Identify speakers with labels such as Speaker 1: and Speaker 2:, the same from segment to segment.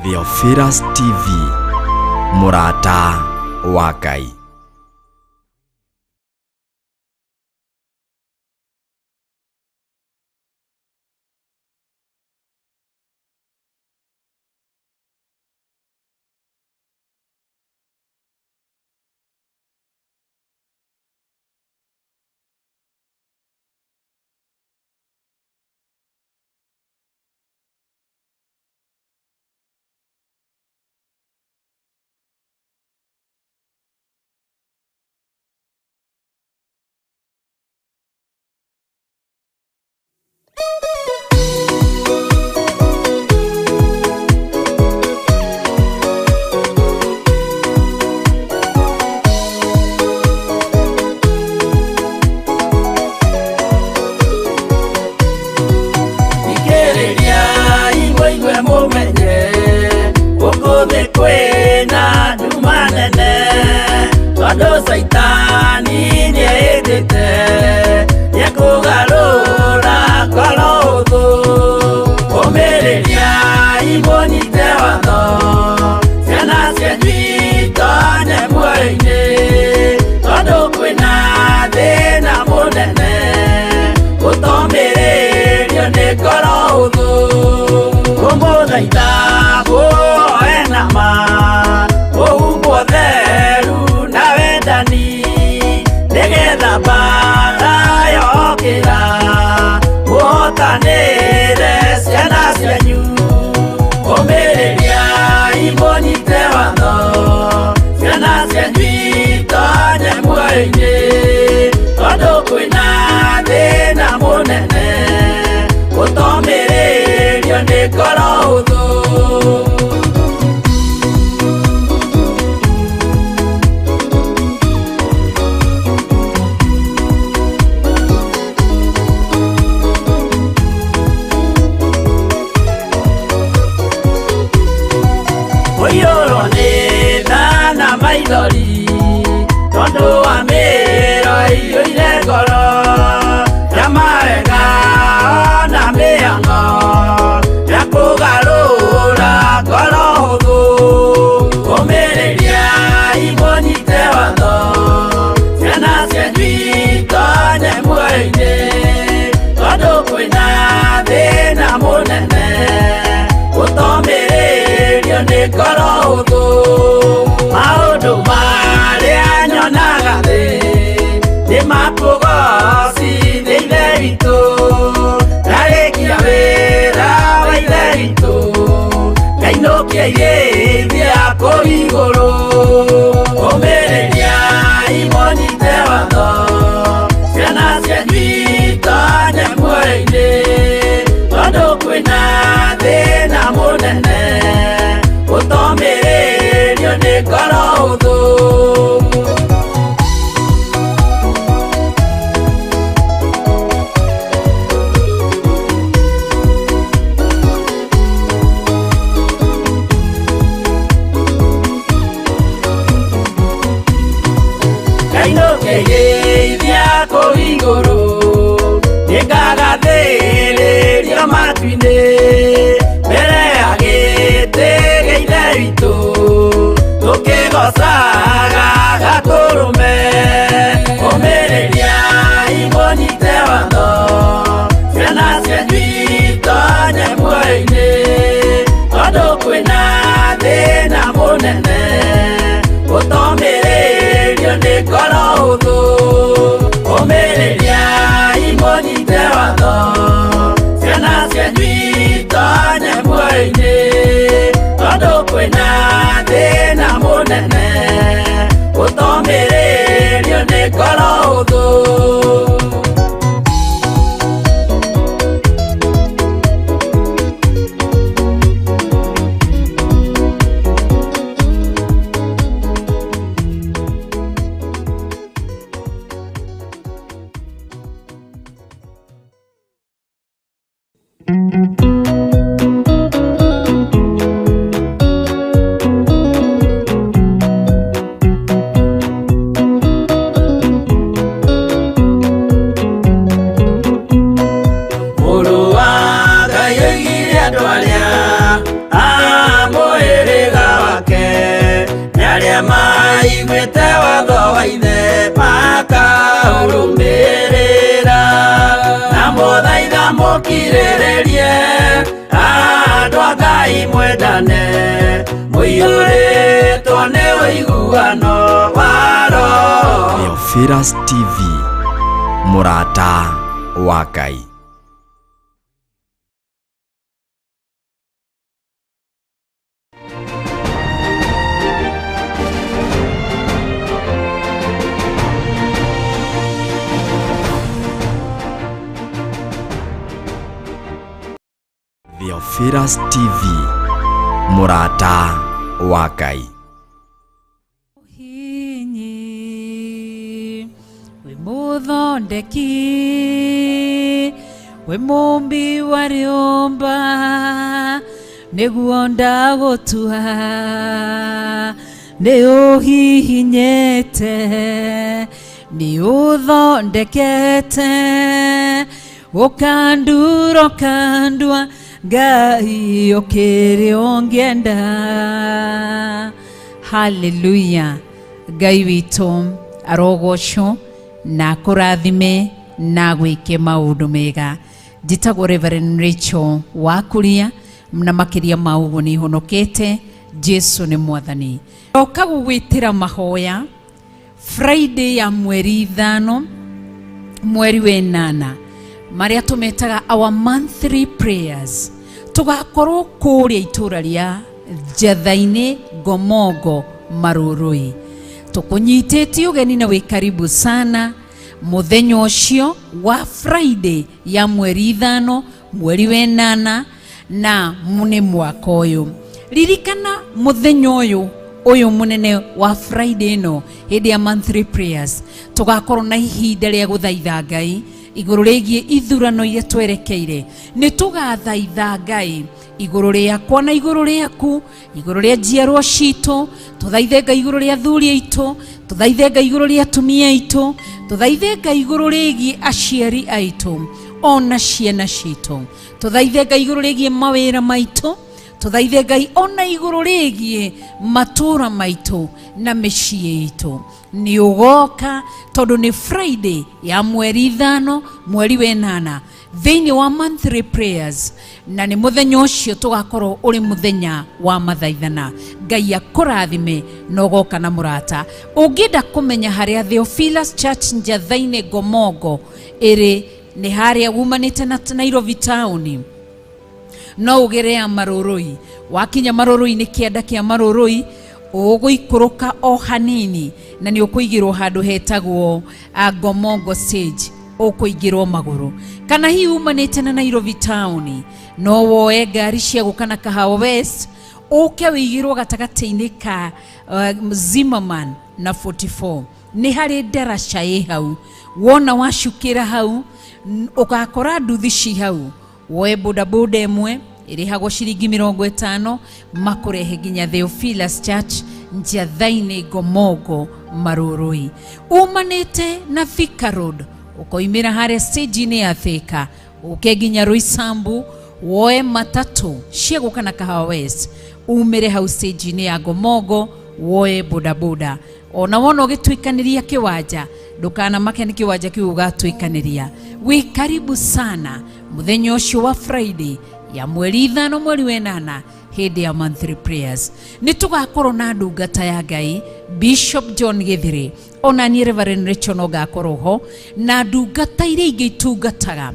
Speaker 1: Theophilus TV, mũrata wa Ngai.
Speaker 2: Thikĩrĩriai mũigue mũmenye gũkũ thĩ kwĩna nduma nene tondũ caitani nĩehĩtĩte nĩekũgarũra ngoro ũthũ. Ũmĩrĩriai mũnyite watho ciana cianyu itonye muoyo-inĩ tondũ kwĩna thĩna mũnene gũtomĩrĩrio nĩ ngoro ũthũ. Kũmũthaitha mũhoe na ma mũhumbwo theru na wendani nĩgetha mbara yokĩra mũhotanĩre ciana cianyu. Ũmĩrĩriai mũnyite watho ciana cianyu itonye muoyo-inĩ tondũ kwĩna thĩna mũnene gũtomĩrĩrio nĩ ngoro ũthũ. Ũiyũrwo nĩ tha na maithori tondũ wa mĩro ĩiyũire ngoro ya mawega na mĩhang'o ya kũgarũra ngoro hũthũ. Ũmĩrĩriai mũnyite watho ciana cianyu itonye muoyo-inĩ tondũ kwĩna thĩna mũnene gũtomĩrĩrio nĩ ngoro hũthũ. Maũndũ marĩa nyonaga thĩ nĩ makũgocithia Ithe witũ ndarĩkia wĩra wa Ithe witũ ngainũkia irĩithia kũu igũrũ. Ũmĩrĩriai mũnyite watho ciana cianyu itonye muoyo-inĩ tondũ kwĩna thĩna mũnene gũtomĩrĩrio nĩ ngoro hũthũ. Ngainũkĩrĩithia kũu igũrũ nĩngagathĩrĩrio matu-inĩ mbere ya gĩtĩ gĩa Ithe witũ tũkĩgocaga Gatũrũme. Ũmĩrĩriai mũnyite watho ciana cianyu itonye muoyo-inĩ tondũ kwĩna thĩna mũnene gũtomĩrĩrio nĩ ngoro hũthũ. Ũmĩrĩriai mũnyite watho ciana cianyu itonye muoyo-inĩ tondũ kwĩna thĩna mũnene gũtomĩrĩrio nĩ ngoro hũthũ. Watho wa ithe makaũrũmĩrĩra na mũthaitha mũkirĩrĩrie andũ a Ngai mwendane mũiyũrĩtwo nĩ ũiguano wa Roho.
Speaker 1: Theophilus TV, mũrata wa Ngai. Theophilus TV, mũrata wa Ngai.
Speaker 3: Hinyi wĩ mũthondeki wĩ mũmbi wa rĩũmba nĩguo ndagũtua nĩ ũhihinyĩte nĩ ũthondekete ũkandura ũkandua Ngai ũkĩrĩ ũngĩenda. Haleluya. Ngai witũ arogocwo na akũrathime na gwĩke maũndũ mega. Njĩtagwo Reverend Rachel Wakuria na makĩria ma ũguo nĩ honokete Jesu nĩ mwathani. Oka gũgwĩtĩra mahoya Friday ya mweri 5 mweri wa 8 marĩa tũmetaga our monthly prayers. Tũgakorwo kũrĩa itũra rĩa Njatha-inĩ Ngomongo Marũrũi. Tũkũnyitĩtie ũgeni na wĩ karibu sana mũthenya ũcio wa Friday ya mweri 5 mweri wa 8 na nĩ mwaka ũyũ. Ririkana mũthenya ũyũ mũnene wa Friday ĩno hĩndĩ ya monthly prayers tũgakorwo na ihinda rĩa gũthaitha Ngai igũrũ rĩgiĩ ithurano iria twerekeire. Nĩ tũgathaitha Ngai igũrũ rĩakwa na igũrũ rĩaku, igũrũ rĩa njiarwa citũ, tũthaithe Ngai igũrũ rĩa athuri aitũ, tũthaithe Ngai igũrũ rĩa atumia aitũ, tũthaithe Ngai igũrũ rĩgiĩ aciari aitũ ona ciana citũ, tũthaithe Ngai igũrũ rĩgiĩ mawĩra maitũ, tũthaithe Ngai ona igũrũ rĩgiĩ matũũra maitũ na mĩciĩ itũ. Nĩ ũgoka tondũ nĩ Friday ya mweri 5 mweri wa 8 thĩinĩ wa monthly prayers, na nĩ mũthenya ũcio tũgakorwo ũrĩ mũthenya wa mathaithana. Ngai akũrathime na ũgoka na mũrata. Ũngĩenda kũmenya harĩa Theophilus Church Njatha-inĩ Ngomongo ĩrĩ, nĩ harĩa wumanĩte na Nairobi town, no ũgere ya Marũrũi. Wakinya Marũrũi nĩ kĩanda kĩa Marũrũi, ũgũikũrũka o hanini na nĩ ũkũigĩrwo handũ hetagwo Ngomongo stage, ũkũingĩrwo magũrũ. Kana hihi umanĩte na Nairobi town, no woe ngari cia gũka na Kahawa West ũke wĩigĩrwo gatagatĩ-inĩ ka Zimmerman na 44. Nĩ harĩ ndaraca ĩ hau, wona wacukĩra hau ũgakora nduthi ci hau, woe bodaboda ĩmwe ĩrĩhagwo ciringi 50 makũrehe nginya Theophilus Church Njatha-inĩ Ngomongo Marũrũi. Umanĩte na Thika Road ũkoimĩra harĩa stage-inĩ ya Thika ũke nginya Roysambu, woe matatũ cia gũka na Kahawa West umĩre hau stage-inĩ ya Ngomongo woe bodaboda. Ona wona ũgĩtuĩkanĩria kĩwanja ndũkanamake nĩ kĩwanja kĩu ũgatuĩkanĩria. Wĩ karibu sana mũthenya ũcio wa Friday ya mweri 5 mweri wa 8 hĩndĩ ya monthly prayers. Nĩ tũgakorwo na ndungata ya Ngai Bishop John Githiri, ona niĩ Reverend Rachel no ngakorwo ho, na ndungata iria ingĩ itungataga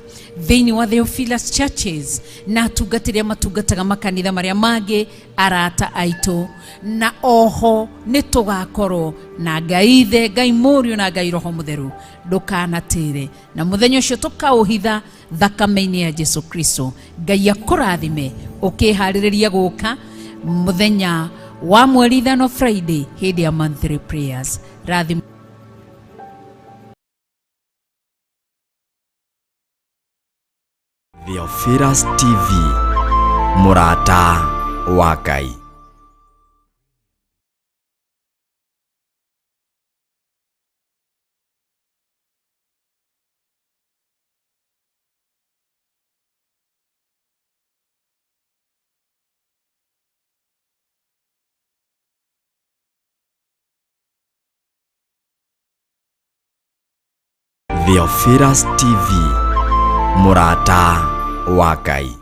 Speaker 3: thĩinĩ wa Theophilus Churches na atungatĩri arĩa matungataga makanitha marĩa mangĩ, arata aitũ, na oho nĩ tũgakorwo na Ngai Ithe, Ngai Mũriũ na Ngai Roho Mũtheru. Ndũkanatĩre, na mũthenya ũcio tũkaũhitha thakame-inĩ ya Jesu Kristo. Ngai akũrathime ũkĩharĩrĩria gũka mũthenya wa mweri 5 Friday hĩndĩ ya monthly prayers. Rathimo.
Speaker 1: Theophilus TV, mũrata wa Ngai. Theophilus TV, mũrata wa Ngai.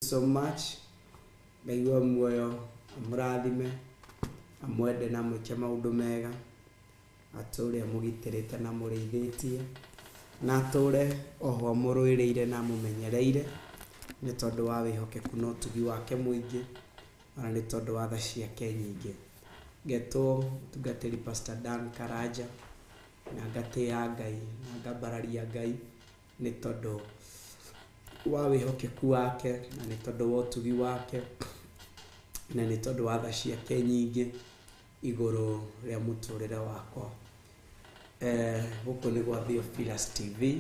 Speaker 4: So much. Ngai wa muoyo amũrathime, amwende na amwĩke maũndũ mega, atũre amũgitĩrĩte na amũrĩithĩtie, na atũre oho amũrũĩrĩire na amũmenyereire, nĩ tondũ wa wĩhokeku na ũtugi wake mũingĩ, ona nĩ tondũ wa tha ciake nyingĩ. Ngetwo mũtungatĩri Pastor Dan Karanja, na ngatĩĩa Ngai na ngambararia Ngai nĩ tondũ wa wĩhokeku wake, na nĩ tondũ wa ũtugi wake, na nĩ tondũ wa tha ciake nyingĩ igũrũ rĩa mũtũrĩre wakwa. Gũkũ nĩ gwa Theophilus TV,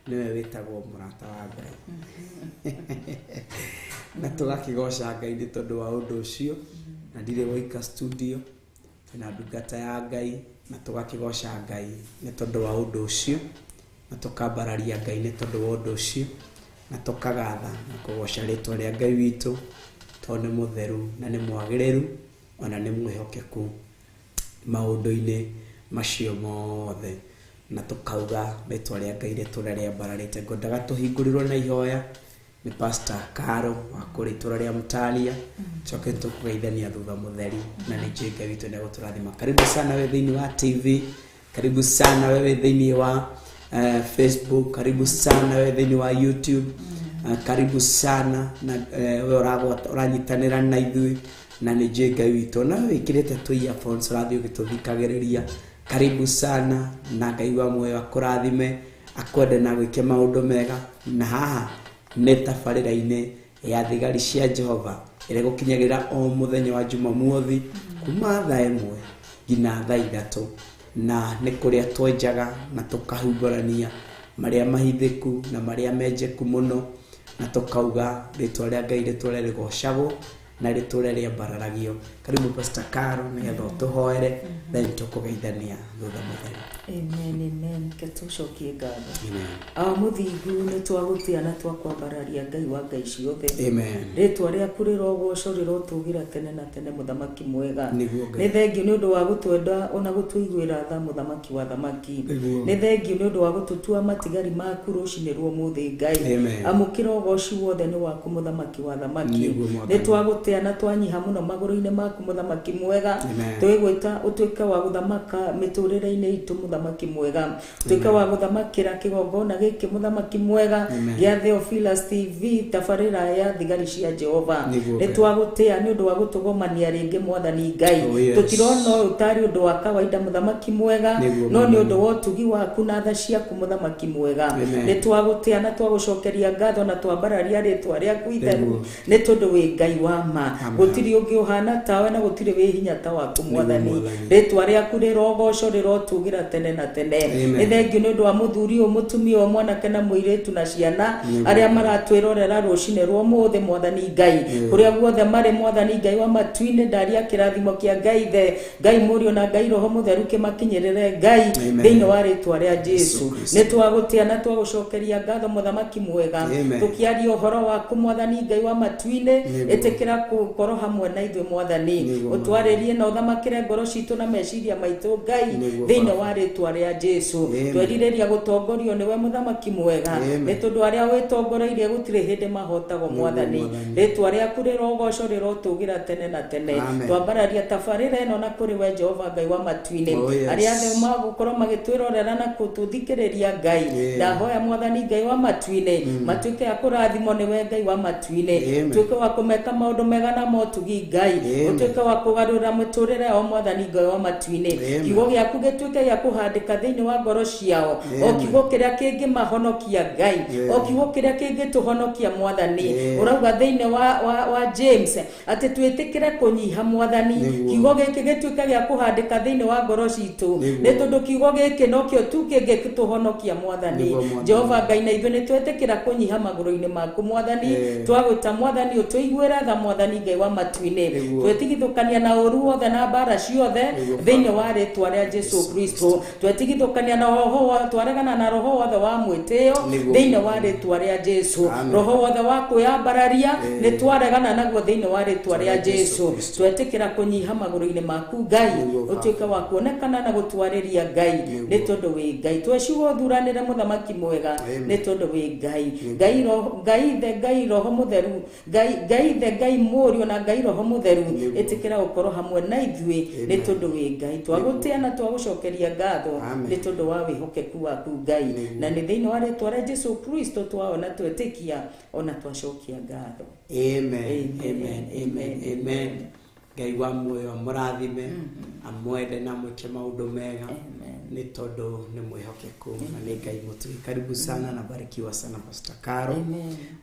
Speaker 4: nĩwe wĩtagwo mũrata wa Ngai. Na tũgakĩgoca Ngai nĩ tondũ wa ũndũ ũcio, na ndirĩ woika studio, twĩna ndungata ya Ngai, na tũgakĩgoca Ngai nĩ tondũ wa ũndũ ũcio, na tũkambararia Ngai nĩ tondũ wa ũndũ ũcio, na tũkagatha na kũgoca rĩtwa rĩa Ngai witũ, tondũ nĩ mũtheru na nĩ mwagĩrĩru, ona nĩ mwĩhokeku maũndũ-inĩ macio mothe, na tũkauga rĩtwa rĩa Ngai rĩtũre rĩambararĩte. Ngwendaga tũhingũrĩrwo na ihoya nĩ Pastor Caro wa kũrĩa itũra rĩa Mtalia, coke tũkũgeithania thutha mũtheri, na nĩ njũĩ Ngai witũ nĩegũtũrathima. Karibu sana we thĩinĩ wa TV, karibu sana wewe thĩinĩ wa Facebook, karibu sana wewe thĩinĩ wa YouTube, karibu sana na we ũranyitanĩra na ithuĩ, na nĩ njũĩ Ngai witũ na wĩkĩrĩte tũ earphones ũrathiĩ ũgĩtũthikagĩrĩria. Karibu sana na Ngai wa muoyo akũrathime, akwende na gwĩke maũndũ mega. Na haha nĩ tabarĩra-inĩ ya thigari cia Jehova ĩrĩa ĩgũkinyagĩra o mũthenya wa Jumamothi kuma thaa 1 nginya thaa 3, na nĩ kũrĩa twenjaga na tũkahumbũrania marĩa mahithĩku na marĩa menjeku mũno, na tũkauga rĩtwa rĩa Ngai rĩtũre rĩgocagwo na rĩtũre rĩambararagio. Karibu Pastor Caro nĩgetha ũtũhoere, then tũkũgeithania thutha mũtheri.
Speaker 5: Amen, amen. Ke tũcokie ngatho.
Speaker 4: Amen.
Speaker 5: Awa mũthingu, nĩ twagũtĩa na twakwambararia Ngai wa Ngai ciothe.
Speaker 4: Amen.
Speaker 5: Rĩtwa rĩaku rĩrogocwo, rĩrotũgĩra tene na tene, mũthamaki mwega.
Speaker 4: Nĩguo Ngai.
Speaker 5: Nĩ thengiũ nĩ ũndũ wa gũtwenda ona gũtũiguĩra tha, mũthamaki wa thamaki.
Speaker 4: Nĩguo.
Speaker 5: Nĩ thengiũ nĩ ũndũ wa gũtũtua matigari maku rũcinĩ rwa ũmũthĩ, Ngai.
Speaker 4: Amen.
Speaker 5: Amũkĩra ũgoci wothe nĩ waku, mũthamaki wa thamaki.
Speaker 4: Nĩguo Mwathani.
Speaker 5: Nĩ twagũtĩa na twanyiha mũno magũrũ-inĩ maku, mũthamaki mwega.
Speaker 4: Amen.
Speaker 5: Twĩgwĩta ũtuĩke wa gũthamaka mĩtũrĩre-inĩ itũ, mũthamaki mwega. Tuĩke wa gũthamakĩra kĩgongona gĩkĩ, mũthamaki mwega,
Speaker 4: Amen.
Speaker 5: gĩa Theophilus TV, tabarĩra ya thigari cia Jehova.
Speaker 4: Nĩguo
Speaker 5: Nĩ
Speaker 4: Ngai.
Speaker 5: twagũtĩa nĩ ũndũ wa gũtũgomania rĩngĩ, mwathani Ngai.
Speaker 4: Oh, yes.
Speaker 5: Tũtirona ũyũ tarĩ ũndũ wa kawaida, mũthamaki mwega,
Speaker 4: Nĩguo
Speaker 5: no nĩ
Speaker 4: Mwathani.
Speaker 5: ũndũ wa ũtugi waku na tha ciaku, mũthamaki mwega.
Speaker 4: Amen.
Speaker 5: Nĩ twagũtĩa na twagũcokeria ngatho na twambararia rĩtwa rĩaku itheru,
Speaker 4: Nĩguo.
Speaker 5: nĩ tondũ wĩ Ngai wa ma.
Speaker 4: Amen.
Speaker 5: Gũtirĩ ũngĩ ũhana tawe na gũtirĩ wĩ hinya ta waku, mwathani.
Speaker 4: Mwathani.
Speaker 5: Rĩtwa rĩaku rĩrogocwo, rĩrotũgĩra tene na tene.
Speaker 4: Amen.
Speaker 5: Nĩ thengiũ nĩ ũndũ wa mũthuri ũyũ, mũtumia ũyũ, mwanake na mũirĩtu na ciana
Speaker 4: Nĩguo.
Speaker 5: arĩa maratwĩrorera rũcinĩ rwa ũmũthĩ, mwathani Ngai.
Speaker 4: Nĩguo.
Speaker 5: Kũrĩa guothe marĩ, mwathani Ngai wa matu-inĩ, ndaria kĩrathimo kĩa Ngai Ithe, Ngai Mũriũ na Ngai Roho Mũtheru kĩmakinyĩrĩre, Ngai,
Speaker 4: Amen.
Speaker 5: thĩinĩ wa rĩtwa rĩa
Speaker 4: Jesu
Speaker 5: Jesu.
Speaker 4: Kristo.
Speaker 5: Nĩ twagũtĩa na twagũcokeria ngatho, mũthamaki mwega.
Speaker 4: Amen.
Speaker 5: Tũkĩaria ũhoro waku, mwathani Ngai wa matu-inĩ,
Speaker 4: Nĩguo.
Speaker 5: ĩtĩkĩra gũkorwo hamwe na ithuĩ, mwathani.
Speaker 4: Nĩguo,
Speaker 5: Ũtwarĩrie na ũthamakĩre ngoro citũ na meciria maitũ, Ngai,
Speaker 4: Nĩguo,
Speaker 5: thĩinĩ
Speaker 4: Baba.
Speaker 5: wa rĩtwa rĩtwa rĩa Jesu. Twerirĩria gũtongorio nĩwe mũthamaki mwega, nĩ tondũ arĩa wĩtongoreirie gũtirĩ hĩndĩ mahotagwo mwathani. Rĩtwa rĩaku rĩrogocwo rĩrotũgĩra tene na tene. Twambararia tabarĩra ĩno na kũrĩ we Jehova Ngai wa matu-inĩ, arĩa othe magũkorwo magĩtwĩrorera na gũtũthikĩrĩria Ngai, ndahoya mwathani Ngai wa matu-inĩ matuĩke a kũrathimwo nĩwe Ngai wa matu-inĩ, tuĩke wa kũmeka maũndũ mega na motugi Ngai, ũtuĩke wa kũgarũra mũtũrĩre o mwathani Ngai wa matu-inĩ. Kiugo gĩaku gĩtuĩke gĩa kũhandĩka thĩinĩ wa ngoro ciao, o kiugo kĩrĩa kĩngĩmahonokia Ngai, o kiugo kĩrĩa kĩngĩtũhonokia mwathani. Ũrauga thĩinĩ wa James atĩ twĩtĩkĩre kũnyiha mwathani, kiugo gĩkĩ gĩtuĩke gĩa kũhandĩka thĩinĩ wa ngoro citũ, nĩ tondũ kiugo gĩkĩ nokĩo tu kĩngĩtũhonokia mwathani. Jehova Ngai, na ithuĩ nĩ twetĩkĩra kũnyiha magũrũ-inĩ maku mwathani, twagwĩta mwathani ũtũiguĩre tha mwathani Ngai wa matu-inĩ, twetigithũkania na ũru wothe na mbara ciothe thĩinĩ wa rĩtwa rĩa Jesu Kristo, twetigithũkania na roho, twaregana na roho wothe wa mwĩtĩo thĩinĩ wa rĩtwa rĩa Jesu, roho wothe wa kwĩyambararia nĩ twaregana naguo thĩinĩ wa rĩtwa rĩa Jesu. Twetĩkĩra kũnyiha magũrũ-inĩ maku Ngai, ũtuĩke wa kuonekana na gũtwarĩria Ngai, nĩ tondũ wĩ Ngai. Tweciugo thuranĩre mũthamaki mwega, nĩ tondũ wĩ Ngai. Ngai Ngai the Ngai roho mũtheru, Ngai Ngai the Ngai mũriũ na Ngai roho mũtheru, ĩtĩkĩra gũkorwo hamwe na ithuĩ, nĩ tondũ wĩ Ngai. Twagũtĩa na twagũcokeria ngatho nĩ tondũ wa wĩhokeku waku Ngai, na nĩ thĩinĩ wa rĩtwa rĩa Jesu Kristo twaona twetĩkia ona twacokia ngatho.
Speaker 4: Amen, amen, amen, amen. Ngai wa muoyo amũrathime, amwende na amwĩke maũndũ mega, nĩ tondũ nĩ mwĩhokeku na nĩ Ngai mũtugi. Karibu sana na barikiwa sana Pastor Caro.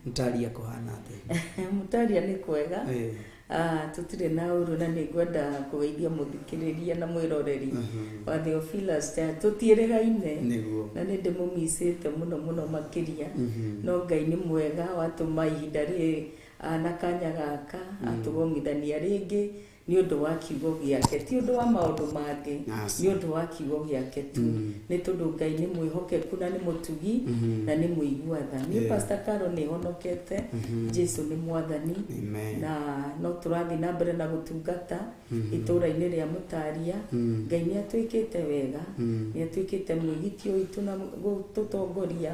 Speaker 4: Mtaria kũhana atĩa?
Speaker 5: Mtaria nĩ kwega. Tũtirĩ na ũru, na nĩ ngwenda kũgeithia mũthikĩrĩria na mwĩroreri wa Theophilus. Tũtiĩrĩgaine na nĩ ndĩmũmicĩte mũno mũno makĩria, no Ngai nĩ mwega watũma ihinda rĩrĩ na kanya gaka atũgomithania rĩngĩ nĩ ũndũ wa kiugo gĩake, ti ũndũ wa maũndũ mangĩ, nĩ ũndũ wa kiugo gĩake tu, nĩ tondũ Ngai nĩ mwĩhokeku na nĩ mũtugi na nĩ mũigua tha. Niĩ Pastor Caro nĩ honokete, Jesu nĩ mwathani, na no tũrathiĩ na mbere na gũtungata itũũra-inĩ rĩa Mũtaria. Ngai nĩ atwĩkĩte wega, nĩ atuĩkĩte mwĩgitio witũ na gũtũtongoria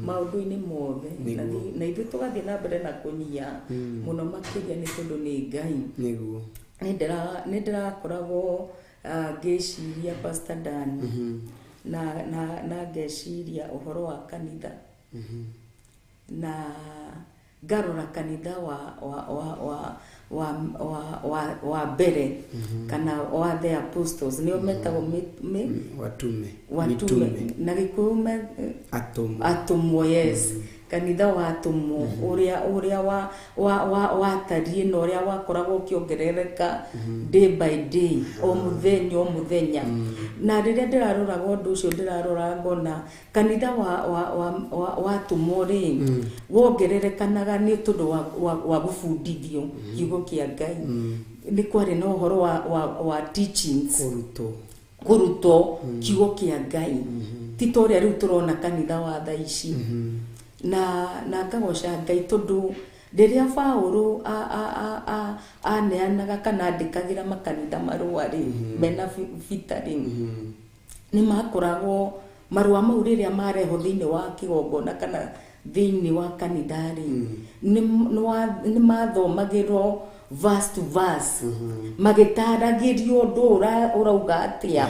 Speaker 5: maũndũ-inĩ mothe, na ithuĩ tũgathiĩ na mbere na kũnyia mũno makĩria, nĩ tondũ nĩ Ngai.
Speaker 4: Nĩguo.
Speaker 5: Nĩ ndĩrakoragwo ngĩciria Pastor Dan, na ngeciria ũhoro wa kanitha, na ngarora kanitha wa mbere kana wa the apostles, nĩo metagwo
Speaker 4: watume,
Speaker 5: watume na Gĩkũyũ
Speaker 4: atũmwo,
Speaker 5: atũmwo, yes, kanitha wa atũmwo ũrĩa watariĩ na ũrĩa wakoragwo ũkĩongerereka day by day, o mũthenya o mũthenya. Na rĩrĩa ndĩraroraga ũndũ ũcio, ndĩrarora ngona kanitha wa atũmwo rĩ, wongererekanaga nĩ tondũ wa gũbundithio kiugo kĩa Ngai. Nĩ kwarĩ na ũhoro wa teachings, kũrutwo kiugo kĩa Ngai, ti ta ũrĩa rĩu tũrona kanitha wa thaa ici. Na ngagoca Ngai tondũ rĩrĩa Paũlũ aneanaga kana andĩkagĩra makanitha marũa rĩ, mena vita rĩ, nĩ makoragwo marũa mau rĩrĩa marehwo thĩinĩ wa kĩgongona kana thĩinĩ wa kanitha rĩ, nĩ mathomagĩrwo verse to verse, magĩtaragĩrio ũndũ ũrauga atĩa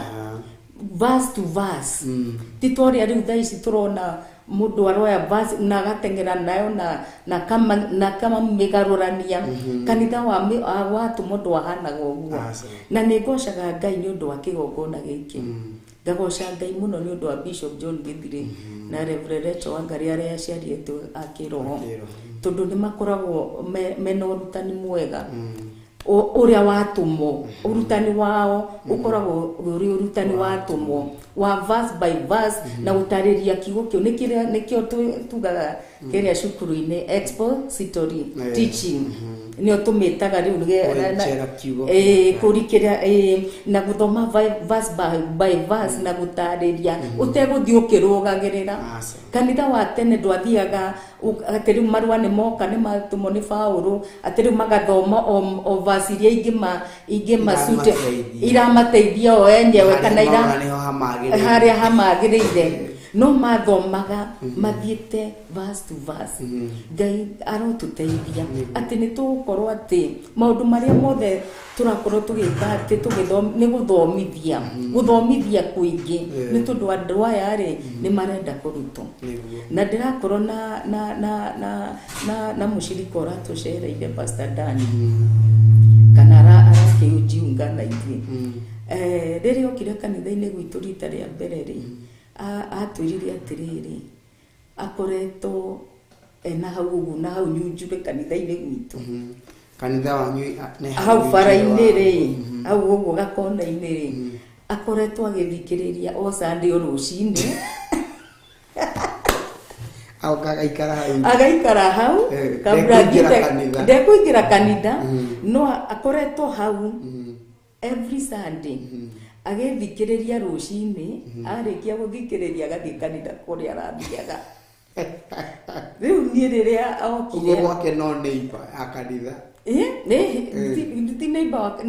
Speaker 5: verse to verse, ti ta ũrĩa rĩu thaa ici tũrona mũndũ aroya verse na agateng'era nayo na kamĩgarũrania. Kanitha wa atũmwo ndwahanaga ũguo. Na nĩ ngocaga Ngai nĩ ũndũ wa kĩgongona gĩkĩ, ngagoca Ngai mũno nĩ ũndũ wa Bishop John Githiri na Reverend Rachel Wangari arĩa aciari aitũ a kĩroho, tondũ nĩ makoragwo mena ũrutani mwega ũrĩa watũmwo. Ũrutani wao ũkoragwo ũrĩ ũrutani watũmwo wa verse by verse na gũtarĩria kiugo kĩu, nĩkĩo tugaga kĩrĩa cukuru-inĩ expository teaching. Nĩo tũmĩtaga rĩu kũrikĩra na gũthoma verse by verse na gũtarĩria ũtegũthiĩ ũkĩrũgagĩrĩra. Kanitha wa tene ndwathiaga atĩ rĩu marũa nĩ moka nĩ matũmwo nĩ Paũlũ atĩ rĩu magathoma o verse iria ingĩmacute iramateithia o enyewe kana harĩa hamagĩrĩire no mathomaga mathiĩte verse to verse. Ngai arotũteithia atĩ nĩ tũgũkorwo atĩ maũndũ marĩa mothe tũrakorwo tũgĩka atĩ nĩ gũthomithia gũthomithia kũingĩ nĩ tondũ andũ aya rĩ nĩ marenda kũrutwo. Na ndĩrakorwo na mũcirika ũratũcereire Pastor Dan kana arakĩjiunga na ithuĩ. Rĩrĩa okire kanitha-inĩ gwitũ rita rĩa mbere rĩ atwĩrire atĩrĩrĩ akoretwo ena hau ũguo na hau nyunjure kanitha-inĩ gwitũ.
Speaker 4: Kanitha wanyu
Speaker 5: hau bara-inĩ rĩ hau ũguo gakona-inĩ rĩ akoretwo agĩthikĩrĩria o Sunday o rũcinĩ agaikara hau kabla ndekũingĩra kanitha no akoretwo hau every Sunday agĩthikĩrĩria rũcinĩ arĩkia gũthikĩrĩria agathiĩ kanitha kũrĩa arathiaga. Rĩu niĩ rĩrĩa okire
Speaker 4: ũguo gwake no neighbor ya kanitha
Speaker 5: ti neighbor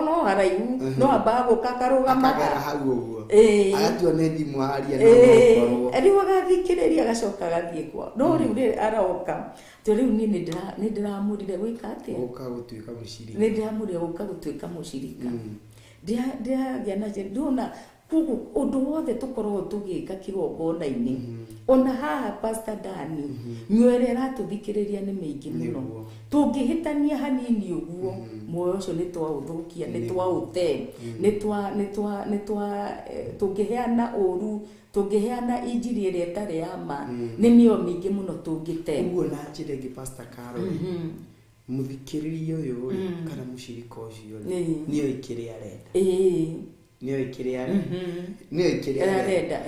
Speaker 5: no haraihu no ambaga gũka akarũgama
Speaker 4: akagera hau ũguo agatua nĩ thimũ aria na no
Speaker 5: rĩu agathikĩrĩria agacoka agathiĩ kwao. No rĩu rĩrĩa aroka to rĩu niĩ nĩ ndĩramũrire gwĩka atĩa
Speaker 4: gũka gũtuĩka mũcirika
Speaker 5: nĩ ndĩramũrire gũka gũtuĩka mũcirika ndĩragĩa na ndona koguo ũndũ wothe tũkoragwo tũgĩka kĩgongona-inĩ ona haha Pastor Dani mĩoyo ĩrĩa ĩratũthikĩrĩria nĩ mĩingĩ mũno. Tũngĩhĩtania hanini ũguo muoyo ũcio nĩ twaũthũkia nĩ twaũte nĩ twa tũngĩheana ũru tũngĩheana injiri ĩrĩa ĩtarĩ ya ma nĩ mĩoyo mĩingĩ mũno tũngĩte.
Speaker 4: Ũguo na njĩra ĩngĩ Pastor Carol mũthikĩrĩria ũyũ rĩ kana mũcirika ũcio rĩ nĩoĩ kĩrĩa arenda nĩoĩ kĩrĩa nĩoĩ kĩrĩa
Speaker 5: arenda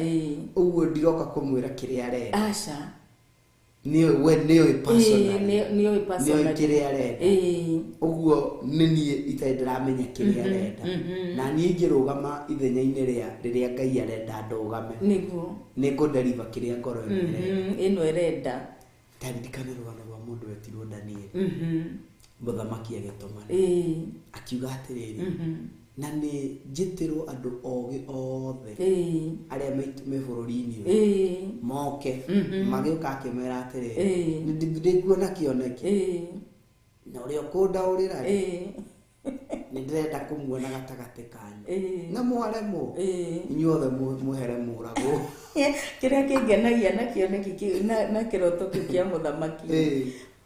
Speaker 4: ũguo ndiroka kũmwĩra kĩrĩa arenda
Speaker 5: aca
Speaker 4: nĩoĩ we nĩoĩ personally
Speaker 5: nĩoĩ personally
Speaker 4: nĩoĩ kĩrĩa arenda ũguo nĩ niĩ itarĩ ndĩramenya kĩrĩa arenda na niĩ ingĩrũgama ithenya-inĩ rĩa rĩrĩa Ngai arenda ndũgame
Speaker 5: nĩguo
Speaker 4: nĩngũdeliver kĩrĩa ngoro
Speaker 5: ĩno ĩrenda.
Speaker 4: Taririkana rũgano rwa mũndũ wetirwo Daniel mũthamaki agĩtũmana akiuga atĩrĩrĩ na nĩ njĩtĩrwo andũ ogĩ othe arĩa me bũrũri-inĩ ũyũ moke magĩũka akĩmera atĩrĩrĩ ndĩkuona kĩoneki na ũrĩa ũkũndaũrĩra rĩ nĩ ndĩrenda kũmuona gatagatĩ kanyu na mwaremwo inyuothe mũhere mũragwo.
Speaker 5: Kĩrĩa kĩngenagia na kĩoneki kĩu na kĩroto kĩu kĩa mũthamaki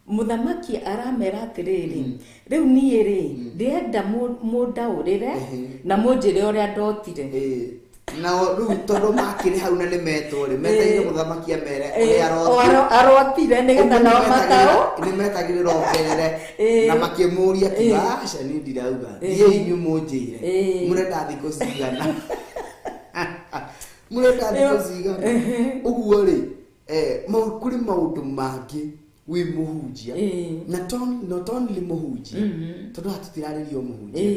Speaker 5: mũthamaki aramera atĩrĩrĩ rĩu niĩ rĩ ndĩrenda mũndaũrĩre na mũnjĩre ũrĩa ndotire.
Speaker 4: Nao rĩu tondũ makĩrĩ hau na nĩ metwo rĩ metereire mũthamaki amere ũrĩa
Speaker 5: arotire nĩgetha nao mataũ
Speaker 4: nĩ metagĩrĩra ongerere na makĩmũria kiuga aca niĩ ndirauga thiĩ inyuĩ mũnjĩre mũrenda thikũ cigana mũrenda thikũ cigana. Ũguo rĩ kũrĩ maũndũ mangĩ wĩ mũhunjia na not only mũhunjia tondũ haha tũtirarĩria o mũhunjia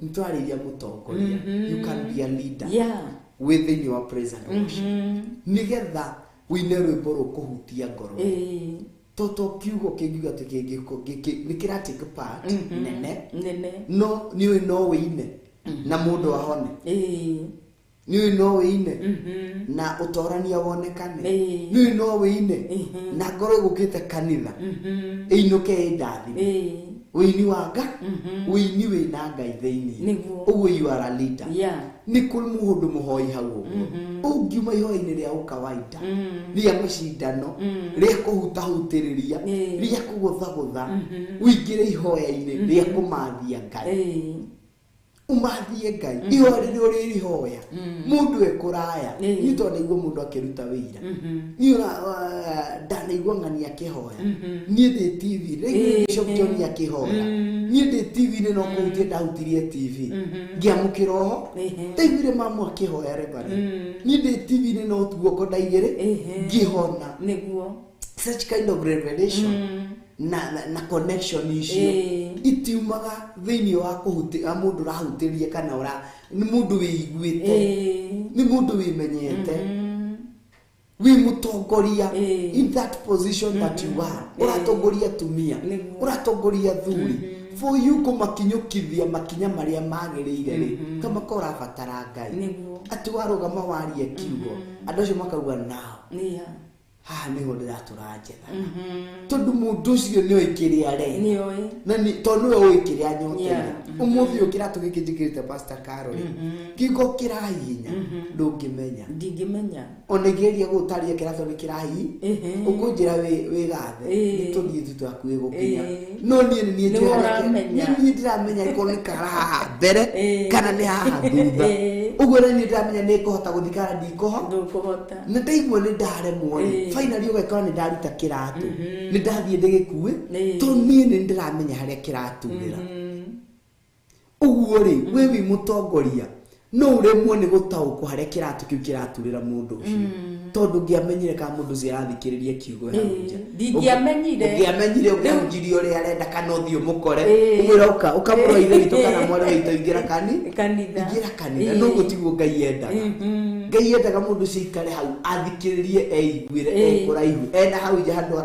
Speaker 4: nĩ tũrarĩria mũtongoria. You can be a leader wĩ thĩinĩ wa praise and worship nĩgetha wĩine rwĩmbo rũkũhutia ngoro toto kiugo kĩngiuga atĩ nĩ kĩra take part nene no nĩũĩ no wĩine na mũndũ ahone nĩũĩ no wĩine na ũtorania wonekane nĩũĩ no wĩine na ngoro ĩgũkĩte kanitha ĩinũke ĩndathime wĩini wa Ngai wĩini wĩna Ngai thĩinĩ ũguo you are a leader. Nĩ kũrĩ mũndũ mũhoi hau ũguo ũngiuma ihoya-inĩ rĩa ũkawaida rĩa macindano rĩa kũhutahutĩrĩria rĩa kũgũthagũtha ũingĩre ihoya-inĩ rĩa kũmathia Ngai umathie Ngai ihoya rĩrĩa ũrĩrĩhoya mũndũ ekũraya niĩ tondũ ndaigua mũndũ akĩruta wĩira niĩ ndanaigua ng'ani akĩhoya niĩ ndĩ TV rĩu Bishop John akĩhoya niĩ ndĩ TV-inĩ no kũhutia ndahutirie TV ngĩamũkĩra oho ndaiguire mamu akĩhoya Reverend niĩ ndĩ TV-inĩ no guoko ndaigĩrĩ ngĩhona
Speaker 5: nĩguo.
Speaker 6: Such kind of revelation na connection icio itiumaga thĩinĩ wa kũhutia mũndũ ũrahutĩria kana ũra nĩ mũndũ wĩiguĩte, nĩ mũndũ wĩmenyete, wĩ mũtongoria in that position that you are. Ũratongoria atumia, ũratongoria athuri, for you kũmakinyũkithia makinya marĩa magĩrĩire rĩ, kama ko ũrabatara Ngai atĩ warũgama warie kiugo andũ acio makauga nao haha nĩho ndĩratũra njetha, tondũ mũndũ ũcio nĩoĩ kĩrĩa arenda na tondũ nĩwe ũĩ kĩrĩa anyoteire. Ũmũthĩ ũyũ kĩratũ gĩkĩ njĩkĩrĩte Pastor Carol kĩgo kĩrahihinya ndũngĩmenya.
Speaker 5: Ndingĩmenya.
Speaker 6: Ona ingĩgeria gũgũtarĩria kĩratũ nĩ kĩrahihi ũkũnjĩra wĩ gathe nĩ tũthiĩ tu twakuĩ gũkinya, no niĩ nĩ niĩ niĩ ndĩramenya ĩkorwo nĩ kara haha mbere kana nĩ haha thutha. Ũguo nĩ niĩ ndĩramenya nĩ ngũhota gũthiĩ kana ndikũhota, na ndaigua nĩ ndaremwo rĩ, finally ũgakora nĩ ndaruta kĩratũ nĩ ndathiĩ ndĩgĩkue tondũ niĩ nĩ ndĩramenya harĩa kĩraturĩra. Ũguo rĩ, wĩ wĩ mũtongoria no ũremwo nĩ gũtaũkwo harĩa kĩratũ kĩu kĩraturĩra mũndũ ũcio, tondũ ũngĩamenyire kana mũndũ ũcio arathikĩrĩria kiugo hau nja.
Speaker 5: Ndingĩamenyire.
Speaker 6: Ũngĩamenyire ũngĩahunjirie ũrĩa arenda kana ũthiĩ ũmũkore ũmwĩre ũka ũkamũrora ithe witũ kana mwarĩ witũ ingĩra kanitha, ingĩra kanitha. No ũguo tiguo Ngai endaga. Ngai endaga mũndũ ũcio aikare hau athikĩrĩrie eiguĩre e kũraihu ena hau nja handũ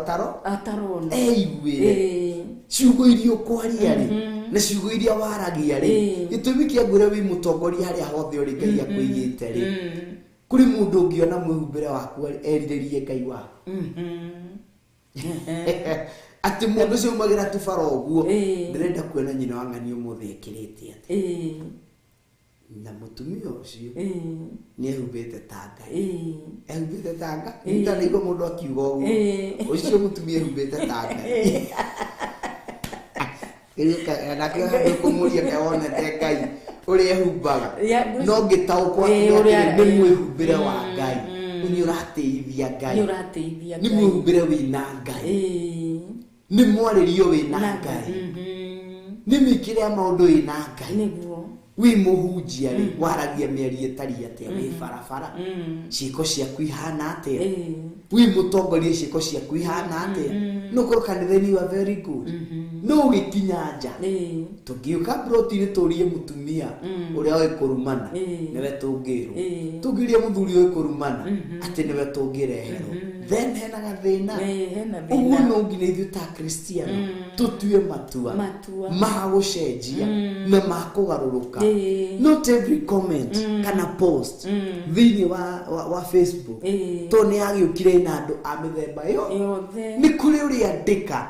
Speaker 6: atarona eiguĩre ciugo iria ũkwaria rĩ na ciugo iria waragia rĩ. Gĩtũmi kĩa ngwĩre wĩ mũtongoria harĩa hothe ũrĩ Ngai akũigĩte rĩ, kũrĩ mũndũ ũngĩona mwĩhumbĩre waku erirĩrie Ngai waku. Atĩ mũndũ ũcio umagĩra tu bara ũguo, ndĩrenda kuona nyina wa ng'ani ũmũthĩ ekĩrĩte atĩa, na mũtumia ũcio nĩ ehumbĩte ta Ngai, ehumbĩte ta Ngai. Ndanaigua mũndũ akiuga ũguo, ũcio mũtumia ehumbĩte ta Ngai. Nake handũ kũmũria kaĩ wonete Ngai ũrĩa ehumbaga, no ngĩtaũkwo atĩ nĩ mwĩhumbĩre wa Ngai, nĩ ũratĩithia Ngai, nĩ mwĩhumbĩre wĩna Ngai, nĩ mwarĩrio wĩna Ngai, nĩ mĩkĩre ya maũndũ wĩna Ngai. Wĩ mũhunjia rĩ, waragia mĩario ĩtariĩ atĩa wĩ barabara, ciĩko ciaku ihana atĩa, wĩ mũtongoria ciĩko ciaku ihana atĩa. No korwo kanitha-inĩ you are very good, no ũgĩkinya nja tũngĩũka broti-inĩ tũrie mũtumia ũrĩa ũĩ kũrumana nĩwe tũngĩrwo, tũngĩũria mũthuri ũĩ kũrumana atĩ nĩwe tũngĩreherwo, then hena gathĩna. Ũguo no nginya ithuĩ ta Kristiano tũtue matua ma gũcenjia na ma kũgarũrũka. Not every comment kana post thĩinĩ wa Facebook tondũ nĩ yagĩũkire na andũ a mĩthemba ĩyo, nĩ kũrĩ ũrĩa andĩka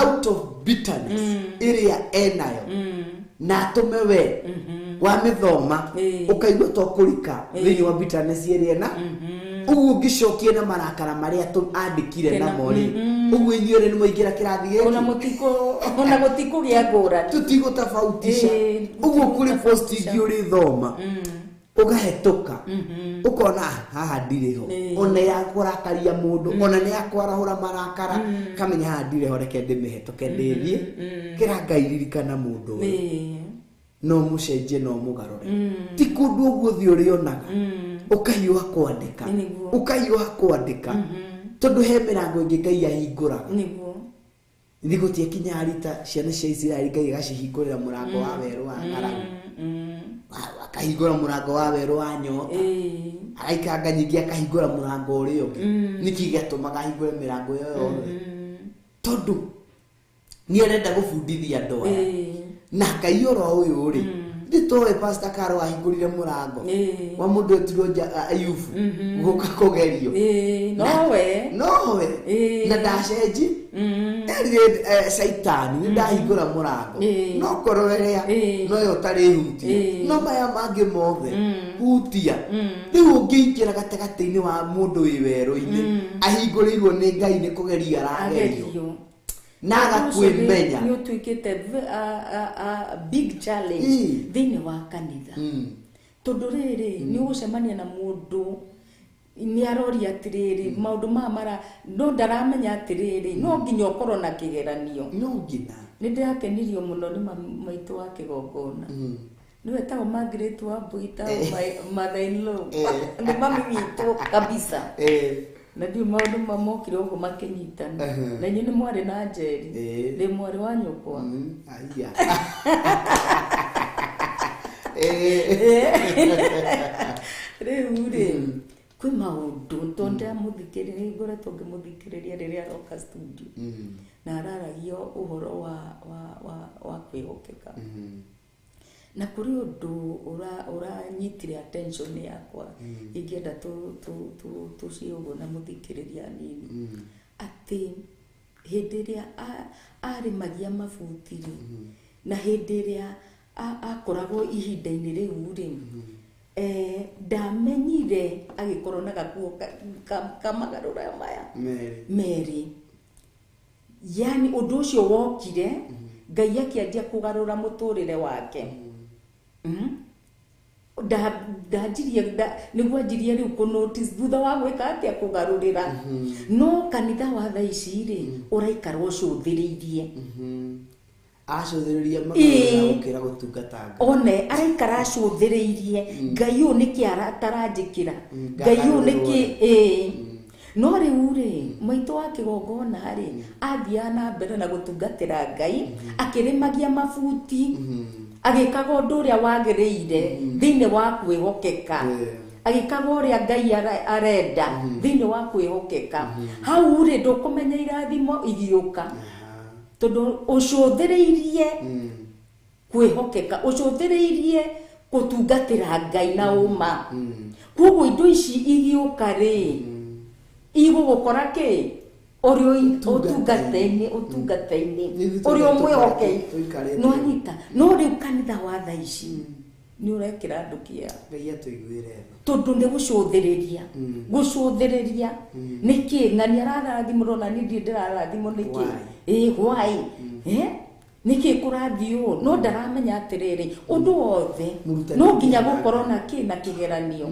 Speaker 6: out of bitterness ĩrĩa enayo na atũme we wamĩthoma ũkaigua to kũrika thĩinĩ wa bitterness ĩrĩa ena. Ũguo ũngĩcokia na marakara marĩa andĩkire namo rĩ, ũguo inyuĩ nĩ mwaingĩra kĩrathi gĩkĩ,
Speaker 5: ona gũtikũgĩa ngũrani,
Speaker 6: tũtigũtabautisha. Ũguo kũrĩ post ingĩ ũrĩthoma ũkahĩtũka ũkona haha ndirĩ ho, ona ya kũrakaria mũndũ, ona nĩ ya kwarahũra marakara, kamenya haha ndirĩ ho, reke ndĩmĩhetũke ndĩthiĩ. Kĩra Ngai ririkana mũndũ ũyũ, no mũcenjie no mũgarũre. Ti kũndũ ũguo ũthiĩ ũrĩonaga ũkahiũha kwandĩka, ũkahiũha kwandĩka, tondũ he mĩrango ĩngĩ Ngai ahingũraga. Nĩ gũtiakinya rita ciana cia Isiraeli Ngai agacihingũrĩra mũrango wa werũ wa ng'aragu, akahingũra mũrango wa werũ wa nyota, agaikanga nyingĩ akahingũra mũrango ũrĩa ũngĩ. Nĩkĩ gĩatũmaga ahingũre mĩrango ĩyo yothe? Tondũ nĩ arenda gũbundithia andũ aya. Na Ngai oro ũyũ rĩ, nditoĩ Pastor Carol ahingũrire mũrango wa mũndũ wetirwo Ayubu gũka kũgerio, nowe na ndacenji erire Caitani nĩ ndahingũra mũrango, no korwo ĩrĩa noyo ũtarĩhutia, no maya mangĩ mothe hutia. Rĩu ũngĩingĩra gatagatĩ-inĩ wa mũndũ wĩ werũ-inĩ ahingũrĩirwo nĩ Ngai nĩ kũgerio aragerio na agakwĩmenya,
Speaker 5: nĩ ũtuĩkĩte big challenge thĩinĩ wa kanitha. Tondũ rĩrĩ nĩ ũgũcemania na mũndũ nĩ aroria atĩrĩrĩ maũndũ maya mara no ndaramenya atĩrĩrĩ no nginya ũkorwo na kĩgeranio.
Speaker 6: No nginya.
Speaker 5: Nĩ ndĩrakenirio mũno nĩ maitũ wa kĩgongona, nĩwe etagwo Margaret Wambui, my mother in law, nĩ mami witũ kabisa. Na ndiũ maũndũ mamokire ũguo makĩnyitana. Na inyuĩ nĩ mwarĩ na Njeri. Ndĩ mwarĩ wa nyũkwa.
Speaker 6: Aya.
Speaker 5: Rĩu rĩ kwĩ maũndũ tondũ ndamũthikĩrĩria ngoretwo ngĩmũthikĩrĩria rĩrĩa aroka studio. Na araragia ũhoro wa kwĩhokeka. Na kũrĩ ũndũ ũranyitire attention yakwa ingĩenda tũcie ũguo na mũthikĩrĩria nini. Atĩ hĩndĩ ĩrĩa arĩmagia mabuti rĩ, na hĩndĩ ĩrĩa akoragwo ihinda-inĩ rĩu rĩ, ndamenyire agĩkorwo na gakuo kamagarũra maya merĩ. Yani ũndũ ũcio wokire Ngai akĩanjia kũgarũra mũtũrĩre wake. Ndanjirie nĩguo anjirie rĩu kũ notice thutha wa gwĩka atĩa kũgarũrĩra. No kanitha wa thaa ici rĩ ũraikara ũcũthĩrĩirie.
Speaker 6: Acũthĩrĩria magarũrĩra gũkĩra gũtungata Ngai.
Speaker 5: One araikara acũthĩrĩirie Ngai ũyũ nĩkĩ ataranjĩkĩra, Ngai ũyũ nĩkĩ No rĩu rĩ maitũ wa kĩgongona rĩ athiaga na mbere na gũtungatĩra Ngai akĩrĩmagia mabuti agĩkaga ũndũ ũrĩa wagĩrĩire thĩinĩ wa kwĩhokeka, agĩkaga ũrĩa Ngai arenda thĩinĩ wa kwĩhokeka. Hau rĩ ndũkũmenya irathimo igĩũka tondũ ũcũthĩrĩirie kwĩhokeka, ũcũthĩrĩirie gũtungatĩra Ngai na ũma. Koguo indo ici igĩũka rĩ igũgũkora kĩ ũrĩa ũtungata-inĩ ũrĩa ũmwĩhokeire. No anyita no rĩu kanitha wa thaa ici nĩ ũrekĩra andũ kĩeha.
Speaker 6: Ngai atũiguĩre tha.
Speaker 5: Tondũ nĩ gũcũthĩrĩria gũcũthĩrĩria nĩkĩ ng'ani ararathimwo na niĩ ndirĩ ndĩrarathimwo nĩkĩ why nĩkĩ kũrathiĩ ũũ. No ndaramenya atĩrĩrĩ ũndũ wothe no nginya gũkorwo na kĩ na kĩgeranio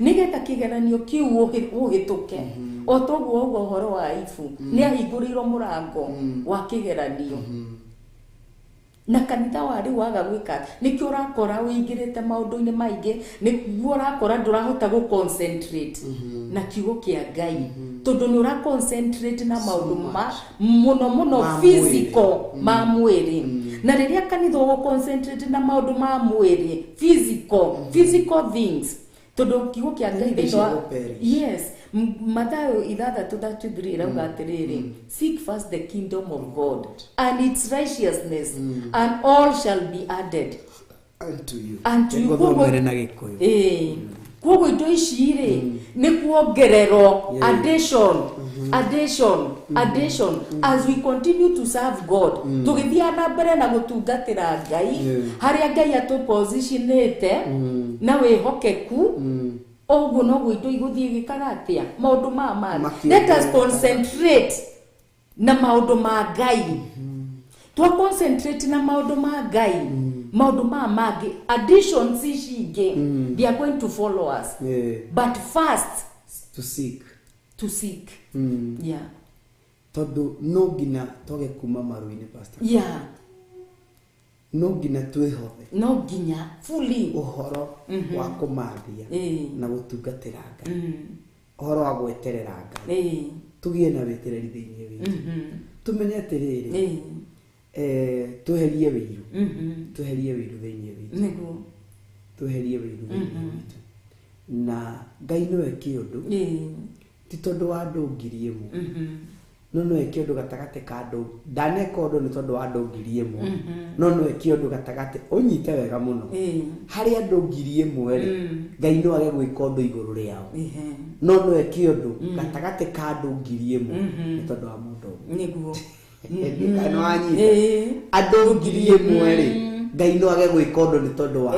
Speaker 5: nĩgetha kĩgeranio kĩu ũhĩtũke. O toguo ũguo ũhoro wa Ibu nĩ ahingũrĩirwo mũrango wa kĩgeranio. Na kanitha wa rĩu waga gwĩka nĩkĩo ũrakora ũingĩrĩte maũndũ-inĩ maingĩ, nĩguo ũrakora ndũrahota gũ concentrate na kiugo kĩa Ngai tondũ nĩ ũra concentrate na maũndũ ma mũno mũno physical ma mwĩrĩ. Na rĩrĩa kanitha ũgũ concentrate na maũndũ ma mwĩrĩ physical things tondũ kiugo kĩa Ngai thĩinĩ wa yes Mathayo 6:33 ĩrauga atĩrĩrĩ, seek first the kingdom of God and its righteousness and all shall be added
Speaker 6: unto you.
Speaker 5: Koguo indo ici rĩ nĩ kuongererwo addition addition as we continue to serve God. Tũgĩthiaga na mbere na gũtungatĩra Ngai harĩa Ngai atũpositionĩte na wĩhokeku. Oguo noguo indo igũthiĩ igĩkaga atĩa maũndũ ma ma. Let us concentrate na maũndũ ma Ngai. Twa concentrate na maũndũ ma Ngai, maũndũ ma mangĩ additions ici ingĩ they are going to follow us. But first
Speaker 6: to seek.
Speaker 5: To seek. Yeah.
Speaker 6: Tondũ no nginya twage kuma maru-inĩ pastor.
Speaker 5: Yeah.
Speaker 6: No nginya twĩhothe.
Speaker 5: No nginya fully
Speaker 6: ũhoro wa kũmathia na gũtungatĩra Ngai. Ũhoro wa gweterera Ngai. Tũgĩe na wetereri thĩinĩ witũ. Tũmenye atĩrĩrĩ tweherie wĩiru. Tweherie wĩiru thĩinĩ witũ.
Speaker 5: Nĩguo.
Speaker 6: Tweherie wĩiru thĩinĩ witũ. Na Ngai no eke ũndũ. Ti tondũ wa andũ 1,000. No no eke ũndũ gatagatĩ ka andũ. Ndaneka ũndũ nĩ tondũ wa andũ 1,000. No no eke ũndũ gatagatĩ ũnyite wega mũno. Harĩ andũ 1,000 rĩ, Ngai no age gwĩka ũndũ igũrũ rĩao. No no eke ũndũ gatagatĩ ka andũ 1,000 nĩ tondũ wa mũndũ ũmwe.
Speaker 5: Nĩguo.
Speaker 6: Kana wanyita. Andũ 1,000 rĩ, Ngai no age gwĩka ũndũ nĩ tondũ wao.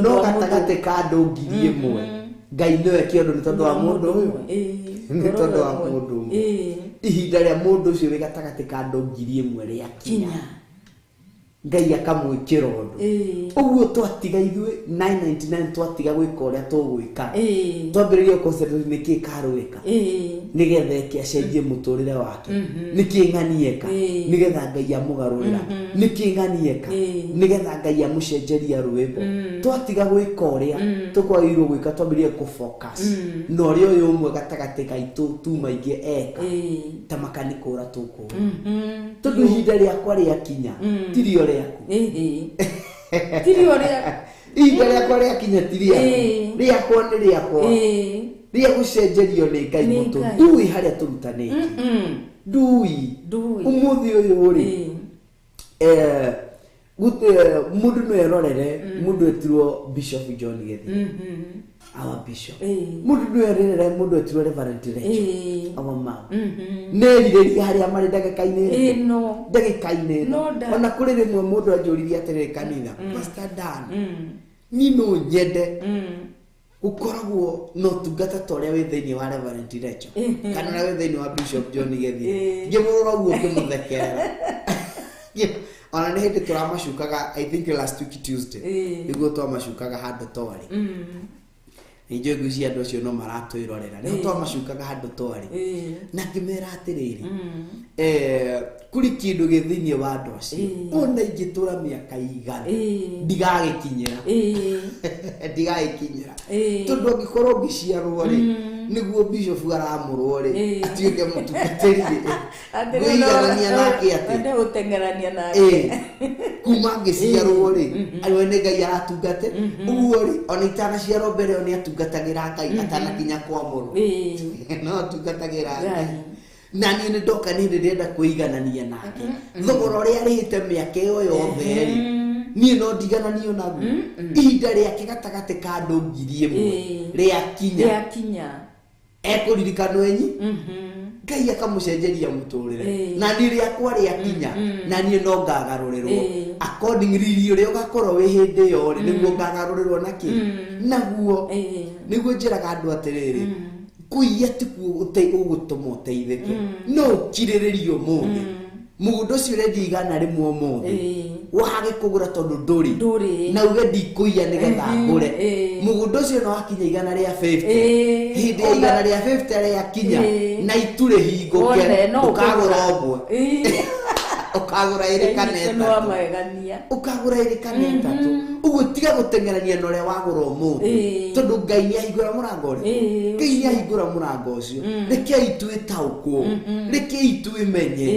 Speaker 6: No gatagatĩ ka andũ 1,000 Ngai no eke ũndũ nĩ tondũ wa mũndũ ũyũ. Nĩ tondũ wa mũndũ ũmwe. Ihinda rĩa mũndũ ũcio wĩ gatagatĩ ka andũ 1,000 rĩakinya. Ngai akamwĩkĩra ũndũ. Ũguo twatiga ithuĩ 999 twatiga gwĩka ũrĩa tũgwĩka. Twambĩrĩrie concentrate nĩkĩ karwĩka. Nĩgetha eke acenjie mũtũrĩre wake. Nĩkĩ ng'ani eka nĩgetha Ngai amũgarũrĩra. Nĩkĩ ng'ani eka nĩgetha Ngai amũcenjeria rwĩmbo. Twatiga gwĩka ũrĩa tũkwagĩrĩirwo gwĩka twambĩrĩrie kũ focus na ũrĩa ũyũ ũmwe gatagatĩ gaitũ tuma ingĩ eka ta makani kũra tũkũra. Tondũ ihinda rĩakwa rĩakinya tirio rĩaku.
Speaker 5: Tirio rĩaku.
Speaker 6: Ihinda rĩakwa rĩakinya ti rĩaku. Rĩakwa nĩ rĩakwa. Rĩa gũcenjerio nĩ Ngai mũtũ. Ndui harĩa tũrutanĩte. Ndui. Ũmũthĩ ũyũ rĩ mũndũ no erorere mũndũ etirwo Bishop John Githii. Our bishop. Mũndũ no erorere mũndũ etirwo Reverend Rachel. Our mom. Nerirĩria harĩa marĩ ndagĩka-inĩ ĩno. Ndagĩka-inĩ ĩno. Ona kũrĩ rĩmwe mũndũ anjũririe atĩrĩrĩ kanitha. Pastor Dan. Niĩ no nyende gũkoragwo na ũtungata ta ũrĩa wĩ thĩinĩ wa Reverend Rachel kana ũrĩa wĩ thĩinĩ wa Bishop John Githii. Ngĩmũrora ũguo ngĩmũthekerera. Ona nĩ hĩndĩ tũramacukaga I think last week Tuesday. Nĩguo twamacukaga handũ twarĩ. Nĩnjũĩ ngwĩciria andũ acio no maratwĩrorera. Nĩho twamacukaga handũ twarĩ. Na ngĩmera atĩrĩrĩ. Kũrĩ kĩndũ gĩ thĩinĩ wa andũ acio. Ona ingĩtũra mĩaka igana. Ndigagĩkinyĩra. Ndigagĩkinyĩra. Tondũ angĩkorwo ngĩciarwo rĩ, nĩguo bishop aramũrwo rĩ, atuĩke mũtungatĩri rĩ. Ngũiganania nake atĩ.
Speaker 5: Wende gũteng'erania nake.
Speaker 6: Kuma ngĩciarwo rĩ, we nĩ Ngai aratungate. Ũguo rĩ, ona itanaciarwo mbere ĩyo nĩ atungatagĩra Ngai atanakinya kwamũrwo. No atungatagĩra Ngai. Na niĩ nĩ ndoka nĩ ndĩrenda kwĩiganania nake. Thogora ũrĩa arĩhĩte mĩaka ĩyo yothe rĩ, niĩ no ndigananio naguo. Ihinda rĩake gatagatĩ ka andũ 1,000 rĩakinya. Ekũririkanwo enyi. Ngai akamũcenjeria mũtũrĩre. Na niĩ rĩakwa rĩakinya, na niĩ no ngagarũrĩrwo. According riri ũrĩa ũgakorwo wĩ hĩndĩ ĩyo rĩ, nĩguo ngagarũrĩrwo nakĩ? Naguo. Nĩguo njĩraga andũ atĩrĩrĩ, kũiya tikuo ũgũtũma ũteithĩke. No ũkirĩrĩrie ũmũthĩ. Mũgũnda ũcio ũrendia 100 ũmũthĩ. Wage kũgũra tondũ ndũrĩ. Na uge ndikũiya nĩgetha ngũre. Mũgũnda ũcio no wakinya 150. Hĩndĩ ya 150 rĩakinya na itu rĩhingũke ũkagũra ũmwe. Ũkagũra ĩrĩ kana ĩtatũ. Ũkagũra ĩrĩ kana ĩtatũ. Ũguo tiga gũteng'erania na ũrĩa wagũra ũmũthĩ. Tondũ Ngai nĩ ahingũra mũrango ũrĩkũ? Ngai nĩ ahingũra mũrango ũcio. Rekei twĩtaũkwo. Rekei twĩmenye.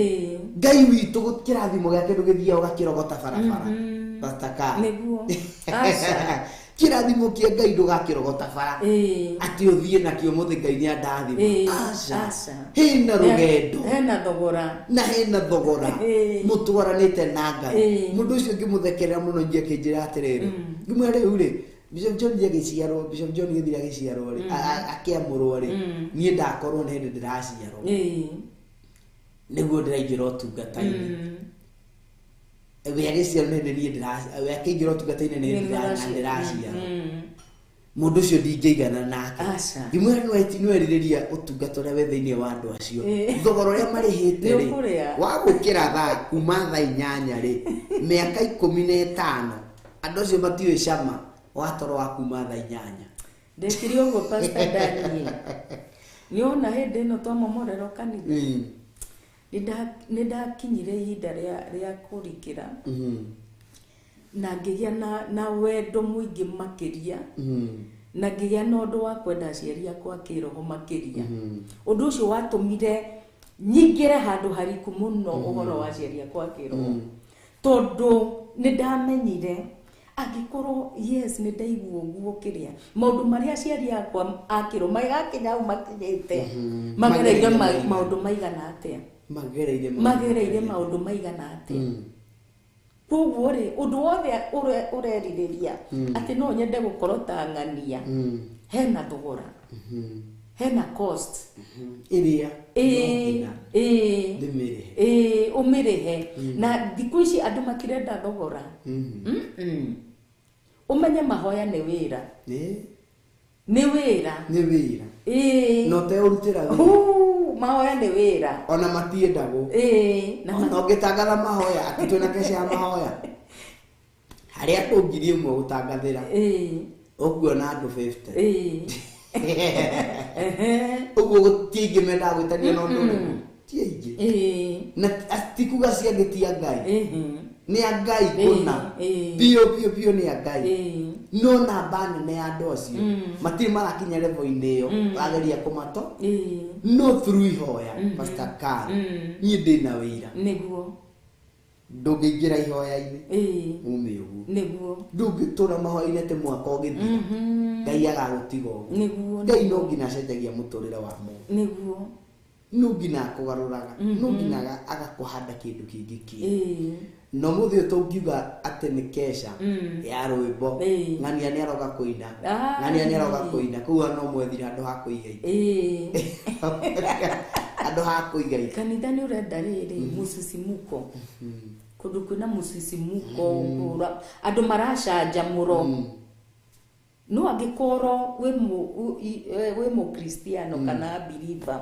Speaker 6: Ngai witũ kĩrathimo gĩake ndũgĩthiaga ũgakĩrogota barabara. Pastor Ka.
Speaker 5: Nĩguo. Aca.
Speaker 6: Kĩrathimo kĩa Ngai ndũgakĩrogota bara. Atĩ ũthiĩ nakĩo ũmũthĩ Ngai nĩ andathima. Aca. Hena rũgendo.
Speaker 5: Hena thogora.
Speaker 6: Na hena thogora. Mũtwaranĩte na Ngai. Mũndũ ũcio ngĩmũthekerera mũno ningĩ akĩnjĩra atĩrĩrĩ. Ngĩmwĩra rĩu rĩ, Bishop John agĩciarwo, Bishop John Githii agĩciarwo rĩ, akĩamũrwo rĩ, niĩ ndakorwo nĩ hĩndĩ ndĩraciarwo. Nĩguo ndĩraingĩra ũtungata-inĩ. We agĩciarwo nĩ hĩndĩ niĩ we akĩingĩra ũtungata-inĩ nĩ hĩndĩ ndĩraciarwo. Mũndũ ũcio ndingĩigana nake. Ngĩmwĩra nĩ werirĩria ũtungata ũrĩa wĩ thĩinĩ wa andũ acio. Thogora ũrĩa marĩhĩte rĩ, wa gũkĩra thaa kuma thaa 8 rĩ, mĩaka 15, andũ acio matiũĩ cama wa toro wa kuma thaa 8.
Speaker 5: Ndekire ũguo Pastor Daniel. Nĩwona hĩndĩ ĩno twamomorerwo kanitha. Nĩ ndakinyire ihinda rĩa kũrikĩra. Na ngĩgĩa na wendo mũingĩ makĩria. Na ngĩgĩa na ũndũ wa kwenda aciari akwa kĩroho makĩria. Ũndũ ũcio watũmire nyingĩre handũ hariku mũno ũhoro wa aciari akwa kĩroho. Tondũ nĩ ndamenyire angĩkorwo yes nĩ ndaigua ũguo kĩrĩa maũndũ marĩa aciari akwa a kĩroho magakinya hau makinyĩte magereire maũndũ maigana atĩa. Magereire maũndũ maigana atĩa. Koguo rĩ, ũndũ wothe ũrerirĩria atĩ no nyende gũkorwo ta ng'ania, hena thogora, hena cost
Speaker 6: ĩrĩa
Speaker 5: ũmĩrĩhe. Na thikũ ici andũ matirenda thogora. Ũmenye mahoya nĩ wĩra. Nĩ wĩra.
Speaker 6: Nĩ wĩra. No ũteũrutĩra wĩra.
Speaker 5: Mahoya nĩ wĩra.
Speaker 6: Ona matiendagwo. Ona ũngĩtangatha mahoya, atĩ twĩna keca ya mahoya. Harĩ andũ 1,000 gũtangathĩra ũkuona andũ 50. Ũguo gũtirĩ aingĩ mendaga gwĩtania na ũndũ ũrĩkũ, ti aingĩ. Na ti kuga ciangĩ ti a Ngai, nĩ a Ngai kũna, biũ biũ biũ nĩ a Ngai. No namba nene ya andũ acio matirĩ marakinya level-inĩ ĩyo ũrageria kũmato. No through ihoya, Pastor Khan, niĩ ndĩna wĩira.
Speaker 5: Nĩguo.
Speaker 6: Ndũngĩingĩra ihoya-inĩ ume ũguo.
Speaker 5: Nĩguo.
Speaker 6: Ndũngĩtũra mahoya-inĩ atĩ mwaka ũgĩthira Ngai agagũtiga ũguo.
Speaker 5: Nĩguo.
Speaker 6: Ngai no nginya acenjagia mũtũrĩre wa mũndũ.
Speaker 5: Nĩguo.
Speaker 6: No nginya akũgarũraga, no nginya agakũhanda kĩndũ kĩngĩ kĩerũ. No mũthĩ ũyũ tũngiuga atĩ nĩ kesha ya rwĩmbo, ng'ania nĩ aroka kũina, ng'ania nĩ aroka kũina, koguo no mwethire handũ ha kũiga itĩ. Handũ ha kũiga itĩ.
Speaker 5: Kanitha nĩ ũrenda rĩrĩ mũcicimuko, kũndũ kwĩna mũcicimuko, andũ maracanjamũro. No angĩkorwo wĩ mũkristiano kana believer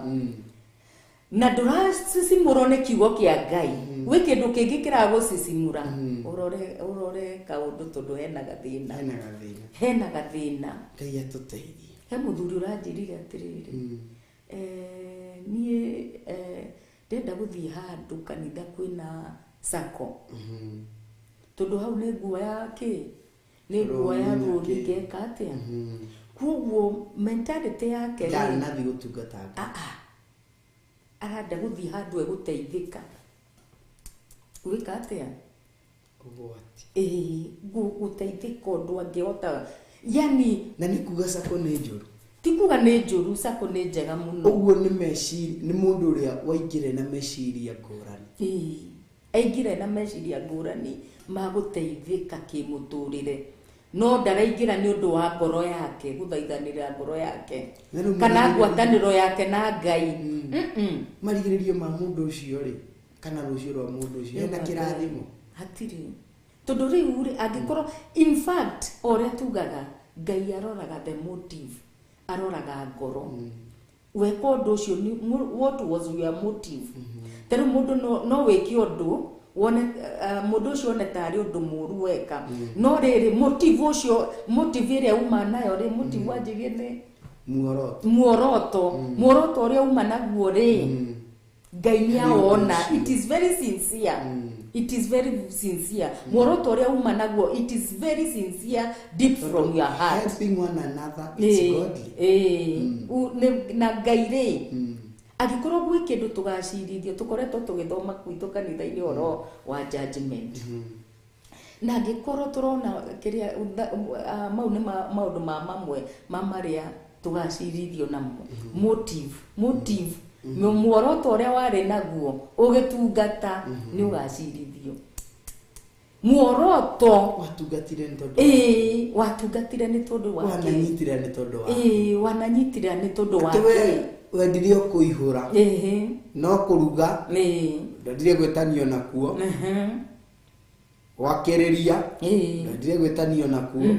Speaker 5: na ndũracicimũrwo nĩ kiugo kĩa Ngai, gwĩ kĩndũ kĩngĩ kĩragũcicimũra, ũrore kaũndũ tondũ hena gathĩna.
Speaker 6: Hena gathĩna.
Speaker 5: Hena gathĩna.
Speaker 6: Ngai atũteithie.
Speaker 5: He mũthuri ũranjĩrire atĩrĩrĩ, niĩ ndĩrenda gũthiĩ handũ kanitha kwĩna sako, tondũ hau nĩ nguoya kĩ, nĩ nguoya rũni ngeka atĩa. Koguo mentality yake rĩ,
Speaker 6: Ndanathiĩ gũtungata Ngai.
Speaker 5: Arenda gũthiĩ handũ egũteithĩka. Gwĩka atĩa?
Speaker 6: Ũgwati.
Speaker 5: Gũteithĩka ũndũ angĩhota. Yani
Speaker 6: na nĩ kuga sako nĩ njũru.
Speaker 5: Ti kuga nĩ njũru, sako nĩ njega mũno.
Speaker 6: Ũguo nĩ meciria, nĩ mũndũ ũrĩa waingĩre na meciria ngũrani.
Speaker 5: Aingĩre na meciria ngũrani ma gũteithĩka kĩmũtũrĩre. No ndaraingĩra nĩ ũndũ wa ngoro yake, gũthaithanĩra ngoro yake. Kana ngwatanĩro yake na Ngai.
Speaker 6: Marigĩrĩrio ma mũndũ ũcio rĩ, kana rũciũ rwa mũndũ ũcio, hena kĩrathimo?
Speaker 5: Hatirĩ. Tondũ rĩu rĩ, angĩkorwo, in fact, o ũrĩa tugaga, Ngai aroraga the motive, aroraga ngoro. Weka ũndũ ũcio, what was your motive? Ta rĩu mũndũ no wĩke ũndũ, wone, mũndũ ũcio one tarĩ ũndũ mũũru weka. No rĩrĩ, motive ũcio, motive ĩrĩa uma nayo rĩ, motive wanjĩrie nĩ
Speaker 6: Muoroto.
Speaker 5: Muoroto. Muoroto ũrĩa uma naguo rĩ, Ngai nĩ awona. It is very sincere. It is very sincere. Muoroto ũrĩa uma naguo, it is very sincere deep from your heart.
Speaker 6: Helping one another, it's godly.
Speaker 5: Na Ngai rĩ, angĩkorwo gwĩ kĩndũ tũgacirithio, tũkoretwo tũgĩthoma gwitũ kanitha-inĩ ũhoro wa judgment. Na angĩkorwo tũrona kĩrĩa, mau nĩ maũndũ ma mamwe ma marĩa tũgacirithio namo. Motive, motive. Muoroto ũrĩa warĩ naguo ũgĩtungata nĩ ũgacirithio. Muoroto
Speaker 6: watungatire nĩ tondũ
Speaker 5: watungatire nĩ tondũ wa kĩ?
Speaker 6: Wananyitire nĩ tondũ wa
Speaker 5: Wananyitire nĩ tondũ wa
Speaker 6: Atĩ we
Speaker 5: kĩ?
Speaker 6: wendire o kũihũra. No kũruga. Ndendire gwĩtanio nakuo. Gwakĩrĩria. Ndendire gwĩtanio nakuo.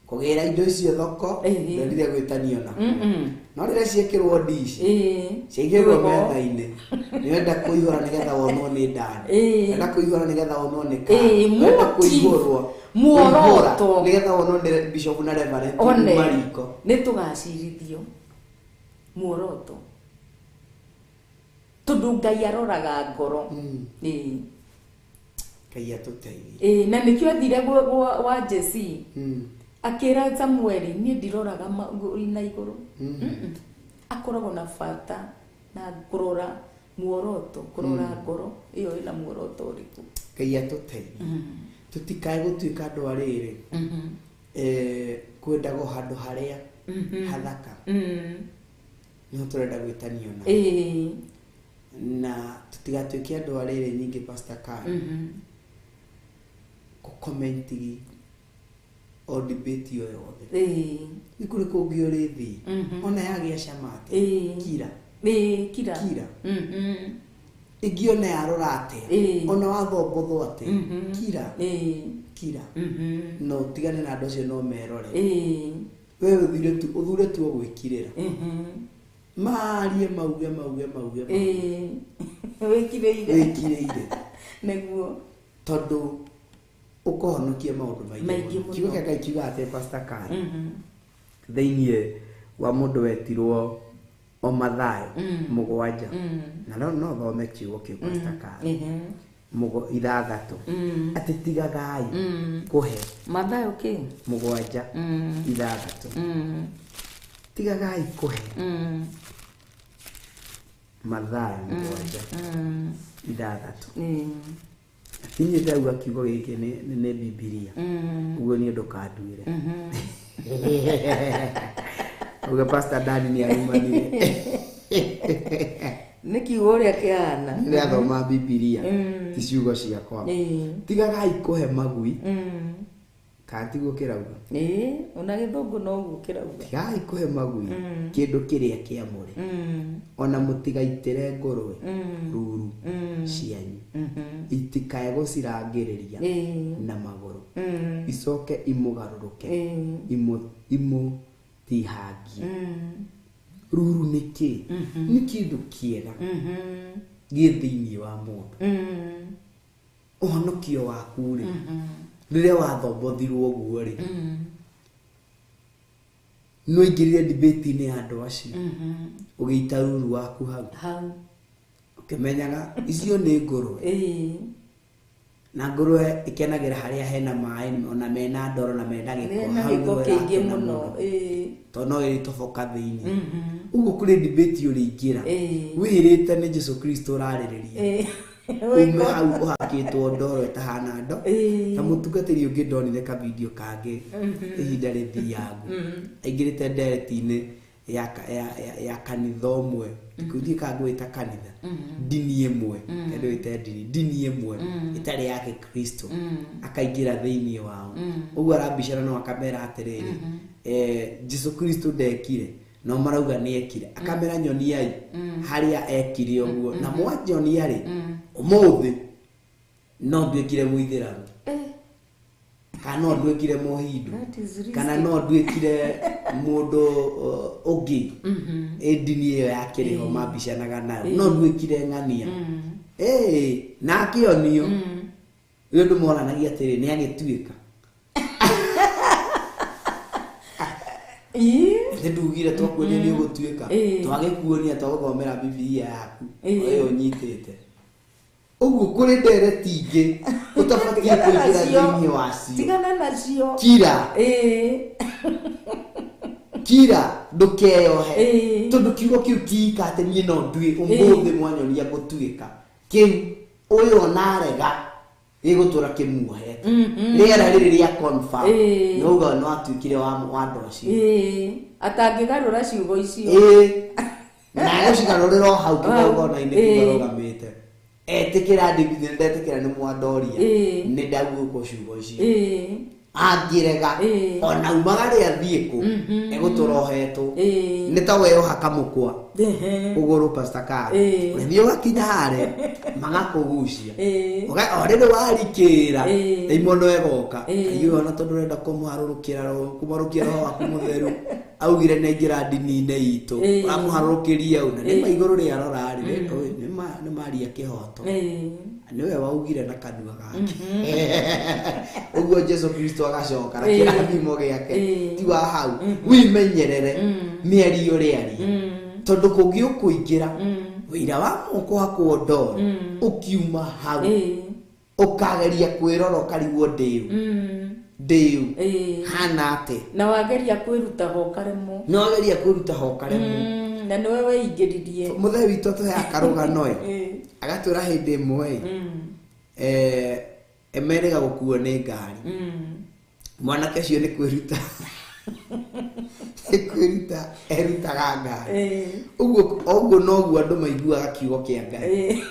Speaker 6: Kũgĩra indo icio thoko. Ndendire gwĩtanio nakuo. No rĩrĩa ciĩkĩrwo ndici, ciaigĩrwo metha-inĩ, nĩwenda kũihũra nĩgetha wonwo nĩ ndani. Wenda kũihũra nĩgetha wonwo nĩ kaa. Wenda kũihũrwo.
Speaker 5: Muoroto.
Speaker 6: Kũihũra nĩgetha wonwo nĩ bishop na reverend
Speaker 5: One.
Speaker 6: kuma riko.
Speaker 5: Nĩ tũgacirithio. Muoroto. Tondũ Ngai aroraga ngoro.
Speaker 6: Ngai atũteithie.
Speaker 5: Na nĩkĩo athire wa Jesse. Akĩra Samueli, niĩ ndiroraga na igũrũ. Akoragwo na bata na kũrora muoroto, kũrora ngoro ĩyo ĩna muoroto ũrĩkũ.
Speaker 6: Ngai atũteithie. Tũtikae gũtuĩka andũ a rĩrĩ. Kwendagwo handũ harĩa hathaka. Nĩho tũrenda gwĩtanio na. Na tũtigatuĩke andũ a rĩrĩ nyingĩ, Pastor Khan. Kũ-comment o debate o yothe. Nĩ kũrĩ kũngĩ ũrĩthiĩ. Ona yagĩa cama atĩa. Kira.
Speaker 5: Kira.
Speaker 6: Kira. Ĩngĩ ona yarora atĩa. Ona wathombothwo atĩa. Kira. Kira. No ũtigane na andũ acio no merore. We ũthure tu o gwĩkirĩra. Marie mauge, mauge, mauge, mauge.
Speaker 5: Wĩkirĩire.
Speaker 6: Wĩkirĩire.
Speaker 5: Nĩguo.
Speaker 6: Tondũ Ũkũhonokia maũndũ maingĩ mũno. Kiugo kĩa Ngai kiugaga atĩ Pastor Karen thĩinĩ wa mũndũ wetirwo o Mathayo 7 na no thome kiugo kĩu Pastor Karen 6 atĩ tigagai kũhe
Speaker 5: Mathayo kĩ
Speaker 6: 7 6 tigagai kũhe Mathayo 7 6 Kinyĩte auga kiugo gĩkĩ nĩ Bibilia ũguo niĩ ndũkanduĩre uga Pastor Dani nĩ arumanire
Speaker 5: nĩ kiugo ũrĩa kĩhana
Speaker 6: nĩathoma Bibilia ti ciugo ciakwa tigagai kũhe magui kana tiguo kĩrauga
Speaker 5: ona gĩthũngũ noguo kĩrauga
Speaker 6: tigagai kũhe magui kĩndũ kĩrĩa kĩamũre ona mũtigaitĩre ngũrwe ruru cianyu itikae gũcirangĩrĩria na magũrũ icoke imũgarũrũke imũtihangie ruru nĩ kĩ nĩ kĩndũ kĩega gĩ thĩinĩ wa mũndũ ũhonokio waku rĩ rĩrĩa wathobothirwo ũguo rĩ nĩ waingĩrire debate-inĩ ya andũ acio ũgĩita ruru waku hau ũkĩmenyaga icio nĩ ngũrwe na ngũrwe ĩkenagĩra harĩa hena maĩ ona mena ndoro na mena gĩko
Speaker 5: hau nĩho kĩingĩ mũno
Speaker 6: tondũ no ĩrĩtoboka thĩinĩ ũguo kũrĩ debate ũrĩingĩra wĩrĩte nĩ Jesu Kristo ũrarĩrĩria ume hau ũhakĩtwo ndoro ĩtahana ndo ta mũtungatĩri ũngĩ ndonire ka video kangĩ ihinda rĩthiangu aingĩrĩte ndereti-inĩ ya kanitha ũmwe ndiĩ kana ngwĩta kanitha ndini ĩmwe ndwĩte ndini ĩmwe ĩtarĩ ya Gĩkristo akaingĩra thĩinĩ wao ũguo arabicana no akamera atĩrĩrĩ Jesu Kristo ndekire no marauga nĩ ekire akamera nyoniai harĩa ekire ũguo na mwanjonia rĩ ũmũthĩ no nduĩkire mũithĩramu kana no nduĩkire mũhindu kana no nduĩkire mũndũ ũngĩ ndini ĩyo ya kĩrĩho mabicanaga nayo no nduĩkire ng'ania na akĩonio nĩ ũndũ moranagia atĩrĩ nĩ agĩtuĩka nĩ ndugire twakuonia nĩ ũgũtuĩka twagĩkuonia twagũthomera Bibilia yaku ĩyo ũnyitĩte ũguo kũrĩ ndereti ingĩ ũtabatiĩ kũingĩra thĩinĩ wacio
Speaker 5: tigana nacio
Speaker 6: kira kira ndũkeyohe tondũ kiugo kĩu kiika atĩ niĩ no nduĩ ũmũthĩ mwanyonia ngũtuĩka kĩu ũyũ onarega gĩgũtũra kĩmuohete rĩera rĩrĩ rĩa confirm nĩuga no atuĩkire wa andũ acio
Speaker 5: atangĩgarũra ciugo icio
Speaker 6: na agũcigarũrĩra o hau kĩgongona-inĩ kĩu arũgamĩte etĩkĩra ndetĩkĩra nĩ mwandoria nĩ ndaguũkwo ciugo icio angĩrega ona umaga rĩa thiĩ kũ egũtũra ohetwo nĩ ta weyoha kamũkwa kũgũrũ Pastor Karen ũrĩthiĩ ũgakinya harĩa magakũgucia o rĩrĩ warikĩra ndaimono ĩgoka aiyũĩ ona tondũ ũrenda kũmũharũrũkia roho waku mũtheru augire nĩ aingĩra ndini-inĩ itũ ũramũharũrũkĩria ũ na nĩ ma igũrũ rĩa rora rĩ nĩ maria kĩhoto nĩwe waugire na kanua gake ũguo Jesu Kristo agacoka na kĩrathimo gĩake ti wa hau wimenyerere mĩario ũrĩaria tondũ kũngĩ ũkũingĩra wĩira wa moko hakwo ndoro ũkiuma hau ũkageria kwĩrora ũkarigwo ndĩũ ndĩũ hana atĩ
Speaker 5: na wageria kwĩruta ho ũkaremwo
Speaker 6: na wageria kwĩruta ho ũkaremwo
Speaker 5: na nĩwe weingĩririe
Speaker 6: mũthee witũ atũheaga karũgano ĩ agatwĩra hĩndĩ ĩmwe ĩ emerĩga gũkuo nĩ ngari mwanake ũcio nĩ kwĩruta erutaga ngari ũguo noguo andũ maiguaga kiugo kĩa Ngai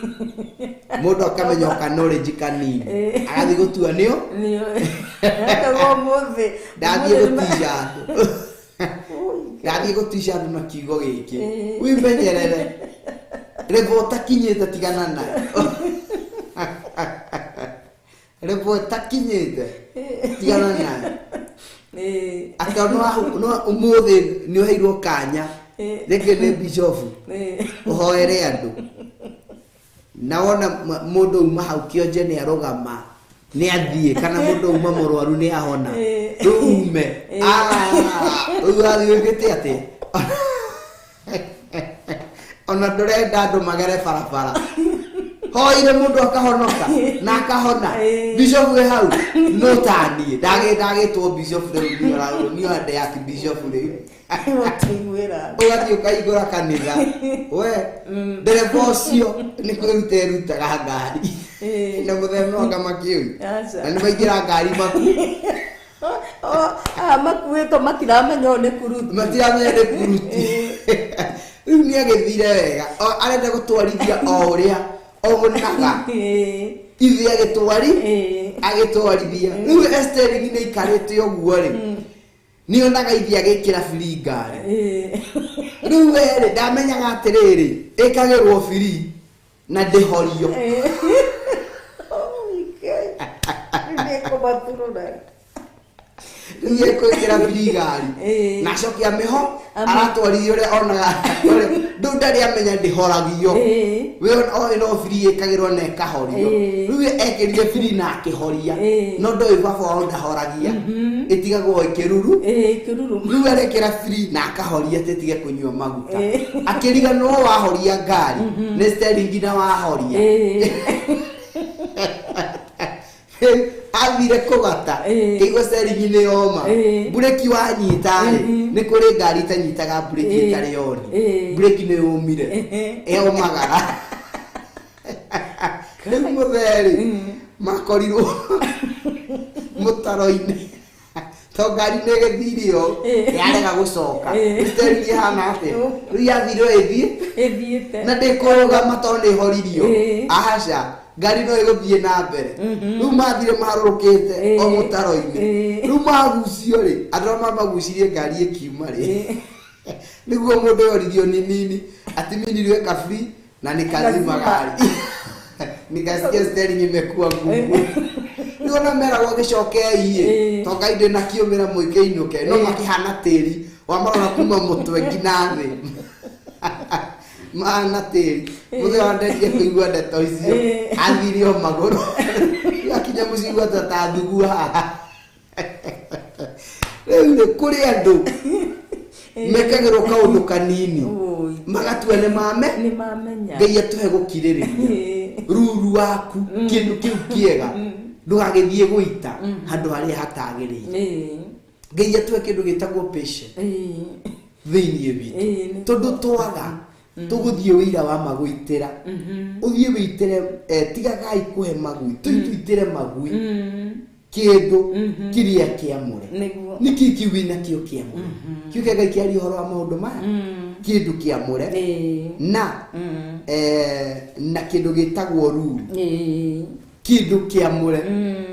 Speaker 6: mũndũ akamenya o knowledge kanini agathiĩ gũtua nĩo ndathiĩ gũtica andũ ndathiĩ gũtica andũ na kiugo gĩkĩ wimenyerere rĩvo ũtakinyĩte tigana nayo rĩvo ũtakinyĩte tigana nayo atĩ no ũmũthĩ nĩ ũheirwo kanya rĩngĩ nĩ bishofu ũhoere andũ na wona mũndũ uma hau kĩonje nĩ arũgama Nĩ athiĩ kana mũndũ uma mũrwaru nĩ ahona. Rĩu ume. Ah, rĩu ũrathiĩ wĩkĩte atĩa? Ona ndũrenda andũ magere barabara. Hoire mũndũ akahonoka na akahona. Bishop wĩ hau no taniĩ ndagĩtwo bishop rĩu niĩ ande ya bishop rĩu.
Speaker 5: Ũtiguĩra.
Speaker 6: Ũgathiĩ ũkahingũra kanitha. We ndereba ũcio nĩ kwĩruta erutaga ngari. Na mũthemba anga makĩũi.
Speaker 5: Aca.
Speaker 6: Na nĩ maingĩra ngari maku.
Speaker 5: Aya makuĩtwo matiramenya ũyũ nĩ kuruti.
Speaker 6: Matiramenya nĩ kuruti. Rĩu nĩ agĩthire wega. Arenda gũtwarithia o ũrĩa onaga. Ithe agĩtwari, agĩtwarithia. Rĩu Esther nĩ aikarĩte ũguo rĩ. Nĩ onaga ithe agĩkĩra biri ngari. Rĩu we rĩ, ndamenyaga atĩrĩrĩ, ĩkagĩrwo biri na ndĩhorio.
Speaker 5: Nĩkũmaturũra.
Speaker 6: Rĩu ekwĩkĩra biri ngari. Na acoke amĩho, aratwarithia ũrĩa onaga. Rĩu ndarĩ amenya ndĩhoragio. We oĩ no biri ĩkagĩrwo na ĩkahorio. Rĩu ekĩrire biri na akĩhoria. No ndoĩ baba wao ndahoragia. Ĩtigagwo ĩkĩruru.
Speaker 5: Ĩkĩruru.
Speaker 6: Rĩu arekĩra biri na akahoria atĩ ĩtige kũnyua maguta. Akĩriganĩrwo wahoria ngari. Nĩ steering na wahoria. Athire kũgata. Kĩigua steering nĩ yoma. Mburĩki wanyita rĩ, nĩ kũrĩ ngari itanyitaga mburĩki ĩtarĩ yoni. Mburĩki nĩ yũmire. Yomagara. Rĩu mũthee rĩ, makorirwo mũtaro-inĩ. To ngari nĩ ĩgĩthire ũũ, yarega gũcoka. Steering ĩhana atĩa? Rĩu yathire o ĩthiĩ.
Speaker 5: Ĩthiĩte.
Speaker 6: Na ndĩkũrũgama tondũ nĩ ĩhoririo. Aca. Ngari no ĩgũthiĩ na mbere. Rĩu mathire maharũrũkĩte o mũtaro-inĩ. Rĩu magucio rĩ, andũ arĩa mamagucirie ngari ĩkiuma rĩ. Nĩguo mũndũ oririo ni nini, ati mimi niliweka free na nikazima gari. Nikasikia steering imekuwa ngumu. Rĩu ona meragwo gĩcokei ĩ, to ngai ndĩ na kĩũmĩra mũikĩinũke, no makĩhana tĩri, wamarora kuma mũtwe nginya thĩ. Mahana tĩri. Mũthenya wa ndendire kũigua ndeto icio, athire o magũrũ. Rĩu akinya mũciĩ igua ta thugu haha. Rĩu rĩ, kũrĩ andũ mekagĩrwo kaũndũ kanini, magatua nĩ mame,
Speaker 5: Nĩ mamenya.
Speaker 6: Ngai atũhe gũkirĩrĩria. Ruru waku, kĩndũ kĩu kĩega, ndũgagĩthiĩ gũita handũ harĩa hatagĩrĩire. Ngai atũhe kĩndũ gĩtagwo patience thĩiniĩ witũ. Tondũ twaga, tũgũthiĩ wĩira wa magũitĩra. Ũthiĩ wĩitĩre, tigagai kũhe magui, tũitũitĩre magui. Kĩndũ kĩrĩa kĩamũre.
Speaker 5: Nĩguo.
Speaker 6: Nĩ kĩĩ kĩu wĩna kĩo kĩamũre? Kĩu kĩa Ngai kĩaria ũhoro wa maũndũ maya? Kĩndũ kĩamũre. Na, na kĩndũ gĩtagwo ruru. Kĩndũ kĩamũre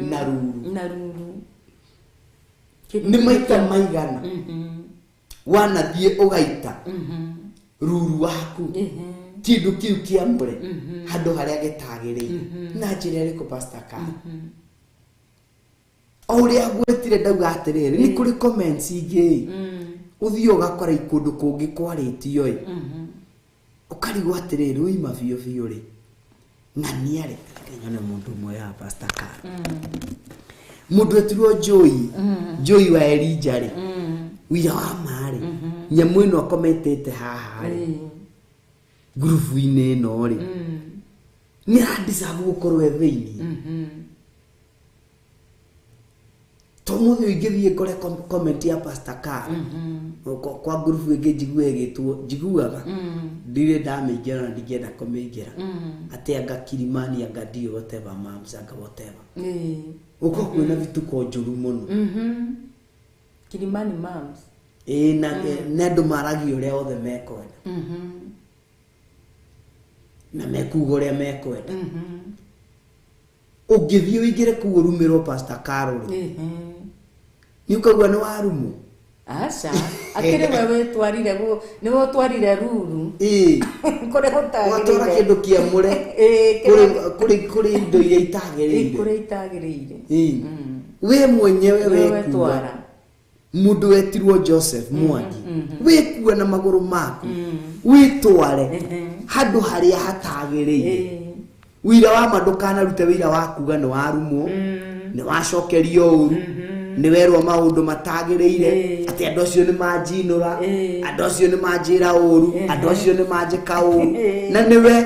Speaker 6: na ruru.
Speaker 5: Na ruru.
Speaker 6: Nĩ maita maigana. Wanathiĩ ũgaita ruru waku. Kĩndũ kĩu kĩamũre handũ harĩa gĩtagĩrĩire. Na njĩra ĩrĩkũ, Pastor Carl? O ũrĩa ngwĩtire ndauga atĩrĩrĩ, nĩ kũrĩ comments ingĩ. Ũthiĩ ũgakora kũndũ kũngĩ kwarĩtio ĩ. Ũkarigwo atĩrĩrĩ, ũima biũ biũ rĩ. Ng'ania rĩ, reke nyone mũndũ ũmwe haha, Pastor Carl. Mũndũ etirwo Joy, Joy wa Elijah rĩ. Wĩira wa ma rĩ, nyamũ ĩno akometete haha rĩ. Ngurubu-inĩ ĩno rĩ. Nĩ arandicabu gũkorwo e thĩiniĩ. To mũthĩ ũngĩthiĩ ngore comment ya Pastor Carl. Kwa ngurubu ĩngĩ njigue ĩgĩtwo, njiguaga. Ndirĩ ndamĩingĩra na ndingĩenda kũmĩingĩra. Atĩ anga Kilimani, anga ndio whatever, mams, anga whatever. Gũkorwo kwĩna vituko njũru mũno.
Speaker 5: Kilimani mams.
Speaker 6: Na andũ maragia ũrĩa othe mekwenda. Na mekuga ũrĩa mekwenda. Ũngĩthiĩ ũingĩre kũu ũrumĩrwo Pastor Carol rĩ. Nĩ ũkaigua nĩ warumwo?
Speaker 5: Aca, akĩrĩ we wĩtwarire nĩ we ũtwarire ruru. Kũrĩa gũtagĩrĩire.
Speaker 6: Ũgatwara kĩndũ kĩamũre. Kũrĩ indo iria itagĩrĩire.
Speaker 5: Kũrĩa itagĩrĩire.
Speaker 6: We mwenyewe
Speaker 5: Nĩ we
Speaker 6: wekua.
Speaker 5: wetwara.
Speaker 6: Mũndũ wetirwo Joseph Mwangi. Wĩkua na magũrũ maku. Wĩtware handũ harĩa hatagĩrĩire. Wĩira wa ma ndũkanarute wĩira wa kuga nĩ warumwo, nĩ wacokerio ũru, nĩ werwo maũndũ matagĩrĩire, atĩ andũ acio nĩ manjinũra, andũ acio nĩ manjĩra ũru, andũ acio nĩ manjĩka ũru, na nĩwe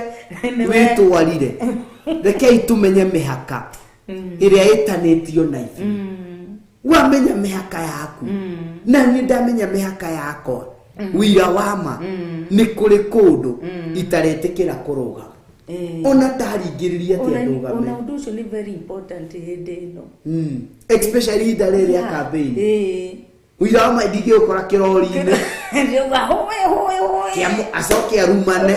Speaker 6: wĩtwarire. Rekei tũmenye mĩhaka ĩrĩa ĩtanĩtio na ithuĩ. Wamenya mĩhaka yaku, na niĩ ndamenya mĩhaka yakwa, wĩira wa ma nĩ kũrĩ kũndũ itaretĩkĩra kũrũgama. Ona ndaringĩrĩria atĩ andũgame.
Speaker 5: Ona ũndũ ũcio nĩ very important hĩndĩ ĩno.
Speaker 6: Especially ihinda rĩrĩ rĩa campaign. Wĩira wa ma ndingĩũkora kĩrori-inĩ. Acoke arumane.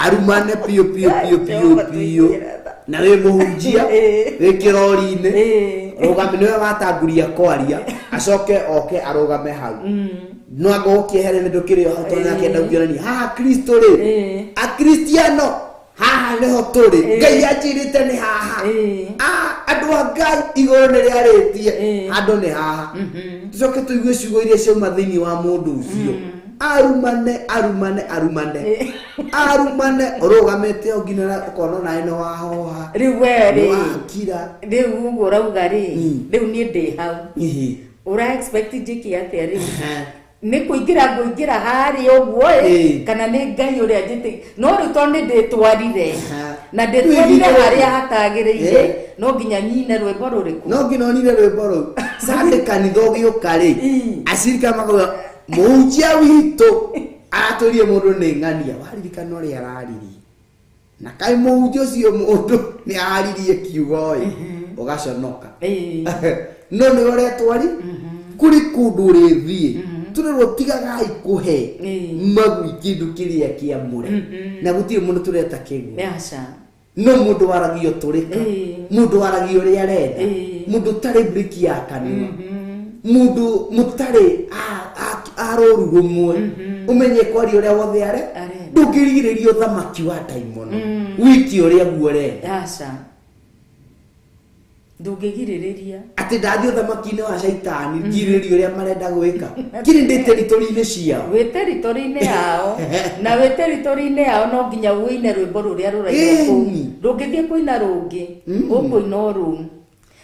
Speaker 6: Arumane piũ piũ piũ piũ piũ. Na wĩ mũhunjia, wĩ kĩrori-inĩ, rũgame nĩwe watanguria kwaria, acoke oke arũgame hau. No anga ũkĩehere nĩ ndũkĩrĩ o hau tondũ nĩakĩenda gũkĩonania haha Kristo rĩ, Akristiano haha nĩho tũrĩ, Ngai anjĩrĩte nĩ haha. Andũ a Ngai igũrũ nĩ rĩarĩtie, handũ nĩ haha. Tũcoke tũigue ciugo iria ciauma thĩinĩ wa mũndũ ũcio. Arumane, arumane, arumane. Arumane, ũrũgamĩte o nginya ũkona nawe nĩ wahoha.
Speaker 5: Rĩu we rĩ,
Speaker 6: wakira.
Speaker 5: Rĩu ũguo ũrauga rĩ, rĩu niĩ ndĩ hau. Ũra expect njĩke atĩa rĩu? Nĩ kũingĩra ngũingĩra harĩa ũguo ĩ, kana nĩ Ngai ũrĩa njĩtĩ. No rĩu tondũ nĩ ndĩtwarire, na ndĩtwarire harĩa hatagĩrĩire, no nginya nyine rwĩmbo rũrĩkũ?
Speaker 6: No nginya ũnyine rwĩmbo rũu. Sunday kanitha ũgĩũka rĩ, acirika makauga mũhunjia witũ aratũrie mũndũ nĩ ng'ania. Waririkana ũrĩa araririe, na kaĩ mũhunjia ũcio mũndũ nĩ araririe kiugo ĩ, ũgaconoka. No nĩ ũretwari kũrĩ kũndũ ũrĩthiĩ, tũrerwo tigagai kũhe magui kĩndũ kĩrĩa kĩamũre, na gũtirĩ mũndũ tũreta kĩguo. No mũndũ waragia ũtũrĩka, mũndũ waragia ũrĩa arenda, mũndũ ũtarĩ briki ya kanua, mũndũ mũtarĩ a rũru rũmwe, ũmenye kwaria ũrĩa wothe are, ndũngĩrigĩrĩria ũthamaki wa ndaimono, wiki ũrĩa guo ũrenda.
Speaker 5: Ndũngĩgirĩrĩria.
Speaker 6: Atĩ ndathiĩ ũthamaki-inĩ wa caitani, ngirĩrĩria ũrĩa marenda gwĩka. Kiri ndĩ territory-inĩ ciao.
Speaker 5: Wĩ territory-inĩ yao. Na wĩ territory-inĩ yao no nginya ũine rwĩmbo rũrĩa rũrainwo kũu. Ndũngĩthiĩ kũina rũngĩ, ũkũina o rũu.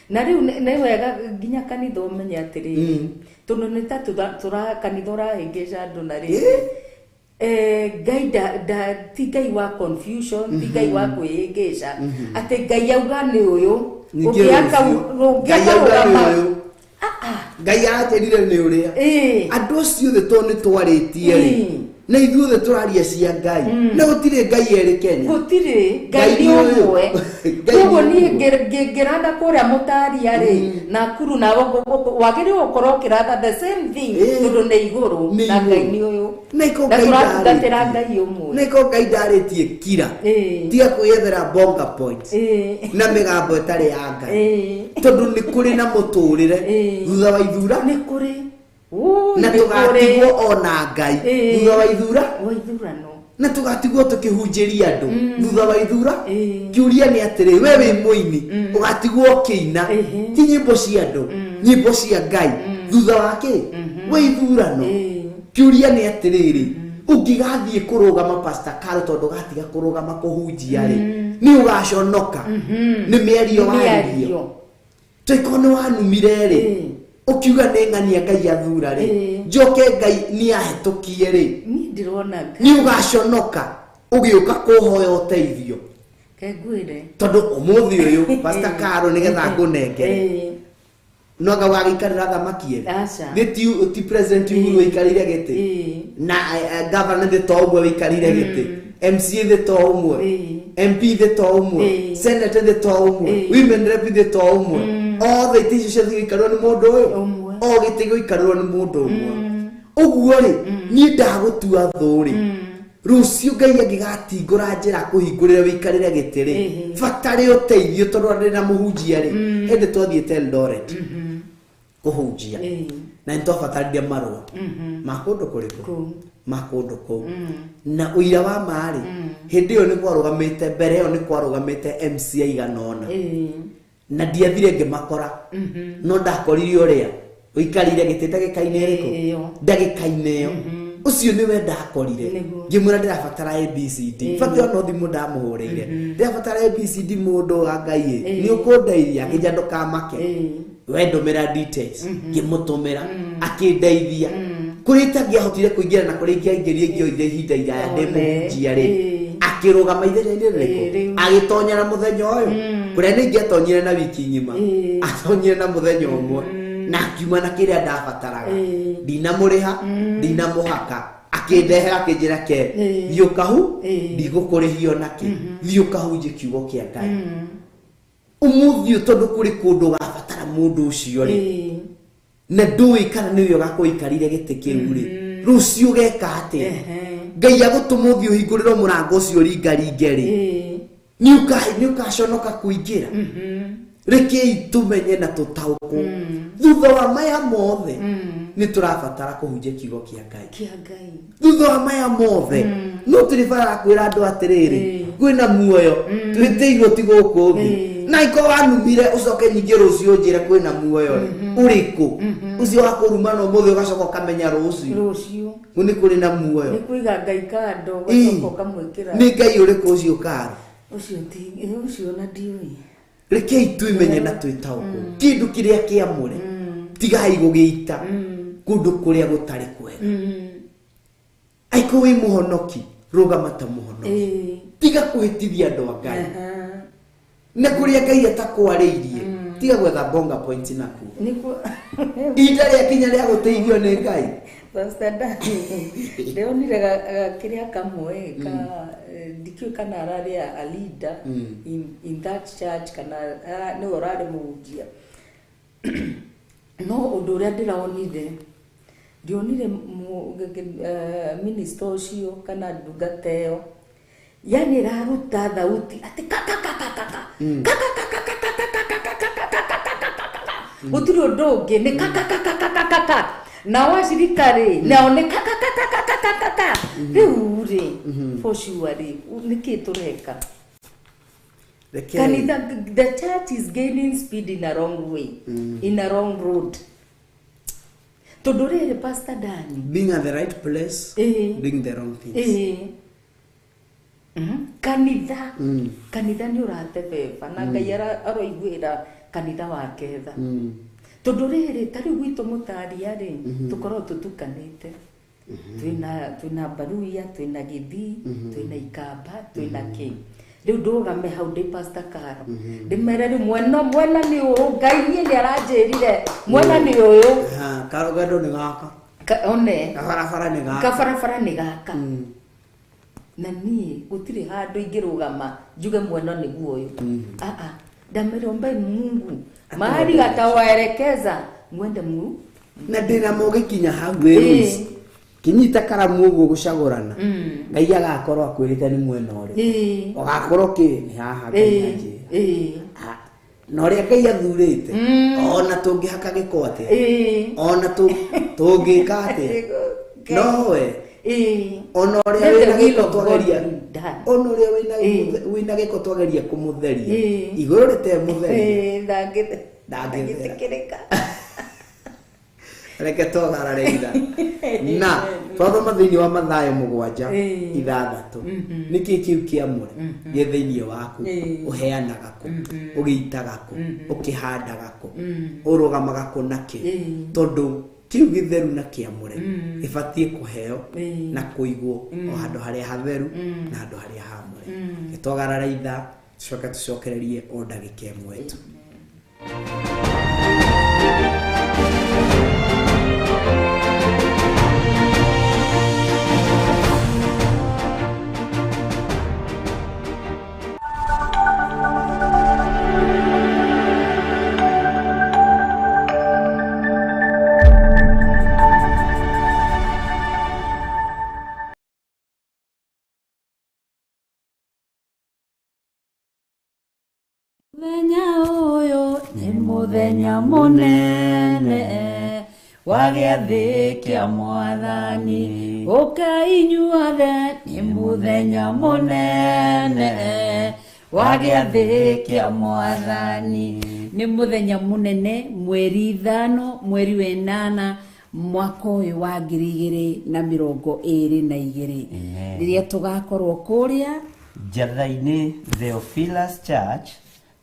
Speaker 5: Na rĩu nĩ wega nginya kanitha ũmenye atĩrĩrĩ, tondũ nĩ ta kanitha ũrahĩngĩca andũ na rĩrĩ. Ngai ti Ngai wa confusion, ti Ngai wa kwĩhĩngĩca. Atĩ Ngai auga nĩ ũyũ,
Speaker 6: Ngai aranjĩrire nĩ ũrĩa. Andũ acio othe tondũ nĩ twarĩtie rĩ, na ithuĩ othe tũraria cia Ngai, na gũtirĩ Ngai erĩ Kenya.
Speaker 5: Gũtirĩ, Ngai nĩ ũmwe. Koguo niĩ ngĩratha kũrĩa Mũtaria rĩ, Nakuru nawe wagĩrĩirwo gũkorwo ũkĩratha the same thing, tondũ nĩ igũrũ na Ngai nĩ ũyũ.
Speaker 6: Na
Speaker 5: tũratungatĩra Ngai ũmwe.
Speaker 6: Na iko Ngai ndarĩtie kira. Tiga kwĩyethera bonga points na mĩgambo ĩtarĩ ya Ngai. Tondũ nĩ kũrĩ na mũtũrĩre thutha wa ithura.
Speaker 5: Nĩ kũrĩ.
Speaker 6: Na tũgatigwo ona Ngai thutha wa ithura. Na tũgatigwo tũkĩhunjĩria andũ thutha wa ithura. Kĩũria nĩ atĩrĩ, we wĩ mũini ũgatigwo ũkĩina ti nyĩmbo cia andũ, nyĩmbo cia Ngai thutha wa kĩ? Wa ithurano. Kĩũria nĩ atĩrĩrĩ, ũngĩgathiĩ kũrũgama Pastor Carol tondũ ũgatiga kũrũgama kũhunjia rĩ, nĩ ũgaconoka nĩ mĩario waririe. Tũĩkorwo nĩ wanumire rĩ, ũkiuga nĩ ng'ania Ngai athura rĩ, njoke Ngai nĩ ahĩtũkie rĩ, nĩ ũgaconoka ũgĩũka kũhoya ũteithio. Tondũ ũmũthĩ ũyũ Pastor Carol nĩgetha ngũnengere, no anga ũgagĩikarĩra thamaki ĩrĩ. Nĩ ti President Uhuru ũikarĩire gĩtĩ, na governor thĩ to ũmwe ũikarĩire gĩtĩ, MCA thĩ to ũmwe, MP thĩ to ũmwe, Senator thĩ to ũmwe, Women Rep thĩ to ũmwe. Othe itĩ icio ciothe igũikarĩrwo nĩ mũndũ ũyũ, o gĩtĩ gĩgũikarĩrwo nĩ mũndũ ũmwe. Ũguo rĩ, niĩ ndagũtua thũ rĩ, rũciũ Ngai angĩgatingũra njĩra kũhingũrĩra wĩikarĩre gĩtĩ rĩ, batarĩ ũteithio tondũ ndĩ na mũhunjia rĩ, hĩndĩ twathiĩte Eldoret kũhunjia, na nĩ twabatarire marũa ma kũndũ kũrĩkũ? Ma kũndũ kũu. Na ũira wa ma rĩ, hĩndĩ ĩyo nĩ kwarũgamĩte, mbere ĩyo nĩ kwarũgamĩte MC aigana ũna. Na ndiathire ngĩmakora, no ndakorire ũrĩa ũikarĩire gĩtĩ ndagĩka-inĩ ĩrĩkũ? Ndagĩka-inĩ ĩyo. Ũcio nĩwe ndakorire. Ngĩmwĩra ndĩrabatara ABCD. Bati ona thimũ ndamũhũrĩire. Ndĩrabatara ABCD mũndũ wa Ngai ĩ. Nĩ ũkũndeithia akĩnja ndũkamake. We ndũmĩra details. Ngĩmũtũmĩra akĩndeithia. Kũrĩa itangĩahotire kũingĩra na kũrĩa ingĩaingĩria ingĩoire ihinda iraya ndĩmũhunjia rĩ. Akĩrũgama ithenya-inĩ rĩrĩkũ? Agĩtonya na mũthenya ũyũ. Kũrĩa nĩ ingĩatonyire na wiki ng'ima. Atonyire na mũthenya ũmwe. Na akiuma na kĩrĩa ndabataraga. Ndinamũrĩha, ndinamũhaka. Akĩndehera akĩnjĩra ke thiĩ ũkahu, ndigũkũrĩhia ona kĩ. Thiĩ ũkahunjie kiugo kĩa Ngai. Ũmũthĩ ũyũ tondũ kũrĩ kũndũ ũgabatara mũndũ ũcio rĩ. Na ndũĩ kana nĩwe ũgakorwo ũikarĩire gĩtĩ kĩu rĩ. Rũciũ ũgeka atĩa? Ngai agũtũma ũthiĩ ũhingũrĩrwo mũrango ũcio ũringaringe rĩ. Nĩ ũkaconoka kũingĩra. Rekei tũmenye na tũtaũkwo. Thutha wa maya mothe nĩ tũrabatara kũhunjia kiugo kĩa Ngai. Thutha wa maya mothe no tũrĩbatara kwĩra andũ atĩrĩrĩ kwĩna muoyo twĩtĩirwo ti gũkũ thĩ. Na iko wanumire ũcoke nyingĩ rũciũ ũnjĩre kwĩna muoyo rĩ ũrĩkũ? Ũcio wa kũruma na ũmũthĩ ũgacoka ũkamenya rũciũ.
Speaker 5: Rũciũ.
Speaker 6: Nĩ kũrĩ na muoyo.
Speaker 5: Nĩ kũiga Ngai kando ũgacoka ũkamwĩkĩra.
Speaker 6: Nĩ Ngai ũrĩkũ ũcio kando?
Speaker 5: Ũcio ti ũcio na ndiũĩ.
Speaker 6: Rekei twimenye na twĩtaũkwo. Kĩndũ kĩrĩa kĩamũre tigai gũgĩita kũndũ kũrĩa gũtarĩ kwega. Aiko wĩ mũhonoki rũgama ta mũhonoki. Tiga kũhĩtithia andũ a Ngai. Na kũrĩa Ngai atakwarĩirie tiga gwetha bonga point nakuo. Ihinda rĩakinya rĩa gũteithio nĩ Ngai.
Speaker 5: Pastor Dani, ndĩronire kĩrĩa kamwe ka ndikĩũĩ kana ararĩ a leader in that church kana nĩwe ũrarĩ mũhunjia. No ũndũ ũrĩa ndĩronire ndionire minister ũcio kana ndungata ĩyo yani ĩraruta thauti atĩ kaka kaka kaka kaka kaka kaka kaka kaka kaka kaka gũtirĩ ũndũ ũngĩ nĩ kaka kaka kaka kaka nao acirika rĩ nao nĩ kaka kaka kaka kaka rĩu rĩ for sure rĩ nĩkĩ tũreka? Kanitha, the church is gaining speed in a wrong way, in a wrong road. Tondũ rĩrĩ Pastor Dani,
Speaker 6: being at the right place, doing the wrong things.
Speaker 5: Kanitha, kanitha nĩ ũratebeba na Ngai aroiguĩra kanitha wake tha. Tondũ rĩrĩ ta rĩu gwitũ mũtaria rĩ tũkorwo tũtukanĩte. Twĩna Baruya, twĩna Gĩthii, twĩna Ikamba, twĩna kĩ. Rĩu ndũgame hau ndĩ Pastor Karo. Ndĩmere rĩu mwena mwena nĩ ũyũ Ngai niĩ nĩ aranjĩrire mwena nĩ ũyũ.
Speaker 6: Karũgendo nĩ gaka.
Speaker 5: One.
Speaker 6: Kabarabara nĩ gaka.
Speaker 5: Kabarabara nĩ gaka. Na niĩ gũtirĩ handũ ingĩrũgama njuge mwena nĩguo ũyũ. Ndameromba Mungu mahali atawaelekeza mwende mu
Speaker 6: na ndĩna mũgĩkinya hau wĩ kinyita karamu ũguo gũcagũrana Ngai agakorwo akwĩrĩte nĩ mwena ũrĩkũ ũgakorwo kĩ nĩ haha Ngai anjĩra na ũrĩa Ngai athurĩte ona tũngĩhaka gĩko atĩa ona tũngĩka atĩa nowe ona ũrĩa wĩna gĩko twageria ona ũrĩa wĩna gĩko twageria kũmũtheria igũrũ rĩtemũtheria ndangĩtĩkĩrĩka. Reke twagarare itha na twathoma thĩinĩ wa Mathayo 7:6 nĩkĩ kĩu kĩamũre gĩ thĩinĩ waku ũheanaga kũ ũgĩitaga kũ ũkĩhandaga kũ ũrũgamaga kũ nakĩ tondũ kĩu gĩtheru na kĩamũre gĩbatiĩ kũheo na kũigwo o handũ harĩa hatheru na handũ harĩa hamũre. Twagarare itha tũcoke tũcokererie o ndagĩka ĩmwe tu.
Speaker 5: Mũthenya ũyũ nĩ mũthenya mũnene wa gĩathĩ kĩa Mwathani ũkai inyuothe nĩ mũthenya mũnene wa gĩathĩ kĩa Mwathani. Nĩ mũthenya mũnene mweri 5 mweri wa 8
Speaker 3: Mwaka ũyũ wa 2022.
Speaker 7: Amen.
Speaker 3: Rĩrĩa tũgakorwo kũrĩa
Speaker 7: Njatha-inĩ Theophilus Church,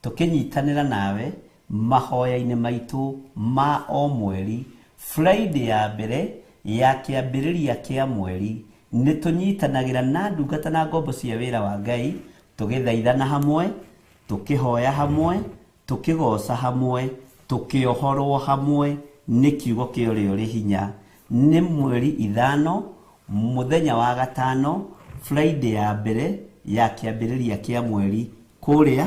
Speaker 7: tũkĩnyitanĩra nawe mahoya-inĩ maitũ ma o mweri. Friday ya mbere ya kĩambĩrĩria kĩa mweri nĩ tũnyitanagĩra na ndungata na ngombo cia wĩra wa Ngai, tũgĩthaithana hamwe, tũkĩhoya hamwe, tũkĩgoca hamwe, tũkĩohorwo hamwe nĩ kiugo kĩa ũrĩa ũrĩ hinya. Nĩ mweri 5 mũthenya wa gatano, Friday ya mbere ya kĩambĩrĩria kĩa mweri, kũrĩa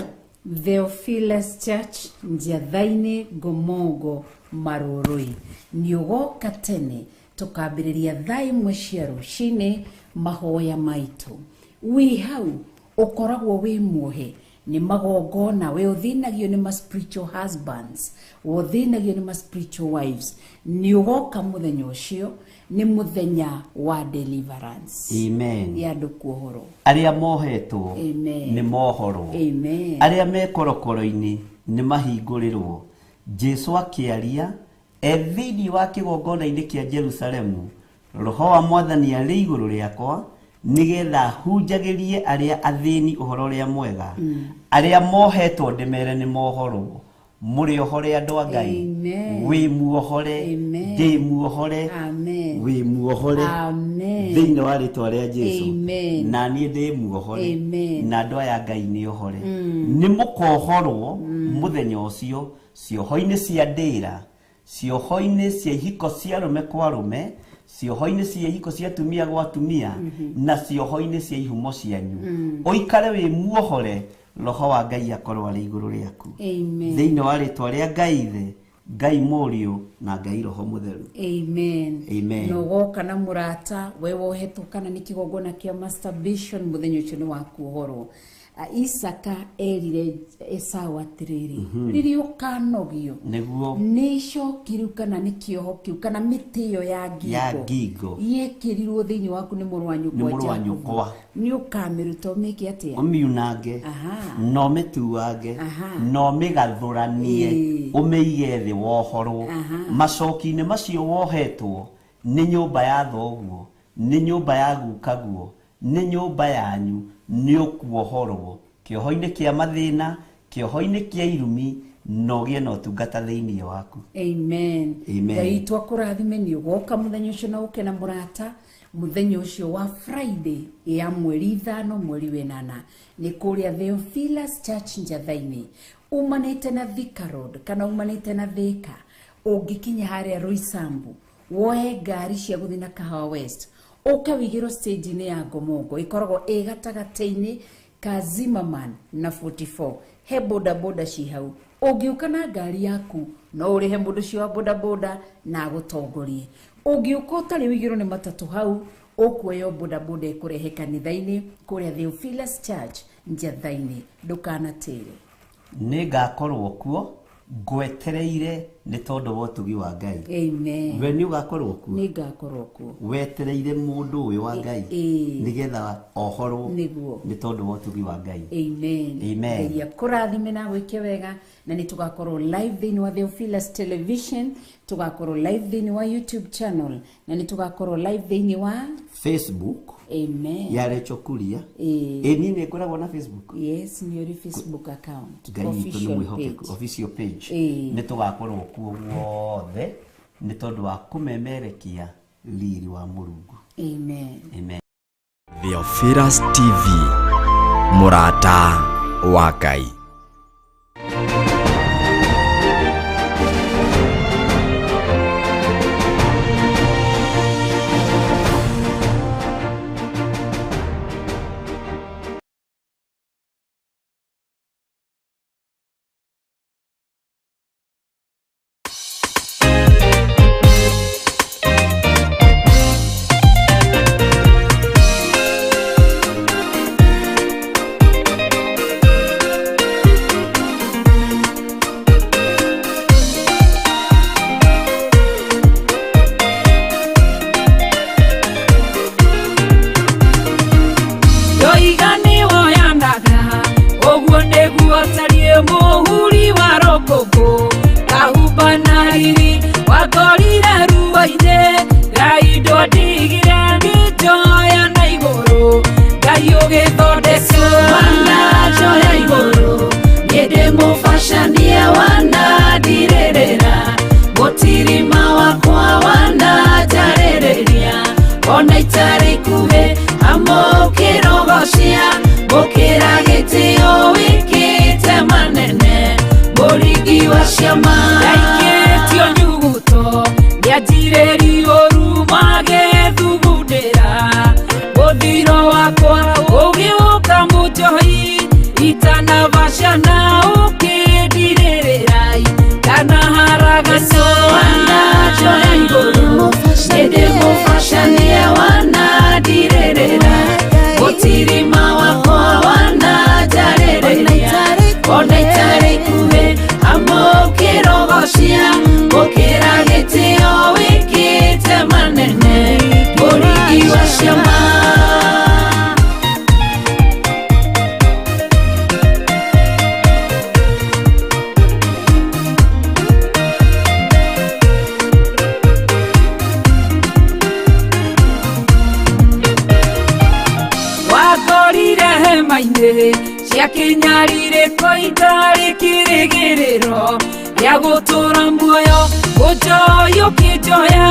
Speaker 3: Theophilus Church, Njatha-inĩ, Ngomongo, Marũrũi. Nĩ ũgoka tene tũkambĩrĩria thaa 1 cia rũcinĩ mahoya maitũ. Wĩ hau ũkoragwo wĩ muohe nĩ magongona, we ũthĩnagio nĩ ma spiritual husbands, we ũthĩnagio nĩ ma spiritual wives. Nĩ ũgoka mũthenya ũcio, nĩ mũthenya wa deliverance.
Speaker 7: Amen.
Speaker 3: Ya andũ kuohorwo.
Speaker 7: Arĩa mohetwo
Speaker 3: Amen.
Speaker 7: nĩ mohorwo.
Speaker 3: Amen.
Speaker 7: Arĩa me korokoro-inĩ nĩ mahingũrĩrwo. Jesu akĩaria e thĩinĩ wa kĩgongona-inĩ kĩa Jerusalemu, Roho wa Mwathani arĩ igũrũ rĩakwa, nĩgetha hunjagĩrie arĩa athĩni ũhoro ũrĩa mwega. Arĩa mohetwo ndĩmere nĩ mohorwo. Mũrĩ ohore andũ a Ngai.
Speaker 3: Amen.
Speaker 7: Wĩ muohore.
Speaker 3: Amen.
Speaker 7: Ndĩ muohore.
Speaker 3: Amen.
Speaker 7: Wĩ muohore.
Speaker 3: Amen.
Speaker 7: Thĩinĩ wa rĩtwa rĩa Jesu.
Speaker 3: Amen.
Speaker 7: Na niĩ ndĩ muohore.
Speaker 3: Amen.
Speaker 7: Na andũ aya Ngai nĩ ohore. Nĩ mũkohorwo mũthenya ũcio, cioho-inĩ cia ndĩra, cioho-inĩ cia ihiko cia arũme kwa arũme, cioho-inĩ cia ihiko cia atumia gwa atumia, na cioho-inĩ cia ihumo cianyu. Ũikare wĩ muohore, Roho wa Ngai akorwo arĩ igũrũ rĩaku.
Speaker 3: Amen.
Speaker 7: Thĩinĩ wa rĩtwa rĩa Ngai Ithe, Ngai Mũriũ na Ngai Roho Mũtheru.
Speaker 3: Amen.
Speaker 7: Amen.
Speaker 3: Na ũgoka na mũrata we wohetwo kana nĩ kĩgongona kĩa masturbation, mũthenya ũcio nĩ wa kuohorwo. Isaka erire Esau atĩrĩrĩ, rĩrĩa ũkanogio
Speaker 7: Nĩguo.
Speaker 3: nĩ icoki rĩu kana nĩ kĩoho kĩu kana mĩtĩ ĩyo ya ngingo
Speaker 7: Ya ngingo.
Speaker 3: yekĩrirwo thĩinĩ waku nĩ mũrũ wa nyũkwa
Speaker 7: Nĩ mũrũ wa
Speaker 3: Jakubu.
Speaker 7: nyũkwa.
Speaker 3: Nĩ ũkamĩruta ũmĩke atĩa?
Speaker 7: Ũmiunange,
Speaker 3: Aha.
Speaker 7: na ũmĩtuange,
Speaker 3: Aha.
Speaker 7: na ũmĩgathũranie,
Speaker 3: Ĩĩ.
Speaker 7: ũmĩige thĩ wohorwo.
Speaker 3: Aha.
Speaker 7: Macoki-inĩ macio wohetwo nĩ nyũmba ya thoguo, nĩ nyũmba ya gukaguo, nĩ nyũmba yanyu, nĩ ũkuohorwo kĩoho-inĩ kĩa mathĩna, kĩoho-inĩ kĩa irumi, na ũgĩe na ũtungata thĩinĩ waku.
Speaker 3: Amen.
Speaker 7: Amen.
Speaker 3: Ngai witũ akũrathime. Nĩ ũgoka mũthenya ũcio na ũke na mũrata mũthenya ũcio wa Friday ya mweri 5 mweri 8 nĩ kũrĩa Theophilus Church Njatha-inĩ, umanĩte na Thika Road kana umanĩte na Thika, ũngĩkinya harĩa Roysambu woe ngari cia gũthiĩ na Kahawa West, ũke wĩigĩrwo stage-inĩ ya Ngomongo, ĩkoragwo ĩ gatagatĩ-inĩ ka Zimmerman na 44. He boda boda ci hau, ũngĩũka na ngari yaku no ũrĩhe mũndũ ũcio wa boda boda na agũtongorie. Ũngĩũka ũtarĩ wĩigĩrwo nĩ matatũ hau, ũkuoya boda boda ĩkũrehe kanitha-inĩ kũrĩa Theophilus Church Njatha-inĩ. Ndũkanatĩre.
Speaker 7: Nĩ ngakorwo kuo ngwetereire nĩ tondũ wa ũtugi wa Ngai.
Speaker 3: Amen.
Speaker 7: We nĩ ũgakorwo kuo?
Speaker 3: Nĩ ngakorwo kuo.
Speaker 7: Wetereire mũndũ ũyũ wa Ngai nĩgetha ohorwo
Speaker 3: Nĩguo.
Speaker 7: nĩ tondũ wa ũtugi wa Ngai.
Speaker 3: Amen.
Speaker 7: Amen.
Speaker 3: Ngai akũrathime na gwĩke wega, na nĩ tũgakorwo live thĩinĩ wa Theophilus Television, tũgakorwo live thĩinĩ wa YouTube channel, na nĩ tũgakorwo live thĩinĩ wa
Speaker 7: Facebook.
Speaker 3: Amen.
Speaker 7: Ya Rachel Kuria.
Speaker 3: Ĩĩ.
Speaker 7: Ĩ niĩ nĩ ngoragwo na Facebook.
Speaker 3: Yes, nĩ ũrĩ Facebook account.
Speaker 7: Ngai witũ nĩ
Speaker 3: Official
Speaker 7: mwĩhokeku.
Speaker 3: page.
Speaker 7: Official page.
Speaker 3: Ĩĩ.
Speaker 7: Nĩ tũgakorwo kuo guothe nĩ tondũ wa kũmemerekia riri wa Mũrungu.
Speaker 3: Amen.
Speaker 7: Amen.
Speaker 1: Theophilus TV, mũrata wa Ngai.
Speaker 8: Itanavashana ukindirĩrĩrai kana haragana wanajoya igũrũ nĩndĩ mũbacanie wanandirĩrĩra mũtirima wakwa wananjarĩrĩria ona itarĩ ikuhĩ amũkĩrogocia gũkĩra gĩtĩo wĩkĩte manene mũringi wa ciama. Wakorire hema-inĩ cia kĩnyarire ko itarĩ kĩrĩgĩrĩro gĩa gũtũũra muoyo gũnjoya ũkĩnjoya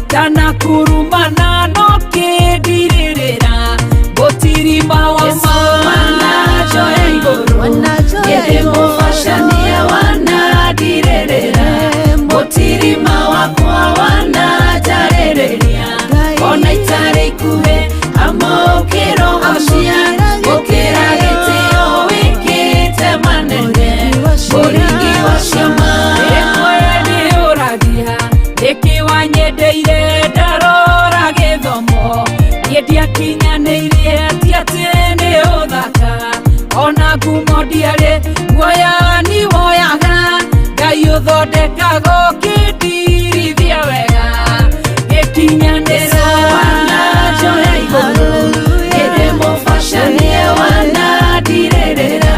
Speaker 8: ndanakurumana no kĩndirĩrĩra mũtirima wa ma wananjoya igũrũ nĩndĩ mũbacanie wanandirĩrĩra mũtirima wakwa wananjarĩrĩria ona itarĩ ikuhĩ amũkĩrogocia gũkĩra gĩtĩo wĩkĩte manene mũringi wa ciama. Rĩmwe nĩũragia nĩkĩ wanyendeire ndarora gĩthomo niĩ ndiakinyanĩirie ti atĩ nĩ ũthaka ona ngumo ndiarĩ guoya ni woyaga Ngai ũthondekaga ũkĩndirithia wega gĩkinyanĩra wananjoya igũrũ nĩndĩ mũbacanie wanandirĩrĩra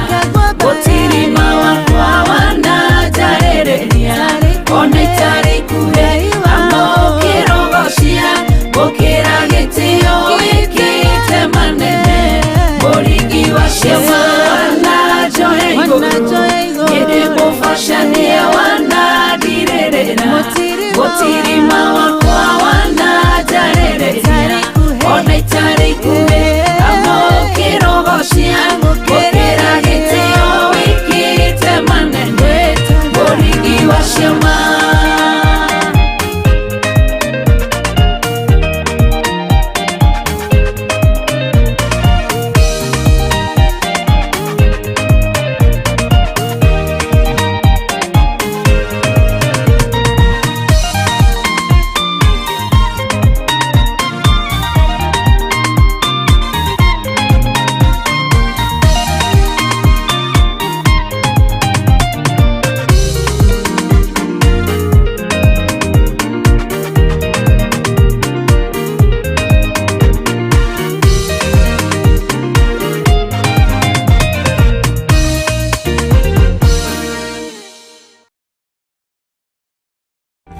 Speaker 8: mũtirima wakwa wananjarĩrĩria ona itarĩ ikuhĩ amũkĩrogocia gũkĩra gĩtĩo wĩkĩte manene mũringi wa ciama wananjoya igũrũ nĩndĩ mũbacanie wanandirĩrĩra mũtirima wakwa wananjarĩrĩria ona itarĩ ikuhĩ amũkĩrogocia gũkĩra gĩtĩo wĩkĩte manene mũringi wa ciama.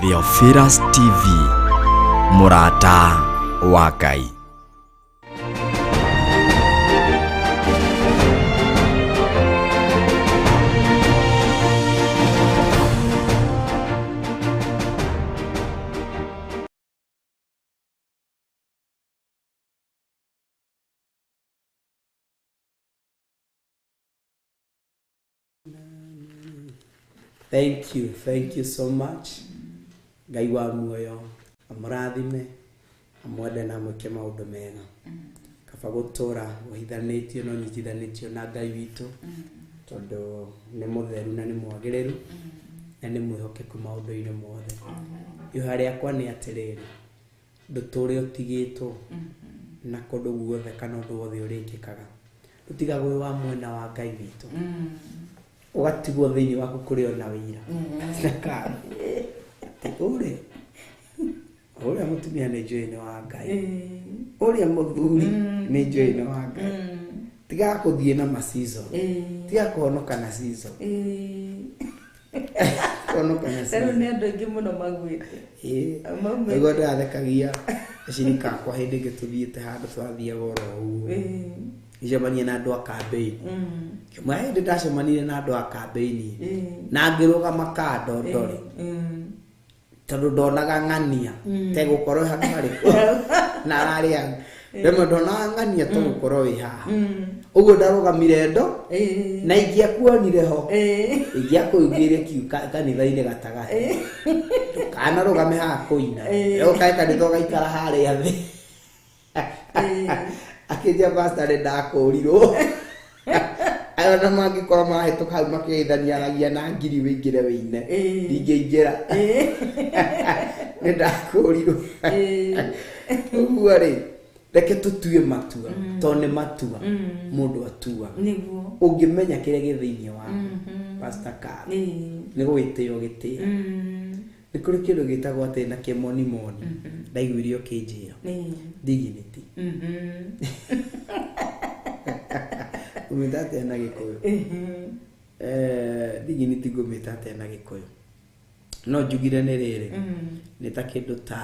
Speaker 1: Theophilus TV, mũrata wa Ngai.
Speaker 4: Thank you so much. Ngai wa muoyo amũrathime amwende na amwĩke maũndũ mega. Kaba gũtũra ũhithanĩtio na ũnyitithanĩtio na Ngai witũ tondũ nĩ mũtheru na nĩ mwagĩrĩru na nĩ mwĩhokeku maũndũ-inĩ mothe. Ihoya rĩakwa nĩ atĩrĩrĩ, ndũtũre ũtigĩtwo na kũndũ guothe kana ũndũ wothe ũrĩkĩkaga, ũtigagwo wĩ wa mwena wa Ngai witũ, ũgatigwo thĩinĩ waku kũrĩ ona wĩira. Ũrĩa ũrĩa mũtumia nĩ njũĩ nĩ wa Ngai, ũrĩa mũthuri nĩ njũĩ nĩ wa Ngai. Tigaga kũthiĩ na ma-season, tigaga kũhonoka na season. Kũhonoka na
Speaker 5: Rĩu
Speaker 4: season.
Speaker 5: nĩ andũ aingĩ mũno maguĩte.
Speaker 4: Nĩguo ndĩrathekagia acirika akwa hĩndĩ ĩngĩ tũthiĩte handũ twathiaga oro ũguo ngĩcemania na andũ a kambĩini. Kĩmwe hĩndĩ ndacemanirie na andũ a kambĩini na ngĩrũgama kando ndore tondũ ndonaga ng'ania tegũkorwo handũ harĩkũ na ararĩ angĩ rĩmwe ndonaga ng'ania tũgũkorwo wĩ haha ũguo ndarũgamire ndo na ingĩakuonire ho ingĩakũigĩire kiu kanitha-inĩ gatagatĩ ndũkanarũgame haha kũina ũkae kanitha ũgaikara harĩa thĩ. Akĩnjia pastor nĩ ndakũrirwo
Speaker 6: Ona mangĩkorwo marahĩtũka hau makĩgeithaniaragia na ngiri wĩingĩre wĩine ndingĩingĩra nĩ ndakũrirwo ũguo rĩ reke tũtue matua tondũ nĩ matua mũndũ atuaga
Speaker 5: nĩguo
Speaker 6: ũngĩmenya kĩrĩa gĩ thĩinĩ waku Pastor Carl nĩ gũgĩtĩo gĩtĩo nĩ kũrĩ kĩndũ gĩtagwo atĩ na kĩmonimoni ndaiguire ũkĩnjĩra dignity ngũmĩta atĩa na Gĩkũyũ dignity ngũmĩta atĩa na Gĩkũyũ no njugire nĩ rĩrĩ nĩ ta kĩndũ ta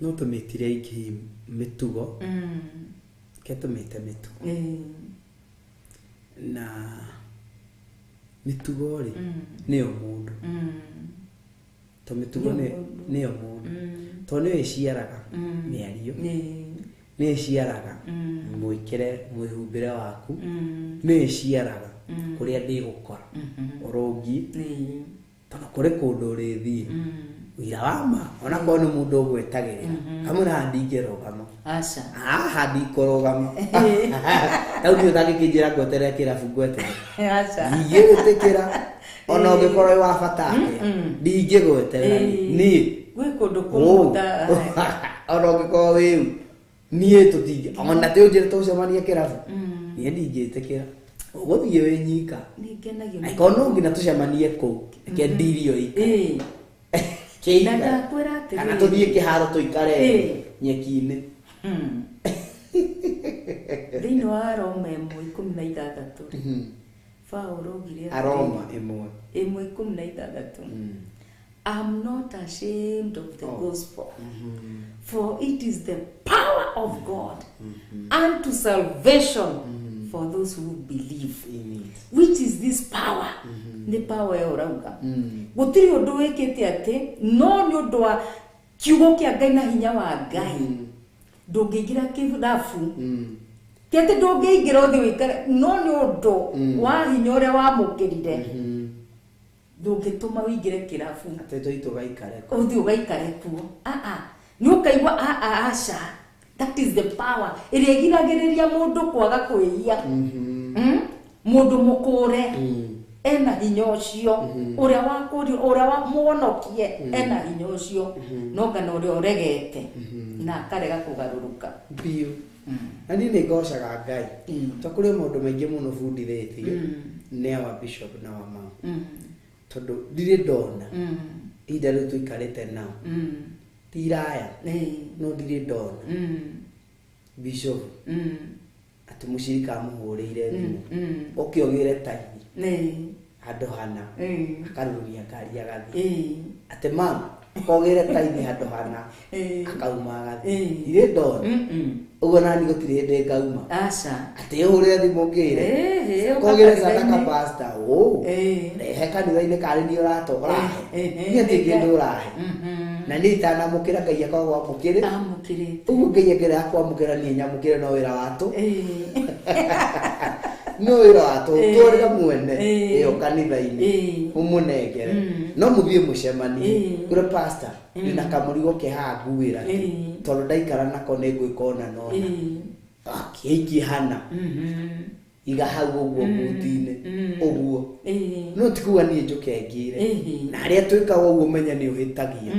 Speaker 6: no tũmĩtire ingĩ mĩtugo ke tũmĩte mĩtugo na mĩtugo rĩ nĩyo mũndũ to mĩtugo nĩyo mũndũ to nĩyo ĩciaraga mĩario nĩyo ĩciaraga mwĩkĩre mwĩhumbĩre waku nĩyo ĩciaraga kũrĩa ndĩgũkora ũrũngi tondũ kũrĩ kũndũ ũrĩthiĩ wĩra wa ma onakorwo nĩ mũndũ ũgwetagĩrĩra kamwe haha ndingĩrũgama
Speaker 5: aca
Speaker 6: haha ndikũrũgama rĩu niĩ ũtangĩkĩnjĩra ngweterere kĩrabu ngweterere
Speaker 5: aca
Speaker 6: ndingĩgĩtĩkĩra ona ũngĩkorwo wĩ wa bata atĩa ndingĩgweterera niĩ
Speaker 5: gwĩ kũndũ kũmũta
Speaker 6: ona ũngĩkorwo wĩu niĩ tũtingĩ ona tĩ ũnjĩre tũcemanie kĩrabu niĩ ndingĩtĩkĩra ũgũthiĩ wĩ nyika
Speaker 5: nĩngenagio nĩ
Speaker 6: angĩkorwo no nginya tũcemanie kũu reke ndirio ika
Speaker 5: na ndakwĩra atĩrĩrĩ
Speaker 6: kana tũthiĩ kĩharo tũikare nyeki-inĩ
Speaker 5: thĩinĩ wa Roma 1:16 Paũlũ augire
Speaker 6: Aroma
Speaker 5: 1:16 I'm not ashamed of the gospel for it is the power of God unto salvation for those who believe. Which is this power? Nĩ power ĩyo ũrauga gũtirĩ ũndũ wĩkĩte atĩ no nĩ ũndũ wa kiugo kĩa Ngai na hinya wa Ngai ndũngĩingĩra kĩrabu ti atĩ ndũngĩingĩra ũthiĩ ũikare no nĩ ũndũ wa hinya ũrĩa wamũkĩrire ndũngĩtũma ũingĩre kĩrabu
Speaker 6: atĩ tũthiĩ tũgaikare
Speaker 5: ũthiĩ ũgaikare kuo nĩ ũkaigua aca that is the power ĩrĩa ĩgiragĩrĩria mũndũ kwaga kwĩhia mũndũ mũkũre ena hinya ũcio ũrĩa wakũrio ũrĩa wa mũhonokie ena hinya ũcio no kana ũrĩa ũregete na akarega kũgarũrũka
Speaker 6: biũ na niĩ nĩ ngocaga Ngai to kũrĩ maũndũ maingĩ mũno bundithĩtio nĩ awa bishop na wa mama tondũ ndirĩ ndona ihinda rĩu tũikarĩte nao ti iraya no ndirĩ ndona bishop atĩ mũcirika amũhũrĩire thimũ ũke ũgĩre taithi handũ hana akarurumia ngari agathiĩ atĩ mam kogĩre taithi handũ hana akauma agathiĩ ndirĩ ndona ũguo nani gũtirĩ hĩndĩ ngauma atĩ ũhũrĩre thimũ ngĩre kogĩre sadaka pastor rehe kanitha-inĩ karĩ niĩ ũrahe niĩ hatirĩ kĩndũ ũrahe na niĩ itanamũkĩra Ngai akoragwo amũkĩrĩ ũguo Ngai angĩrega kwamũkĩra niĩ nyamũkĩre no wĩra watũ no wĩra watũ twarĩra mwene ĩyo kanitha-inĩ ũmũnengere no mũthiĩ mũcemanie kũrĩ pastor ndĩna kamũrigo ke haha nguĩra tondũ ndaikara nako nĩ ngwĩka ona nona akĩikie hana iga hau ũguo buti-inĩ ũguo no ti kuga niĩ njũke ngĩre na arĩa twĩkaga ũguo menya nĩ ũhĩtagia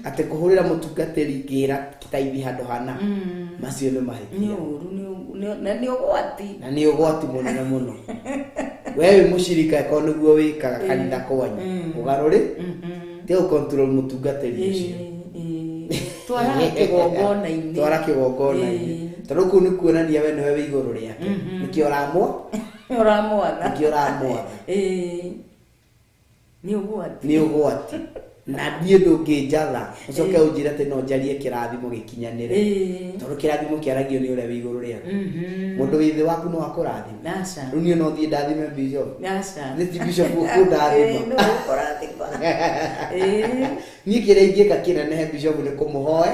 Speaker 6: atĩ kũhũrĩra mũtungatĩri ngĩra taithi handũ hana macio nĩ mahĩtia
Speaker 5: na nĩ ũgwati
Speaker 6: na nĩ ũgwati mũnene mũno we wĩ mũcirika ĩkorwo nĩguo wĩkaga kanitha kwanyu ũgarũrĩ tiga gũ-control mũtungatĩri ũcio
Speaker 5: twara kĩgongona-inĩ
Speaker 6: twara kĩgongona-inĩ tondũ kũu nĩ kuonania we nĩwe wĩ igũrũ rĩake nĩkĩo ũramwatha nĩkĩo ũramwatha
Speaker 5: nĩ ũgwati
Speaker 6: nĩ ũgwati na niĩ ndũngĩnjatha ũcoke ũnjĩre atĩ no njarie kĩrathimo gĩkinyanĩre tondũ kĩrathimo kĩaragio nĩ ũrĩa wĩ igũrũ rĩaku mũndũ wĩ thĩ waku no akũrathime rĩu niĩ no thiĩ ndathime bishop nĩ ti bishop ũkũndathima niĩ kĩrĩa ingĩka kĩnenehe bishop nĩ kũmũhoya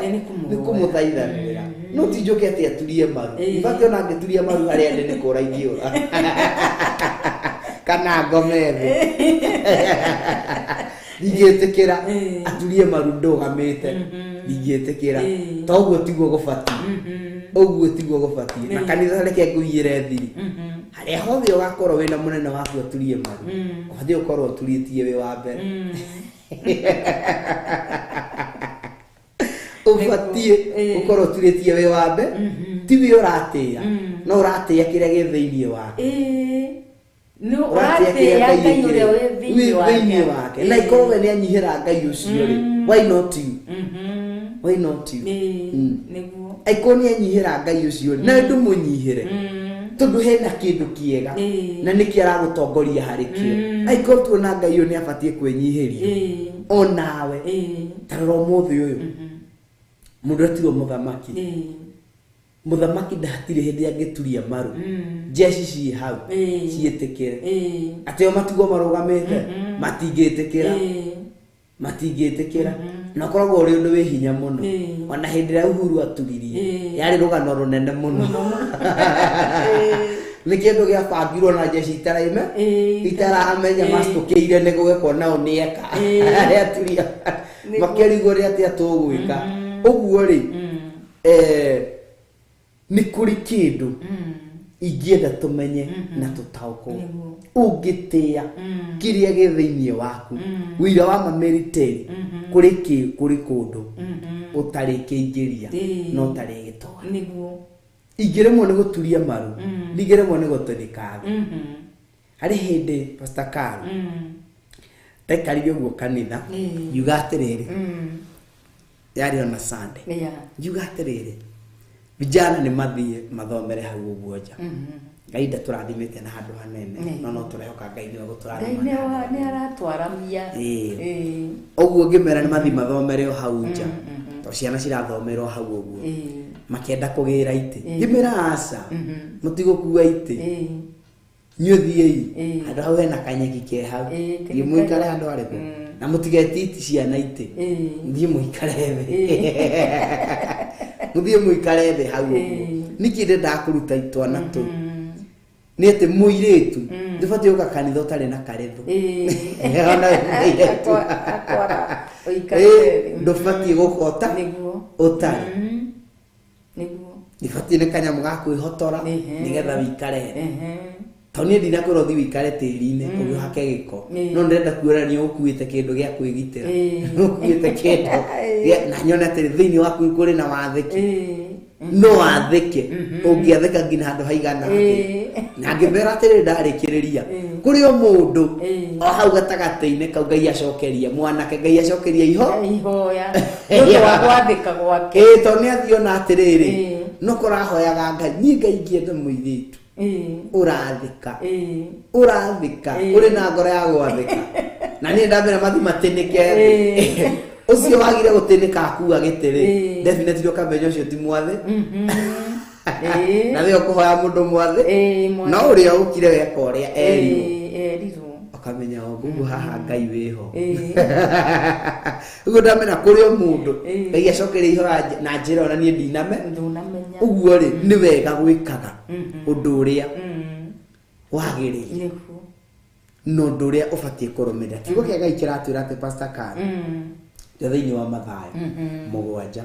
Speaker 6: nĩ kũmũthaithanĩrĩra no ti njũke atĩ aturie maru in fact ona angĩturia maru harĩa ndĩ nĩ kũra ingĩũra kana ngome thĩ ndingĩtĩkĩra aturie maru ndũgamĩte ndingĩtĩkĩra toguo tiguo gũbatiĩ Ũguo tiguo gũbatiĩ. Na kanitha reke ngũiyĩre thiri. Harĩa hothe ũgakorwo wĩna mũnene waku aturie maru, ũbatiĩ gũkorwo ũturĩtie wĩ wa mbere. Ũbatiĩ gũkorwo ũturĩtie wĩ wa mbere, ti wĩ ũratĩĩa, no ũratĩĩa kĩrĩa gĩ thĩinĩ wake.
Speaker 5: Nĩ ũratĩĩa Ngai ũrĩa wĩ thĩinĩ
Speaker 6: wake. Na ikorwo we nĩ anyihĩra Ngai ũcio rĩ, why not you? Why not you?
Speaker 5: Nĩguo.
Speaker 6: Aikorwo nĩ anyihĩra Ngai ũcio rĩ, nawe ndũmũnyihĩre. Tondũ hena kĩndũ kĩega na nĩkĩo aragũtongoria harĩ kĩo. Aikorwo tuona Ngai ũyũ nĩ abatiĩ kwĩnyihĩria onawe, ta rora ũmũthĩ ũyũ mũndũ etirwo mũthamaki. Mũthamaki ndahatirĩ hĩndĩ angĩturia maru. Jeshi ciĩ hau ciĩtĩkĩre atĩ o matigwo marũgamĩte, matingĩtĩkĩra, matingĩtĩkĩra. Na ũkoragwo ũrĩ ũndũ wĩ hinya mũno. Ona hĩndĩ ĩrĩa Uhuru aturirie, yarĩ rũgano rũnene mũno. Nĩ kĩndũ gĩabangirwo na jeshi itaraime, itaramenya macitũkĩire nĩ gũgĩkwo nao nĩeka arĩa aturia makĩrigwo nĩ atĩa tũgwĩka. Ũguo rĩ, nĩ kũrĩ kĩndũ ingĩenda tũmenye na tũtaũkwo. Ũngĩtĩa kĩrĩa gĩ thĩinĩ waku, ũira wa mameriteri, kũrĩ kũrĩ kũndũ ũtarĩkĩingĩria na ũtarĩgĩtoa.
Speaker 5: Nĩguo.
Speaker 6: Ingĩremwo nĩ gũturia maru, ndingĩremwo nĩ gũtũrĩka thĩ. Harĩ hĩndĩ Pastor Carl ndaikarire ũguo kanitha, ngiuga atĩrĩrĩ, yarĩ ona Sunday, ngiuga atĩrĩrĩ, vijana nĩ mathiĩ mathomere hau ũguo nja. Ngai ndatũrathimĩte na handũ hanene, no tũrehoka Ngai nĩwe gũtũrathima.
Speaker 5: Ngai nĩ aratwaramia.
Speaker 6: Ũguo ngĩmera nĩ mathiĩ mathomere o hau nja, tondũ ciana cirathomera o hau ũguo. Makĩenda kũgĩra itĩ. Ngĩmera aca, mũtigũkua itĩ. Inyuĩ thiĩi handũ hau hena kanyeki ke hau, thiĩ mũikare handũ harĩkũ, na mũtigetiti ciana itĩ, thiĩ mũikare thĩ, mũthiĩ mũikare thĩ hau ũguo. Nĩkĩ ndendaga kũruta twana tũu? Nĩ atĩ mũirĩtu ndũbatiĩ gũka kanitha ũtarĩ na karĩthũ. Ona wĩ mũirĩtu ndũbatiĩ gũka ũtarĩ. Ibatiĩ nĩ kanyamũ ga kwĩhotora nĩgetha wĩikare thĩ. Tondũ niĩ ndinakwĩra ũthiĩ wĩikare tĩri-inĩ ũgĩhake gĩko, no ndĩrenda kuonania ũkuĩte kĩndũ gĩa kwĩgitĩra, ũkuĩte kĩndũ na nyone atĩrĩ thĩinĩ waku kũrĩ na wathĩki. No wathĩke, ũngĩathĩka nginya handũ haigana atĩa. Na ngĩmera atĩrĩ ndarĩkĩrĩria, kũrĩ o mũndũ o hau gatagatĩ-inĩ kau Ngai acokeria mwanake, Ngai acokeria
Speaker 5: ihoya nĩ ũndũ wa gwathĩka gwake.
Speaker 6: Tondũ nĩ athiĩ ona atĩrĩrĩ, no kũrahoyaga Ngai, niĩ Ngai ingĩenda mũirĩtu ũrathĩka, ũrathĩka, ũrĩ na ngoro ya gwathĩka. Na niĩ ndamera mathiĩ matĩnĩke thĩ. Ũcio wagire gũtĩnĩka akua gĩtĩ rĩ, definitely ũkamenya ũcio ti mwathĩ. Na we ũkũhoya mũndũ mwathĩ, no ũrĩa ũkire weka ũrĩa erirwo, ũkamenya ũguo haha Ngai wĩho. Ũguo ndamenya kũrĩ o mũndũ Ngai acokeria ihoya na njĩra ona niĩ ndiname. Ũguo rĩ, nĩ wega gwĩkaga ũndũ ũrĩa wagĩrĩire na ũndũ ũrĩa ũbatiĩ kũrũmĩrĩra. Kiugo kĩa Ngai kĩratwĩra atĩ Pastor Carl, thĩinĩ wa Mathayo 7,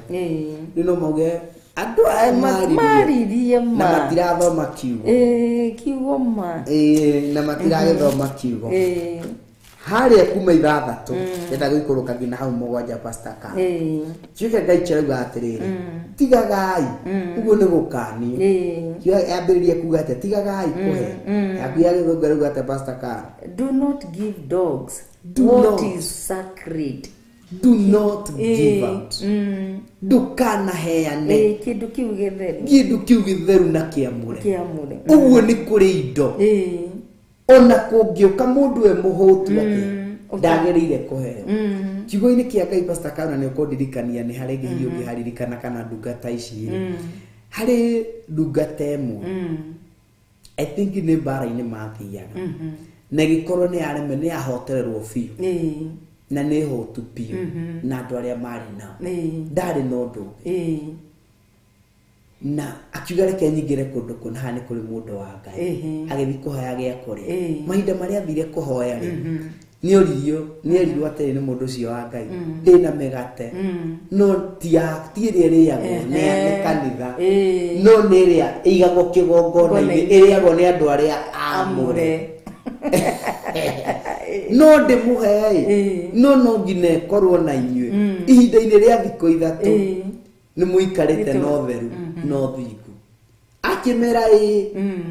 Speaker 6: rĩu no mauge andũ aya maririe na matirathoma kiugo.
Speaker 5: Kiugo ma.
Speaker 6: Na matiragĩthoma kiugo. Harĩa kuma 6 ndenda gũikũrũka nginya hau 7 Pastor Carl. Kiugo kĩa Ngai kĩrauga atĩrĩrĩ, tigagai, ũguo nĩ gũkanio. Kiugo yambĩrĩria kuga atĩa? Tigagai kũhe. Yaku ya Gĩthũngũ ĩrauga atĩa Pastor Carl?
Speaker 5: Do not give dogs what is sacred.
Speaker 6: Do not give out. Ndũkanaheane
Speaker 5: kĩndũ kĩu gĩtheru.
Speaker 6: Kĩndũ kĩu gĩtheru na kĩamũre. Ũguo nĩ kũrĩ indo. Ona kũngĩũka mũndũ e mũhũtu atĩa, ndagĩrĩire kũheo. Kiugo-inĩ kĩa Ngai Pastor Carl, nĩ ũkũndirikania nĩ harĩ hihi ũngĩharirikana kana ndungata ici rĩ. Harĩ ndungata ĩmwe, I think nĩ mbara-inĩ mathiaga. Na ĩgĩkorwo nĩ yareme, nĩ yahotererwo biũ. Na nĩ hũtu biũ. Na andũ arĩa marĩ nao. Ndarĩ na ũndũ ũngĩ. Na akiuga reke nyingĩre kũndũ kũna, haha nĩ kũrĩ mũndũ wa Ngai. Agĩthiĩ kũhoya gĩa kũrĩa. Mahinda marĩa athire kũhoya rĩ, Nĩ oririo nĩ erirwo atĩrĩ nĩ mũndũ ũcio wa Ngai ndĩna mĩgate no ti ĩrĩa ĩrĩagwo nĩ kanitha no nĩ ĩrĩa ĩigagwo kĩgongona-inĩ ĩrĩagwo nĩ andũ arĩa aamũre no ndĩmũhe no no nginya ĩkorwo na inyuĩ ihinda-inĩ rĩa thikũ ithatũ nĩ mũikarĩte na ũtheru na ũthingu akĩmera ĩ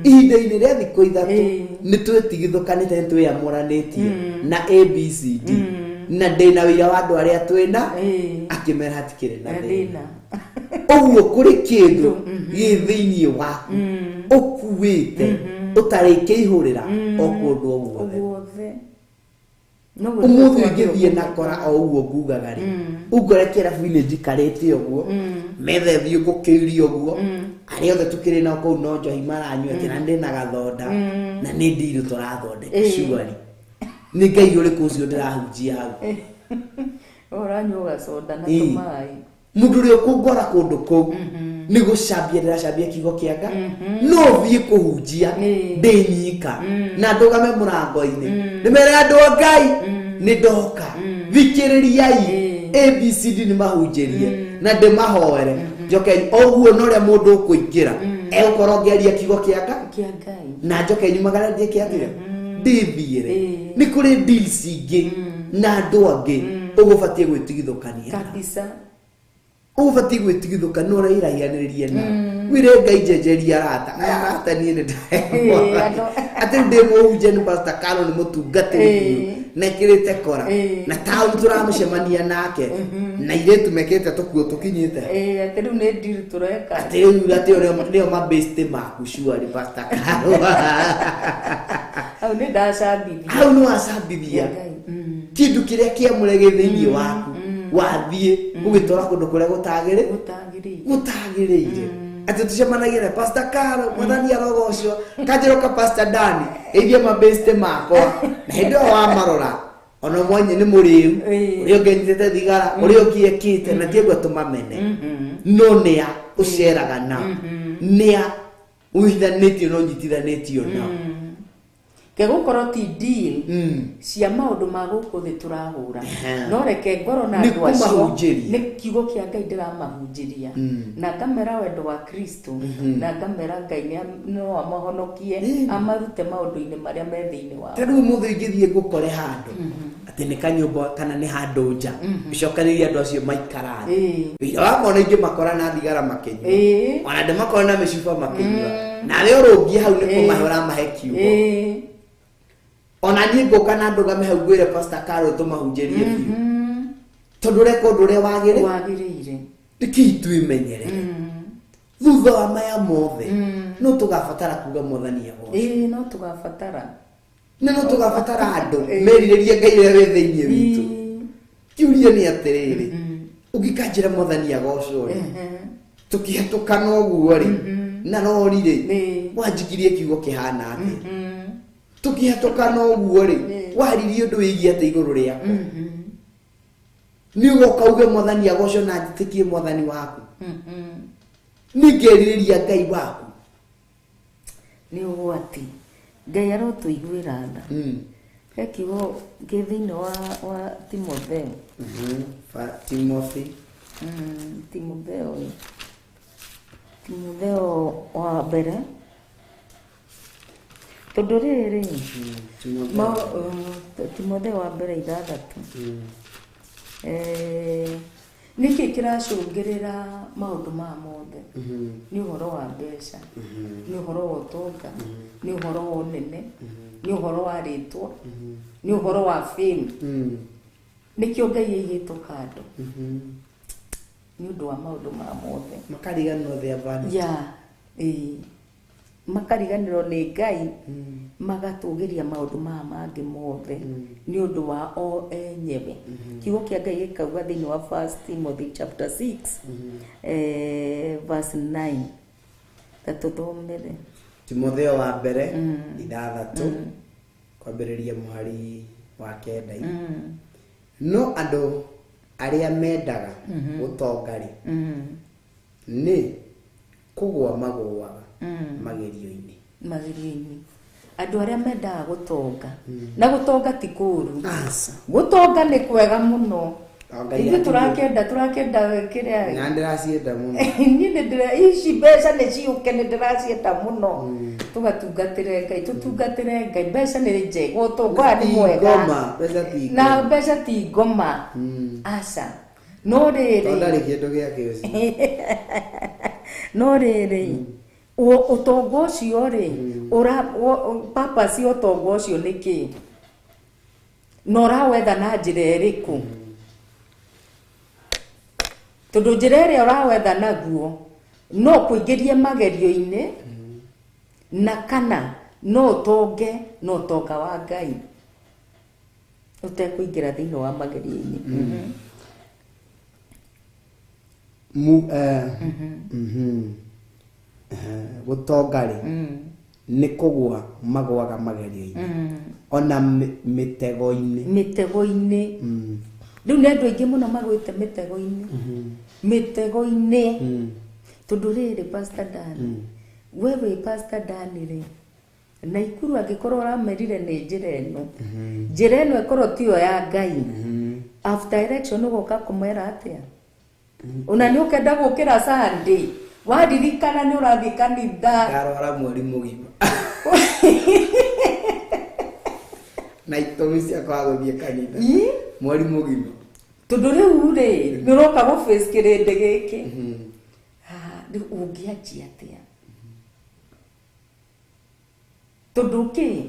Speaker 6: ihinda-inĩ rĩa thikũ ithatũ nĩ twĩtigithũkanĩte nĩ twĩamũranĩtie na ABCD na ndĩna wĩira wa andũ arĩa twĩna akĩmera hatikĩrĩ na thĩna ũguo kũrĩ kĩndũ gĩ thĩinĩ waku ũkuĩte ũtarĩkĩihũrĩra o kũndũ o guothe umuthi ũngĩthiĩ na kora o ũguo ngugaga rĩ ũngore kĩrabu-inĩ njikarĩte ũguo metha ĩthiũngũkĩirie ũguo arĩa othe tũkĩrĩ nao kũu no njohi maranyua atĩ na ndĩna gathonda na nĩ ndirũ tũrathondeka cuari nĩ Ngai ũrĩkũ ũcio ndĩrahunjia hau
Speaker 5: ũranyua gaconda na tũmaĩ
Speaker 6: mũndũ ũrĩa ũkũngora kũndũ kũu nĩ gũcambia ndĩracambia kiugo kĩa Ngai no thiĩ kũhunjia ndĩ nyika na ndũgame mũrango-inĩ nĩmere andũ a Ngai nĩ ndoka thikĩrĩriai ABCD nĩ mahunjĩrie na ndĩmahoere njoke ũguo na ũrĩa mũndũ ũkũingĩra egũkorwo ngĩaria kiugo kĩa Ngai na njoke nyumagare njĩke atĩa ndĩthiĩre nĩ kũrĩ deals ingĩ na andũ angĩ ũgũbatiĩ gwĩtigithũkania
Speaker 5: kabisa
Speaker 6: ũbatiĩ gwĩtigithũkania no ũrairaihanĩrĩrie na wĩre Ngai njenjeria arata aya arata niĩ nĩ atĩ ndĩ mũhunjia nĩ Pastor Carol nĩ mũtungatĩri biũ na ekĩrĩte kora na taũni tũramũcemania nake na irĩtu mekĩrĩte tũkuo tũkinyĩte
Speaker 5: atĩ rĩu nĩ deal tũreka
Speaker 6: atĩ rĩu atĩ nĩo mabĩstĩ maku surely Pastor Carol
Speaker 5: hau nĩ ndacambithia
Speaker 6: hau nĩ wacambithia kĩndũ kĩrĩa kĩamũre gĩ thĩinĩ waku wathiĩ ũgĩtwara kũndũ kũrĩa gũtagĩrĩire atĩ tũcemanagia na Pastor Carol mwathani arogocwo kanjĩroka Pastor Dani ĩithie mabĩstĩ makwa na hĩndĩ ĩyo wamarora ona mwenye nĩ mũrĩu ũrĩa ũngĩ anyitĩte thigara ũrĩa ũngĩ ekĩte na tiegua tũmamene no nĩa ũceraga nao nĩa ũhithanĩtio na ũnyitithanĩtio nao
Speaker 5: Kegũkorwo ti deal cia maũndũ ma gũkũ thĩ tũrahũra no reke ngoro na andũ acio nĩ kiugo kĩa Ngai ndĩramahunjĩria na ngamera wendo wa Kristo na ngamera Ngai no amahonokie amarute maũndũ-inĩ marĩa me thĩinĩ wao.
Speaker 6: Ta rĩu ũmũthĩ ingĩthiĩ ngũkore handũ atĩ nĩ kanyũmba kana nĩ handũ nja ũcokanĩrĩrie andũ acio maikara thĩ wĩra wakwa ingĩ makora na thigara makĩnyua ona ndĩmakora na mĩcuba makĩnyua nawe ũrũngie hau nĩ kũmahe ũramahe kiugo ona niĩ ngũka na ndũgame hau ngwĩre Pastor Carol tũmahunjĩrie biũ tondũ ũreka ũndũ ũrĩa wagĩrĩire nĩkĩĩ twĩmenyerere thutha wa maya mothe no tũgabatara kuga mwathani agocwo
Speaker 5: no tũgabatara
Speaker 6: nĩ no tũgabatara andũ merirĩrie Ngai ũrĩa wĩ thĩinĩ witũ kĩũria nĩ atĩrĩrĩ ũngĩkanjĩra mwathani agocwo rĩ tũkĩhetũkana ũguo rĩ na rori rĩ wanjikirie kiugo kĩhana atĩa tũkĩhetũkana ũguo rĩ waririe ũndũ wĩgiĩ atĩ igũrũ rĩakwa nĩ ũgoka uge mwathani agocwo na njĩtĩkie mwathani waku nĩ ngerirĩria Ngai waku
Speaker 5: nĩ ũgwati Ngai arotũiguĩra tha he kiugo gĩ thĩinĩ wa Timotheo
Speaker 6: Timothy
Speaker 5: Timotheo Timotheo wa mbere tondũ rĩrĩ Timotheo wa mbere 6 nĩkĩ kĩracũngĩrĩra maũndũ maya mothe nĩ ũhoro wa mbeca nĩ ũhoro wa ũtonga nĩ ũhoro wa ũnene nĩ ũhoro wa rĩtwa nĩ ũhoro wa fame nĩkĩo Ngai aigĩtwo kando nĩ ũndũ wa maũndũ maya mothe
Speaker 6: makariganĩrwo their vanity
Speaker 5: makariganĩrwo nĩ Ngai magatũgĩria maũndũ maya mangĩ mothe nĩ ũndũ wa o enyewe kiugo kĩa Ngai gĩkauga thĩinĩ wa 1 Timothy chapter 6 verse 9 tatũthomere
Speaker 6: Timotheo wa mbere 6 kwambĩrĩria mũhari wa 9 no andũ arĩa mendaga ũtonga rĩ nĩ kũgũa magũaga magerio-inĩ
Speaker 5: Andũ arĩa mendaga gũtonga na gũtonga ti kũũru.
Speaker 6: Aca.
Speaker 5: Gũtonga nĩ kwega mũno.
Speaker 6: Ngai
Speaker 5: Ithuĩ
Speaker 6: atigie.
Speaker 5: tũrakĩenda kĩrĩa
Speaker 6: Na ndĩracienda mũno.
Speaker 5: Niĩ nĩ ndĩra ici mbeca nĩ ciũke nĩ ndĩracienda mũno. Tũgatungatĩre Ngai, tũtungatĩre Ngai. Mbeca nĩ njega, ũtonga nĩ mwega.
Speaker 6: Ngoma, mbeca ti
Speaker 5: Na
Speaker 6: ngoma.
Speaker 5: mbeca ti ngoma. Aca. No
Speaker 6: Tondũ
Speaker 5: rĩrĩ
Speaker 6: ndarĩ kĩndũ gĩake ũcio.
Speaker 5: no rĩrĩ ũtonga ũcio rĩ purpose ya ũtonga ũcio nĩ kĩ? Na ũrawetha na njĩra ĩrĩkũ? Tondũ njĩra ĩrĩa ũrawetha naguo no kũingĩrie magerio-inĩ na kana no ũtonge na ũtonga wa Ngai ũtekũingĩra thĩinĩ wa magerio-inĩ.
Speaker 6: Gũtonga rĩ nĩ kũgũa magũaga magerio-inĩ ona mĩtego-inĩ.
Speaker 5: Mĩtego-inĩ. Rĩu nĩ andũ aingĩ mũno magwĩte mĩtego-inĩ. Mĩtego-inĩ. Tondũ rĩrĩ Pastor Dan, we wĩ Pastor Dan rĩ, Naikuru angĩkorwo ũramerire nĩ njĩra ĩno, njĩra ĩno ĩkorwo tiyo ya Ngai, after election ũgoka kũmera atĩa? Ona nĩ ũkenda gũkĩra Sunday, waririkana nĩ ũrathiĩ kanitha.
Speaker 6: Ndarwara mweri mũgima. Na itũmi cia kwaga gũthiĩ kanitha. Mweri mũgima.
Speaker 5: Tondũ rĩu rĩ, nĩ ũroka gũ face kĩrĩndĩ gĩkĩ. Rĩu ũngĩanjia atĩa? Tondũ kĩ?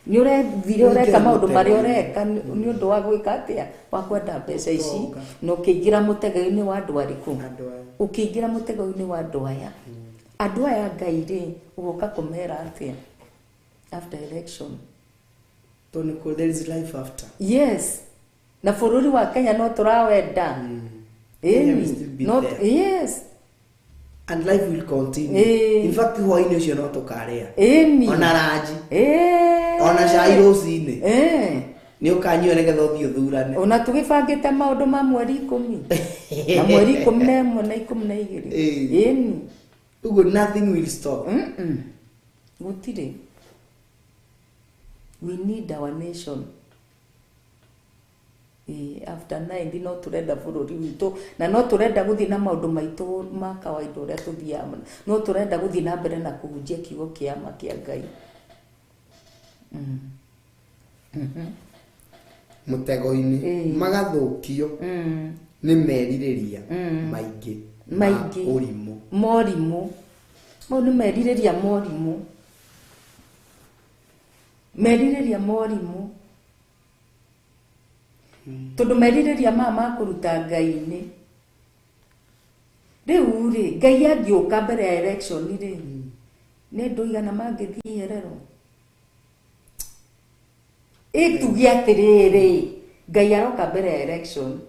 Speaker 5: Nĩ ũrethire ũreka maũndũ marĩa ũreka nĩ ũndũ wa gwĩka atĩa? Wa kwenda mbeca ici. Na ũkĩingĩra mũtego-inĩ wa andũ arĩkũ? Ũkĩingĩra mũtego-inĩ wa andũ aya. Andũ aya Ngai rĩ, ũgoka kũmera atĩa? After election.
Speaker 6: Tondũ there is life after.
Speaker 5: Yes. Na bũrũri wa Kenya no tũrawenda.
Speaker 6: Kenya will still be
Speaker 5: No,
Speaker 6: there.
Speaker 5: yes.
Speaker 6: And life will continue. In fact, hwaĩ-inĩ ũcio no tũkarĩa. Ona ranji. Ona cai rũcinĩ. Nĩ ũkanyua nĩgetha ũthiĩ ũthurane.
Speaker 5: Ona tũgĩbangĩte maũndũ ma mweri 10. Na mweri 11 na 12. Ĩni.
Speaker 6: Ũguo nothing will stop.
Speaker 5: Gũtirĩ. We need our nation. After 9 no tũrenda bũrũri witũ na no tũrenda gũthiĩ na maũndũ maitũ ma kawaida ũrĩa tũthiaga. No tũrenda gũthiĩ na mbere na kũhunjia kiugo kĩa ma kĩa Ngai.
Speaker 6: Mũtego-inĩ magathũkio nĩ merirĩria maingĩ ma
Speaker 5: Maingĩ.
Speaker 6: ũrimũ.
Speaker 5: Morimũ. Mau nĩ merirĩria morimũ. Merirĩria morimũ. Tondũ merirĩria maya ma kũruta Ngai-inĩ. Rĩu rĩ, Ngai angĩũka mbere ya election rĩ, nĩ andũ aigana mangĩthiĩ iherero? Ĩtuge atĩrĩrĩ, Ngai aroka mbere ya election.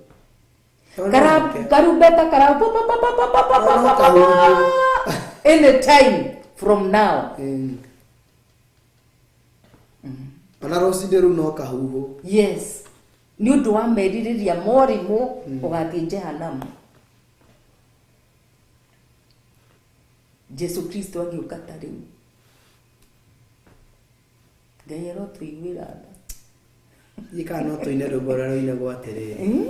Speaker 5: Karumbeta karau pa pa pa pa pa pa pa pa pa pa. Any time from now.
Speaker 6: Ona rũcinĩ rũu no kahuhũ.
Speaker 5: Yes. Nĩ ũndũ wa merirĩria morimũ ũgathiĩ Jehanamu. Jesu Kristo agĩũka ta rĩu. Ngai arotũiguĩra tha.
Speaker 6: Ndiũĩ kana no tũine rwĩmbo rũrĩa rũinagwo atĩrĩrĩ.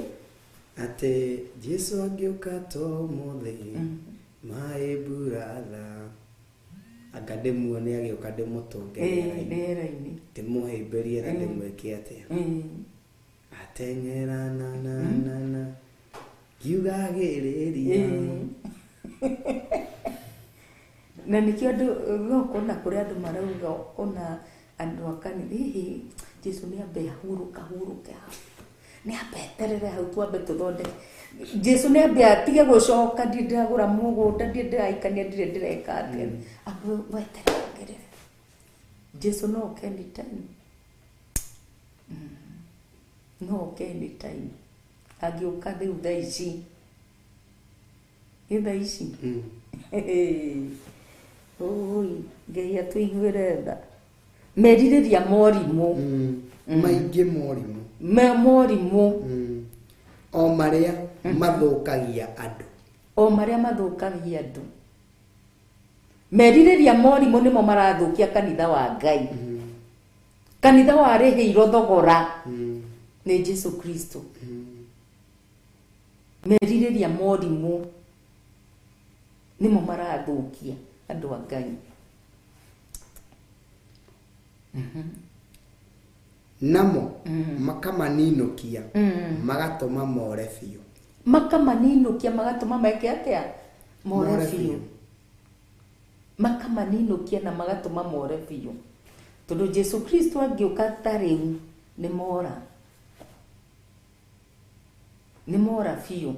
Speaker 6: Atĩ Jesu angĩũka ta ũmũthĩ, my brother, anga ndĩmuone agĩũka ndĩmũtũnge rĩera-inĩ.
Speaker 5: Rĩera-inĩ.
Speaker 6: Ndĩmũhĩmbĩrie na ndĩmwĩke atĩa. Ateng'era na na na na ngiugagĩrĩria.
Speaker 5: Na nĩkĩo andũ no kuona kũrĩa andũ marauga ona andũ a kanitha, hihi Jesu nĩ ambe ahurũka hurũke hau. Nĩ ambe eterere hau twambe tũthondeke. Jesu nĩ ambe atige gũcoka, ndirĩ ndĩragũra mũgũnda, ndirĩ ndĩrahikania, ndirĩ ndĩreka atĩa. Ambe weterere ongerere. Jesu no oke anytime. No oke anytime. Angĩũka rĩu thaa ici. Ĩ thaa ici? Oi, Ngai atũiguĩre tha. Merirĩria morimũ.
Speaker 6: Maingĩ morimũ.
Speaker 5: Morimũ.
Speaker 6: O marĩa mathũkagia andũ.
Speaker 5: O marĩa mathũkagia andũ. Merirĩria morimũ nĩmo marathũkia kanitha wa Ngai. Kanitha warĩhĩirwo thogora nĩ Jesu Kristo. Merirĩria morimũ nĩmo marathũkia andũ a Ngai.
Speaker 6: Namo makamaninũkia magatũma more biũ.
Speaker 5: Makamaninũkia magatũma meke atĩa? More biũ. Makamaninũkia na magatũma more biũ. Tondũ Jesu Kristo angĩũka ta rĩu nĩ mora. Nĩ mora biũ.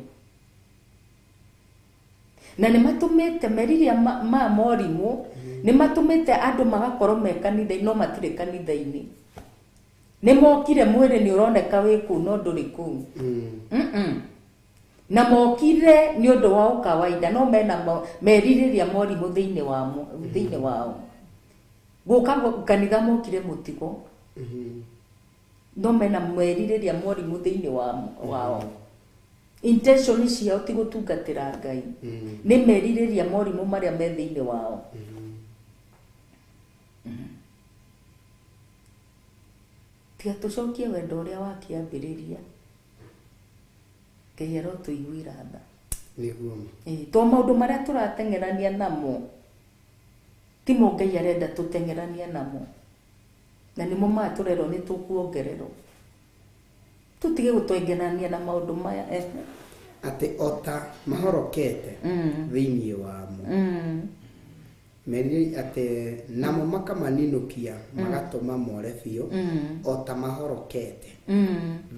Speaker 5: Na nĩ matũmĩte meriria ma morimũ, nĩ matũmĩte andũ magakorwo me kanitha-inĩ no matirĩ kanitha-inĩ. Nĩ mokire mwĩrĩ nĩ ũroneka wĩ kũu no ndũrĩ kũu. Na mokire nĩ ũndũ wa ũkawaida no mena merirĩria morimũ thĩinĩ wao. Gũka kanitha mokire mũtigo. No mena merirĩria morimũ thĩinĩ wao. Intention ciao ti gũtungatĩra Ngai. Nĩ merirĩria morimũ marĩa me thĩinĩ wao. Tiga tũcokie wendo ũrĩa wakĩambĩrĩria. Ngai arotũiguĩra tha.
Speaker 6: Nĩguo.
Speaker 5: To maũndũ marĩa tũrateng'erania namo timo Ngai arenda tũteng'erania namo. Na nĩmo maya tũrerwo nĩ tũkuongererwo. Tũtige gũteng'erania na maũndũ maya.
Speaker 6: Atĩ ota mahorokete thĩinĩ wamo. Merirĩria atĩ namo makamaninũkia magatũma more biũ ota mahorokete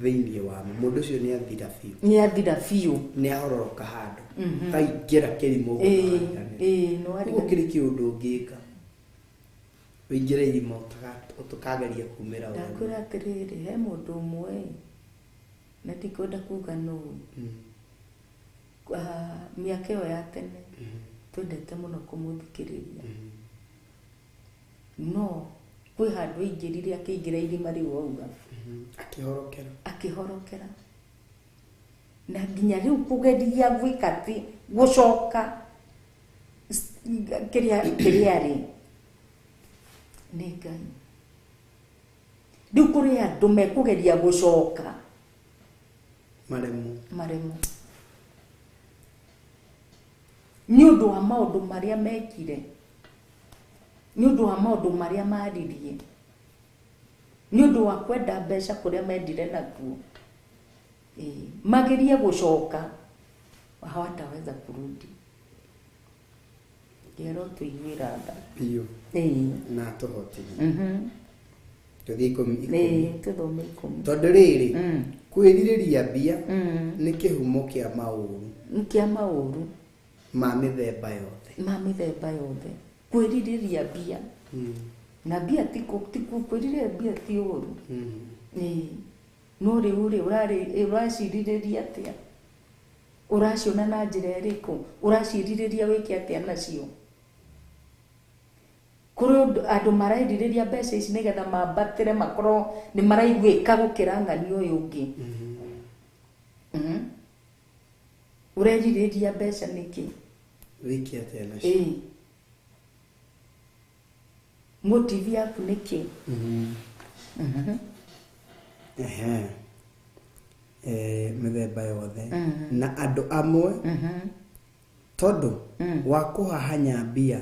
Speaker 6: thĩinĩ wamo. Mũndũ ũcio nĩ athira biũ.
Speaker 5: Nĩ athira biũ.
Speaker 6: Nĩ ahororoka handũ. Taingĩra kĩrimũ.
Speaker 5: Ũguo
Speaker 6: kĩrĩ kĩũndũ ũngĩka. Ũingĩre irima ũtũkageria kumĩra
Speaker 5: ũguo. Ndakwĩra atĩrĩrĩ, he mũndũ ũmwe na ndikwenda kuga nũ. Mĩaka ĩyo ya tene twendete mũno kũmũthikĩrĩria. No kwĩ handũ aingĩrire akĩingĩra irima rĩu auga.
Speaker 6: Akĩhorokera.
Speaker 5: Akĩhorokera. Na nginya rĩu kũgeria gwĩka atĩ gũcoka kĩrĩa rĩ nĩ Ngai. Rĩu kũrĩ andũ mekũgeria gũcoka maremwo nĩ ũndũ wa maũndũ marĩa mekire, nĩ ũndũ wa maũndũ marĩa maririe, nĩ ũndũ wa kwenda mbeca kũrĩa mendire nakuo. Magerie gũcoka hawataweza kurudi. Ngero tũiguĩra tha
Speaker 6: biũ na tũhotithie. Tũthiĩ ikũmi.
Speaker 5: Tũthome ikũmi.
Speaker 6: Tondũ rĩrĩ kwĩrirĩria mbia nĩ kĩhumo kĩa maũru.
Speaker 5: Kĩa maũru
Speaker 6: ma mĩthemba yothe.
Speaker 5: Ma mĩthemba yothe. Kwĩrirĩria mbia. Na mbia ti kwĩrirĩria mbia ti ũru. No rĩu rĩ ũracirirĩria atĩa? Ũraciona na njĩra ĩrĩkũ? Ũracirirĩria wĩke atĩa nacio? Kũrĩ andũ marerirĩria mbeca ici nĩgetha mambatĩre makorwo nĩ maraiguĩka gũkĩra ng'ani ũyũ ũngĩ. Ũrerirĩria mbeca nĩkĩ?
Speaker 6: Wĩke atĩa nacio?
Speaker 5: Motive yaku nĩkĩ?
Speaker 6: Mĩthemba yothe. Na andũ amwe tondũ wa kũhahanya mbia,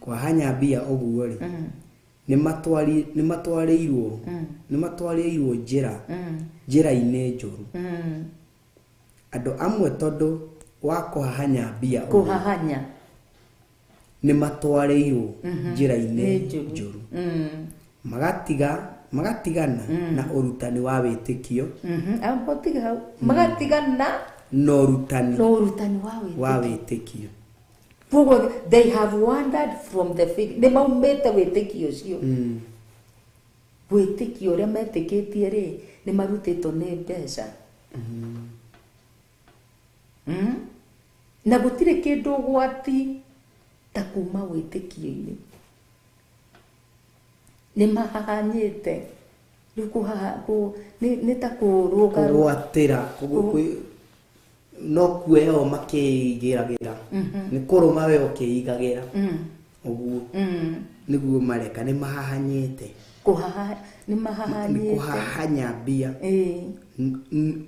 Speaker 6: kũhahanya mbia ũguo rĩ, nĩ matwarĩirwo njĩra-inĩ njũru. Andũ amwe tondũ wa kũhahanya mbia
Speaker 5: kũhahanya
Speaker 6: nĩ matwarĩirwo njĩra-inĩ njũru. Magatigana na ũrutani wa wĩtĩkio.
Speaker 5: Magatigana
Speaker 6: na ũrutani wa wĩtĩkio.
Speaker 5: Koguo they have wandered from the faith. Nĩ maumĩte wĩtĩkio ũcio. Wĩtĩkio ũrĩa metĩkĩtie rĩ nĩ marutĩtwo nĩ mbeca. Na gũtirĩ kĩndũ ũgwati ta kuma wĩtĩkio-inĩ. Nĩ mahahanyĩte. Rĩu nĩ ta kũrũga
Speaker 6: kũgwatĩra no kueo makĩigĩragĩra. Nĩ kũrũma we ũkĩigagĩra. Ũguo. Nĩguo mareka nĩ mahahanyĩte.
Speaker 5: Nĩ mahahanyĩte.
Speaker 6: Kũhahanya mbia.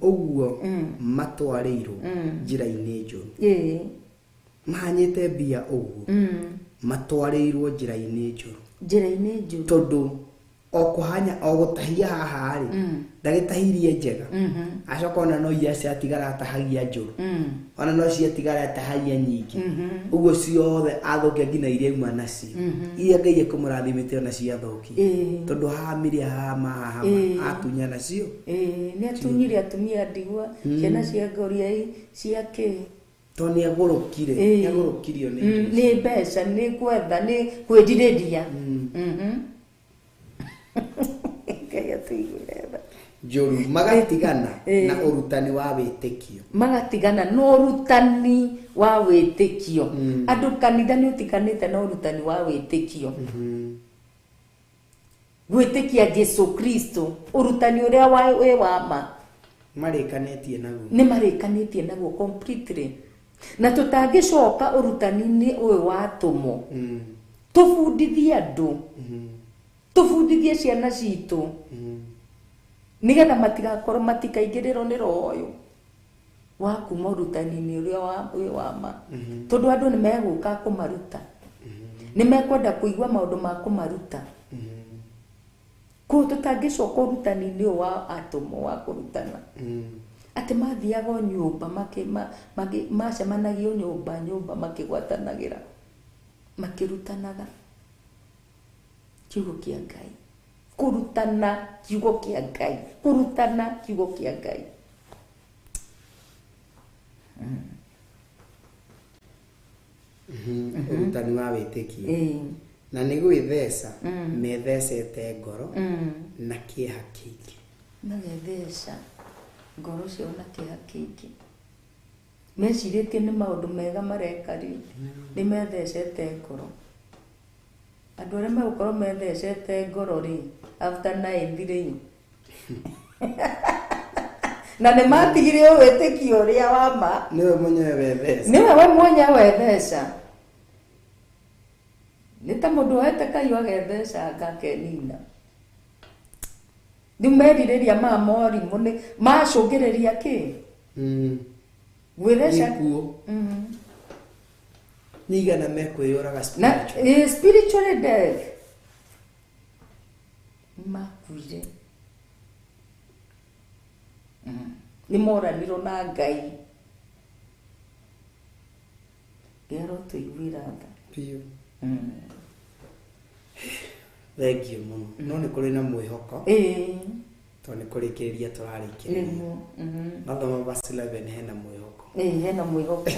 Speaker 6: Ũguo matwarĩirwo njĩra-inĩ njũru. Mahanyĩte mbia ũguo matwarĩirwo njĩra-inĩ njũru.
Speaker 5: Njĩra-inĩ njũru.
Speaker 6: Tondũ o kũhanya o gũtahia haha rĩ ndagĩtahirie njega. Acoka ona no iria ciatigara atahagia njũru. Ona no ciatigara atahagia nyingĩ. Ũguo ciothe athũkia nginya iria auma nacio. Iria Ngai ekũmũrathimĩte ona ciathũkia. Tondũ hahamire hahama atunya nacio.
Speaker 5: Nĩ atunyire atumia ndigwa, ciana cia ngoriai, cia kĩ.
Speaker 6: Tondũ nĩ agũrũkire, nĩ agũrũkirio nĩ
Speaker 5: nĩ mbeca, nĩ gwetha, nĩ kwĩrirĩria. Ngai atũiguĩre tha.
Speaker 6: Njũru magatigana na ũrutani wa wĩtĩkio.
Speaker 5: Magatigana na ũrutani wa wĩtĩkio. Andũ kanitha nĩ ũtiganĩte na ũrutani wa wĩtĩkio. Gwĩtĩkia Jesu Kristo, ũrutani ũrĩa wĩ wa ma.
Speaker 6: Marĩkanĩtie naguo.
Speaker 5: Nĩ marĩkanĩtie naguo completely. Na tũtangĩcoka ũrutani-inĩ ũyũ wa atũmwo. Tũbundithie andũ. Tũbundithie ciana citũ. Nĩgetha matigakorwo matikaingĩrĩrwo nĩ roho ũyũ wa kuma ũrutani-inĩ ũrĩa wĩ wa ma. Tondũ andũ nĩ megũka kũmaruta. Nĩ mekwenda kũigua maũndũ ma kũmaruta. Koguo tũtangĩcoka ũrutani-inĩ ũyũ wa atũmwo wa kũrutana. Atĩ mathiaga o nyũmba, macemanagio nyũmba, nyũmba makĩgwatanagĩra, makĩrutanaga kiugo kĩa Ngai. Kũrutana kiugo kĩa Ngai. Kũrutana kiugo kĩa Ngai.
Speaker 6: Ũrutani wa wĩtĩkio. Na nĩ gwĩtheca methecete ngoro na kĩeha kĩingĩ.
Speaker 5: Magetheca ngoro ciao na kĩeha kĩingĩ. Mecirĩtie nĩ maũndũ mega mareka rĩ, nĩ methecete ngoro. Andũ arĩa megũkorwo methecete ngoro rĩ, after 9 rĩ. Na nĩ matigire wĩtĩkio ũrĩa wa ma.
Speaker 6: Nĩwe mwenyewe wetheca.
Speaker 5: Nĩwe we mwenyewe wetheca. Nĩ ta mũndũ woete kaiũ agetheca ngakenina. Rĩu merirĩria ma morimũ nĩ macũngĩrĩria kĩ? Gwĩtheca.
Speaker 6: Gĩkuũ. Nĩ igana mekwĩyũraga
Speaker 5: Na spiritually death. Makuire. Nĩ moranirwo na Ngai. Ngai arotũiguĩra tha.
Speaker 6: Biũ. Thengiũ mũno. No nĩ kũrĩ na mwĩhoko. Tondũ nĩ kũrĩkĩrĩria tũrarĩkĩrĩria. Mathoma verse 11 hena mwĩhoko.
Speaker 5: Hena mwĩhoko.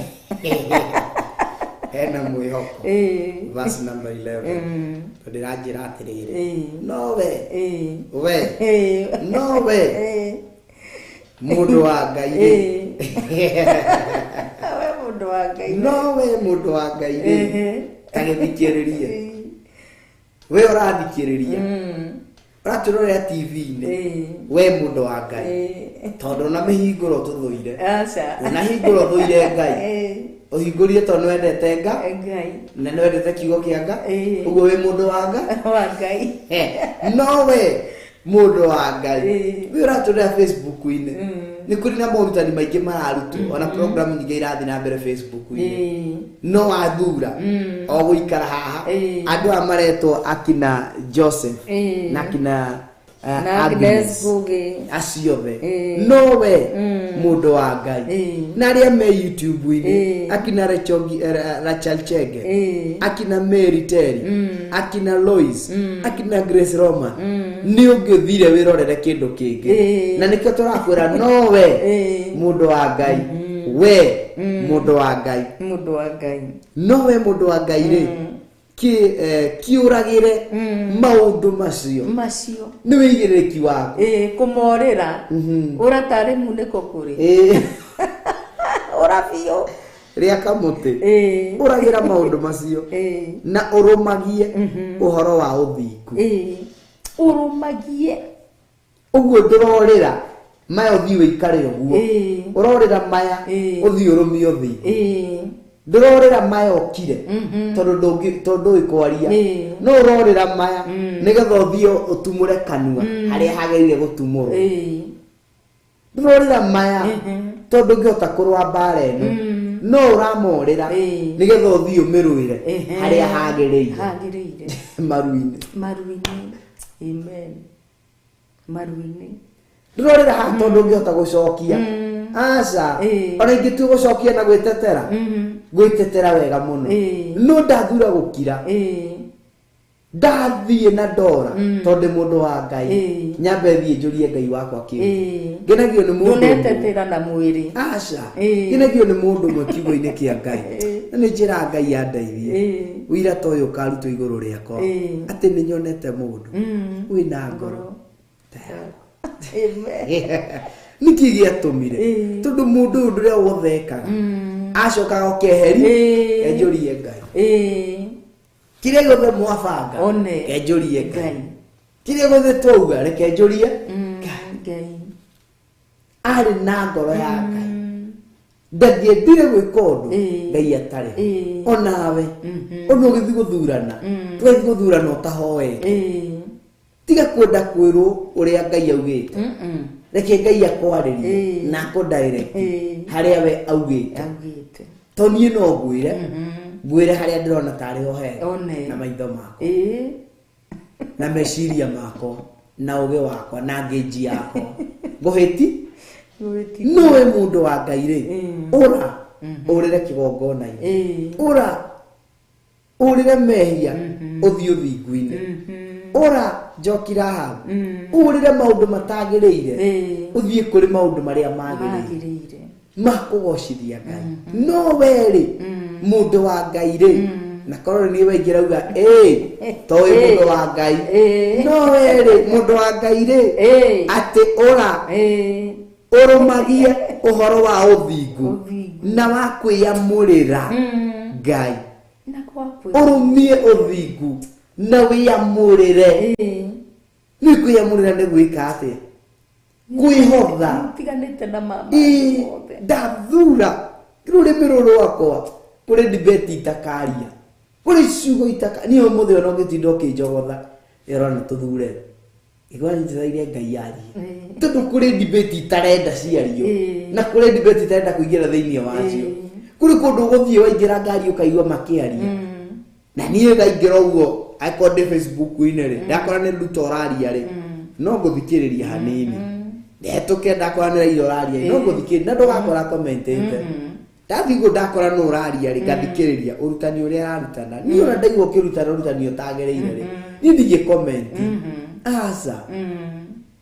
Speaker 6: Hena mwĩhoko. Verse number 11. Tondũ ndĩranjĩra atĩrĩrĩ. No we. We. No we. Mũndũ wa Ngai rĩ.
Speaker 5: We mũndũ wa Ngai.
Speaker 6: No we mũndũ wa Ngai rĩ. Ta gĩthikĩrĩrie. We ũrathikĩrĩria. Ũratũrorera TV-inĩ. We mũndũ wa Ngai. Tondũ na mĩhingũro tũthũire. Na hingũro ũthũire Ngai. Ũhingũrie tondũ nĩwendete Ngai. Na nĩwendete kiugo kĩa Ngai. Ũguo wĩ mũndũ wa
Speaker 5: Ngai.
Speaker 6: No we mũndũ wa Ngai. We ũratũrorera Facebook-inĩ. Nĩ kũrĩ na morutani maingĩ mararutwo. Ona program nyingĩ irathiĩ na mbere Facebook-inĩ. No wathura o gũikara haha. Andũ aya maretwo akina Joseph na akina
Speaker 5: Agnes Ngugi
Speaker 6: acio othe. No we mũndũ wa Ngai. Na arĩa me YouTube-inĩ akina Rachel Chege, akina Mary Terry, akina Lois, akina Grace Roma. Nĩ ũngĩthire wĩrorere kĩndũ kĩngĩ. Na nĩkĩo tũrakwĩra no we mũndũ wa Ngai. We mũndũ wa Ngai.
Speaker 5: Mũndũ wa Ngai.
Speaker 6: No we mũndũ wa Ngai rĩ. Kĩũragĩre maũndũ macio.
Speaker 5: Macio.
Speaker 6: Nĩ wĩigĩrĩrĩki waku.
Speaker 5: Kũmorĩra. Ũra tarĩ munĩko kũrĩ. Ũra biũ.
Speaker 6: Rĩa kamũtĩ. Ũragĩra maũndũ macio. Na ũrũmagie ũhoro wa ũthingu.
Speaker 5: Ũrũmagie.
Speaker 6: Ũguo ndũrorĩra maya ũthiĩ ũikare ũguo. Ũrorĩra maya ũthiĩ ũrũmie ũthingu. Ndũrorĩra maya ũkire tondũ ndũĩ kwaria no ũrorĩra maya nĩgetha ũthiĩ ũtumũre kanua harĩa hagĩrĩire gũtumũrwo. Ndũrorĩra maya tondũ ũngĩhota kũrũa mbara ĩno no ũramorĩra nĩgetha ũthiĩ ũmĩrũĩre harĩa hagĩrĩire maru-inĩ.
Speaker 5: Amen. Maru-inĩ.
Speaker 6: Ndũrorĩra haha tondũ ũngĩhota gũcokia. Aca ona ingĩtua gũcokia na gwĩtetera gwĩtetera wega mũno no ndathura gũkira ndathiĩ na ndora tondũ mũndũ wa Ngai nyambe thiĩ njũrie Ngai wakwa kĩũria. Ngenagio nĩ mũndũ
Speaker 5: ndũnetetera na mwĩrĩ.
Speaker 6: Aca ngenagio nĩ mũndũ ũmwe kiugo-inĩ kĩa Ngai na nĩ njĩra Ngai andeithie ũira ta ũyũ ũkarutwo igũrũ rĩakwa atĩ nĩ nyonete mũndũ wĩna ngoro ta yakwa. Nĩkĩ gĩatũmire tondũ mũndũ ũyũ ũrĩa wothe ekaga acokaga ũkeheri enjũrie Ngai kĩrĩa gĩothe mwabanga enjũrie Ngai kĩrĩa gĩothe twauga reke njũrie Ngai. Arĩ na ngoro ya Ngai ndangĩendire gwĩka ũndũ Ngai atarĩ onawe ũndũ ũgĩthiĩ gũthurana tũgathiĩ gũthurana ũtahoete tiga kwenda kwĩrwo ũrĩa Ngai augĩte reke Ngai akwarĩrie na akũdirect harĩa we augĩte to niĩ no ngwĩre ngwĩre harĩa ndĩrona tarĩ ho hega na maitho makwa na meciria makwa na ũgĩ wakwa na ngĩnji yakwa ngũhĩti nowe mũndũ wa Ngai rĩ ũra ũrĩre kĩgongona-inĩ ũra ũrĩre mehia ũthiĩ ũthingu-inĩ ũra njoki Rahabu ũrĩre maũndũ matagĩrĩire ũthiĩ kũrĩ maũndũ marĩa magĩrĩire makũgocithia Ngai no we rĩ mũndũ wa Ngai rĩ na korwo niĩ waingĩrauga to wĩ mũndũ wa Ngai no we rĩ mũndũ wa Ngai rĩ atĩ ũra ũrũmagie ũhoro wa ũthingu na wa kwĩyamũrĩra Ngai ũrũmie ũthingu na wĩyamũrĩre nĩ kwĩyamũrĩra nĩ gwĩka atĩa kwĩhotha ndathura rũrĩmĩ rũrũ rwakwa kũrĩ debate itakaria kũrĩ ciugo itaka niĩ ũmũthĩ ona ũngĩtinda ũkĩnjogotha ĩrona tũthure igwa njetereire Ngai arie tondũ kũrĩ debate itarenda ciario na kũrĩ debate itarenda kũingĩra thĩinĩ wacio kũrĩ kũndũ ũgũthiĩ waingĩra ngari ũkaigua makĩaria na niĩ ndaingĩra ũguo angĩkorwo ndĩ Facebook-inĩ rĩ ndakora nĩ Ruto ũraria rĩ no ngũthikĩrĩria hanini ndetũke ndakora nĩ Raila ũraria no ngũthikĩrĩria na ndũgakora commentĩte ndathiĩ ũguo ndakora nũ ũraria rĩ ngathikĩrĩria ũrutani ũrĩa ararutana niĩ ona ndaigua ũkĩrutana ũrutani ũtagĩrĩire rĩ niĩ ndingĩ comment aca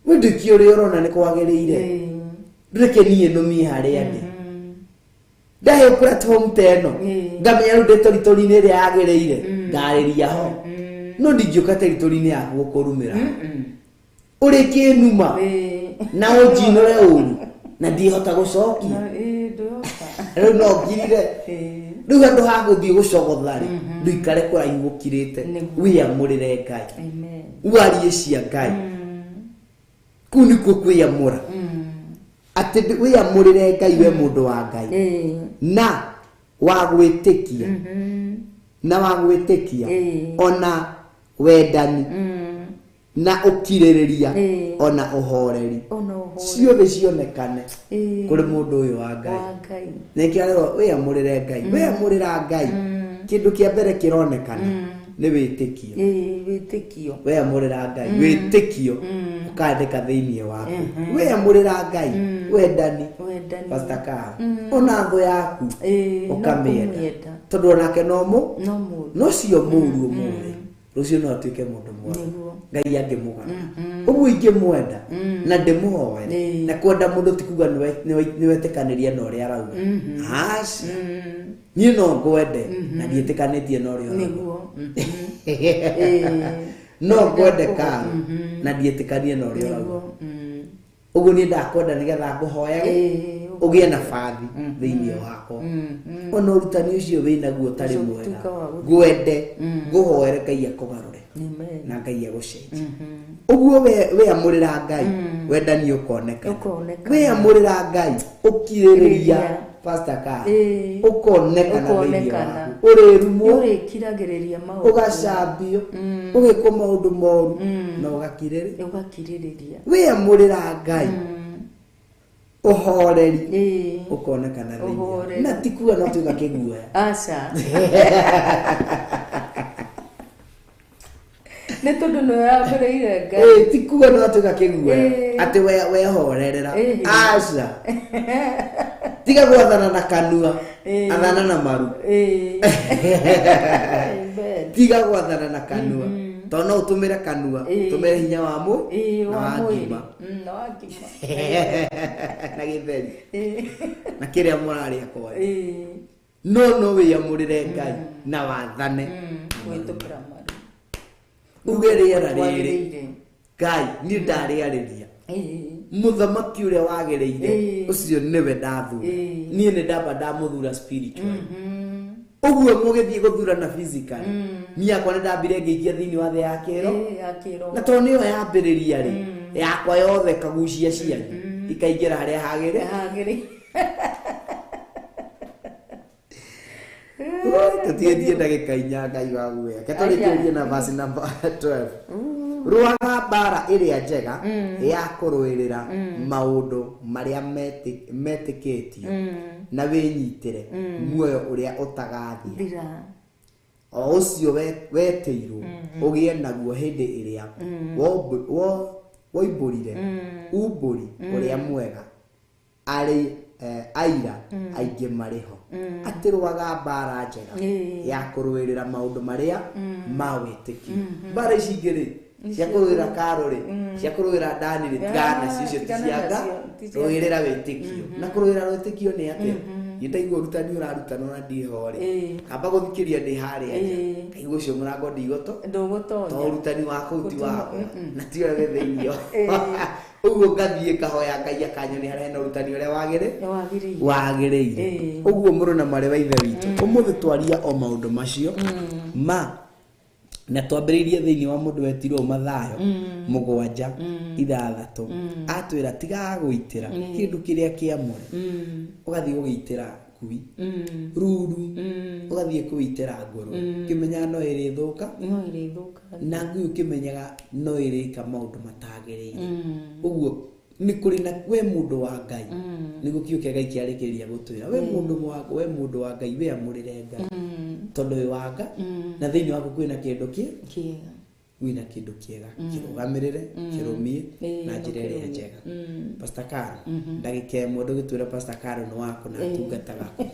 Speaker 6: we ndĩkie ũrĩa ũrona nĩ kwagĩrĩire reke niĩ nũmie harĩa ndĩ ndaheo platform ta ĩno ngamenya rĩu ndĩ territory-inĩ ĩrĩa yagĩrĩire ngarĩria ho no ndingĩũka territory-inĩ yaku gũkũrumĩra ũrĩ kĩnuma na ũnjinũre ũru na ndihota gũcokia rĩu no ngirire rĩu handũ ha gũthiĩ gũcogotha rĩ ndũikare kũraihu ũkirĩte wĩyamũrĩre Ngai warie cia Ngai kũu nĩkuo kwĩyamũra atĩ wĩyamũrĩre Ngai we mũndũ wa Ngai na wa gwĩtĩkia na wa gwĩtĩkia ona wendani na ũkirĩrĩria ona ũhoreri ciothe cionekane kũrĩ mũndũ ũyũ wa Ngai nĩkĩo arerwo wĩyamũrĩre Ngai wĩyamũrĩra Ngai kĩndũ kĩa mbere kĩronekana nĩ wĩtĩkio wĩyamũrĩra Ngai wĩtĩkio ũkandĩka thĩinĩ waku wĩyamũrĩra Ngai wendani Pastor Carl ona thũ yaku ũkamĩenda tondũ onake no no cio mũru ũmũthĩ rũciũ no atuĩke mũndũ mwega Ngai angĩmũgana ũguo ingĩmwenda na ndĩmũhoere na kwenda mũndũ ti kuga nĩwetĩkanĩria na ũrĩa arauga aca niĩ no ngwende na ndiĩtĩkanĩtie na ũrĩa ũrauga no ngwende Carl na ndiĩtĩkanie na ũrĩa ũrauga ũguo niĩ ndakwenda nĩgetha ngũhoyage ũgĩe na bathi thĩinĩ wakwa ona ũrutani ũcio wĩnaguo ũtarĩ mwega ngwende ngũhoere Ngai akũgarũre na Ngai agũcenjie ũguo wĩyamũrĩra Ngai wendani ũkonekana wĩyamũrĩra Ngai ũkirĩrĩria Pastor Ka
Speaker 5: Ĩĩ.
Speaker 6: ũkonekana thĩinĩ
Speaker 5: Ũkonekana.
Speaker 6: waku ũrĩrumwo
Speaker 5: Nĩũrĩkiragĩrĩria maũndũ.
Speaker 6: Ũgacambio, ũgĩkwo maũndũ moru na ũgakirĩrĩ
Speaker 5: Ũgakirĩrĩria.
Speaker 6: Wĩamũrĩra Ngai, ũhoreri ũkonekana thĩinĩ.
Speaker 5: Ũhoreri.
Speaker 6: Na ti kuga no tuĩka kĩguoya.
Speaker 5: Aca, nĩ tondũ nĩweyamũrĩire Ngai.
Speaker 6: Ĩĩ, ti kuga no tuĩka kĩguoya atĩ wehorerera. Aca, tiga gwathana na kanua, athana na maru.
Speaker 5: Amen.
Speaker 6: Tiga gwathana na kanua, tondũ no ũtũmĩre kanua, ũtũmĩre hinya wa mũ na
Speaker 5: wa
Speaker 6: wa
Speaker 5: mwĩrĩ.
Speaker 6: ngima.
Speaker 5: Na wa ngima.
Speaker 6: Na gĩtheri na kĩrĩa mũrarĩa kwanyu. No wĩamũrĩre Ngai na wathane
Speaker 5: Gwĩtũkĩra maru.
Speaker 6: Uge rĩera rĩrĩ,
Speaker 5: Kwagĩrĩire.
Speaker 6: Ngai, niĩ ndarĩarĩria mũthamaki ũrĩa wagĩrĩire, ũcio nĩwe ndathura. Niĩ nĩ ndamba ndamũthura spiritual. Ũguo mũgĩthiĩ gũthurana physical, niĩ akwa nĩ ndambire ngĩikia thĩinĩ wa thĩ ya kĩro.
Speaker 5: Ĩĩ, ya kĩro.
Speaker 6: Na tondũ nĩyo yambĩrĩria rĩ, yakwa yothe kagucia cianyu ikaingĩra harĩa hagĩrĩ.
Speaker 5: Hagĩrĩire.
Speaker 6: Tũtigĩtie ndagĩka 4, Ngai wa guoya. Ke tũrĩkĩrĩrie na verse number 12. Rũaga mbara ĩrĩa njega ya kũrũĩrĩra maũndũ marĩa metĩkĩtio na wĩnyitĩre muoyo ũrĩa ũtagathira,
Speaker 5: Thira.
Speaker 6: o ũcio wetĩirwo ũgĩe naguo hĩndĩ ĩrĩa woimbũrire umbũri ũrĩa mwega arĩ aira aingĩ marĩ ho. Atĩ rũaga mbara njega ya kũrũĩrĩra maũndũ marĩa ma wĩtĩkio. Mbara ici ingĩ rĩ, cia kũrũĩra karo rĩ, cia kũrũĩra ndani rĩ, tigana nacio, icio ti
Speaker 5: Tigana
Speaker 6: cia nga.
Speaker 5: nacio, ti cia.
Speaker 6: Rũĩrĩra wĩtĩkio. Na kũrũĩra wĩtĩkio nĩ atĩa? Niĩ ndaigua ũrutani ũrarutanwo na ndiho rĩ, kamba gũthikĩria ndĩ harĩa nja, kaigua ũcio mũrango ndigoto
Speaker 5: Ndũgũtonya.
Speaker 6: to ũrutani wa kũu ti
Speaker 5: Gũtuma-
Speaker 6: wakwa na ti ũrĩa wĩ thĩinĩ. Ũguo ngathiĩ ngahoya Ngai akanyonia harĩa hena ũrutani ũrĩa wagĩrĩ
Speaker 5: Wagĩrĩire.
Speaker 6: Wagĩrĩire. Ũguo mũrũ na mwarĩ wa ithe witũ, ũmũthĩ twaria o maũndũ macio ma na twambĩrĩirie thĩinĩ wa mũndũ wetirwo Mathayo 7:6. Atwĩra tigaga gũitĩra kĩndũ kĩrĩa kĩamũre, ũgathiĩ gũgĩitĩra ngui ruru, ũgathiĩ kũitĩra ngũrwe ũkĩmenyaga no ĩrĩthũka.
Speaker 5: No ĩrĩthũka.
Speaker 6: Na ngui ũkĩmenyaga no ĩrĩka maũndũ matagĩrĩire. Ũguo nĩ kũrĩ na we mũndũ wa Ngai, nĩguo kiugo kĩa Ngai kĩarĩkĩrĩria gũtwĩra, we mũndũ wa we mũndũ wa Ngai, wĩamũrĩre Ngai tondũ wĩ wa Ngai na thĩinĩ waku kwĩna kĩndũ kĩ
Speaker 5: Kĩega.
Speaker 6: Wĩna kĩndũ kĩega, kĩrũgamĩrĩre, kĩrũmie na njĩra ĩrĩa
Speaker 5: ũkĩrũmie.
Speaker 6: njega. Pastor Caro, ndagĩka 1 ndũgĩtwĩra Pastor Caro nĩ waku na atungataga kũ?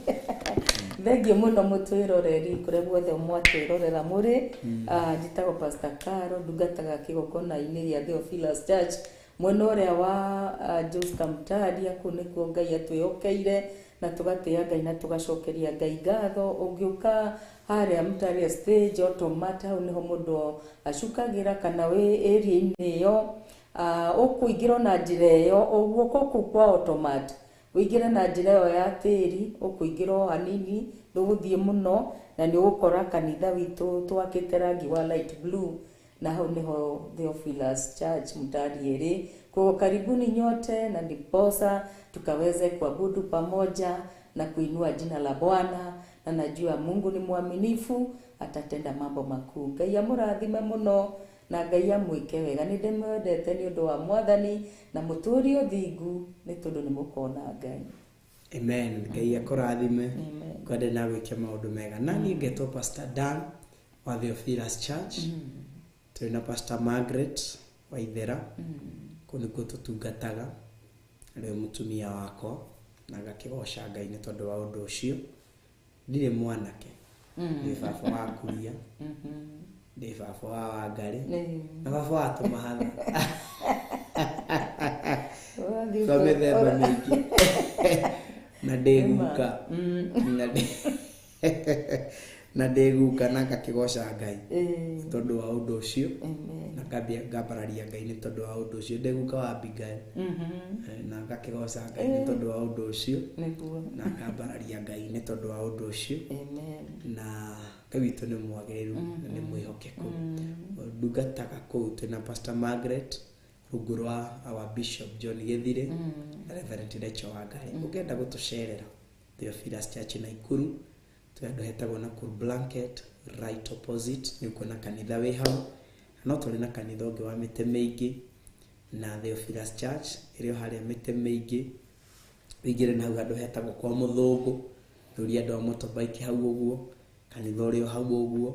Speaker 5: Thengiũ mũno mũtwĩroreri kũrĩa guothe mwatwĩrorera mũrĩ. Ah, njĩtagwo Pastor Caro, ndungataga kĩgongona-inĩ gĩa Theophilus Church mwena ũrĩa wa Josta Mtaria. Kũu nĩkuo Ngai atwĩhokeire na tũgatĩĩa Ngai na tũgacokeria Ngai ngatho. Ũngĩũka harĩa Mtaria stage automat, hau nĩho mũndũ acukagĩra, kana wĩ area-inĩ ĩyo, ũkũingĩra na njĩra ĩyo ũguoko kũu kwa automat, ũingĩre na njĩra ĩyo ya tĩri, ũkũingĩra o hanini, ndũgũthiĩ mũno, na nĩ ũgũkora kanitha witũ twakĩte rangi wa light blue, na hau nĩho Theophilus Church Mtaria ĩrĩ. Kwa karibuni nyote, na ndiposa tukaweze kuabudu pamoja na kuinua jina la Bwana, na najua Mungu ni mwaminifu, atatenda mambo makuu. Ngai amũrathime mũno na Ngai amwĩke wega. Nĩ ndĩmwendete nĩ ũndũ wa Mwathani, na mũtũrie ũthingu nĩ tondũ nĩ mũkona Ngai.
Speaker 4: Amen. Ngai akũrathime.
Speaker 5: Amen.
Speaker 4: Kwende na wĩke maũndũ mega. Na niĩ ngetwo Pastor Dan wa Theophilus Church. Tũrĩ na Pastor Margaret Waithera. Kũu nĩkuo tũtungataga, arĩwe mũtumia wakwa, na ngakĩgoca Ngai nĩ tondũ wa ũndũ ũcio. Ndirĩ mwanake, ndĩ baba wa Kuria, ndĩ baba wa Wangarĩ na baba wa Tũmahatha
Speaker 5: Ũrathiĩ
Speaker 4: twa mĩthemba mĩingĩ, na ndĩ guka na ndĩ guka, na ngakĩgoca Ngai tondũ wa ũndũ ũcio.
Speaker 5: Amen.
Speaker 4: Na ngambia ngambararia Ngai nĩ tondũ wa ũndũ ũcio. Ndĩ guka wa Abigail. Na ngakĩgoca Ngai nĩ tondũ wa ũndũ ũcio. Na ngambararia Ngai nĩ tondũ wa ũndũ ũcio.
Speaker 5: Amen.
Speaker 4: Na Ngai witũ nĩ mwagĩrĩru na nĩ mwĩhokeku. Ndungataga kũu twĩna Pastor Margaret rungu rwa our Bishop John Gĩthire na Reverend Rachel Wangari. Ũngĩenda gũtũcerera, Theophilus Church Naikuru, twĩ handũ hetagwo Nakuru Blanket, right opposite nĩ ũkuona kanitha wĩ hau. Na no tũrĩ na kanitha ũngĩ wa mĩtĩ mĩingĩ na Theophilus Church ĩrĩ o harĩa mĩtĩ mĩingĩ, ũingĩre na hau handũ hetagwo kwa mũthũngũ, rũria andũ a motorbike hau ũguo, kanitha ũrĩ o hau ũguo.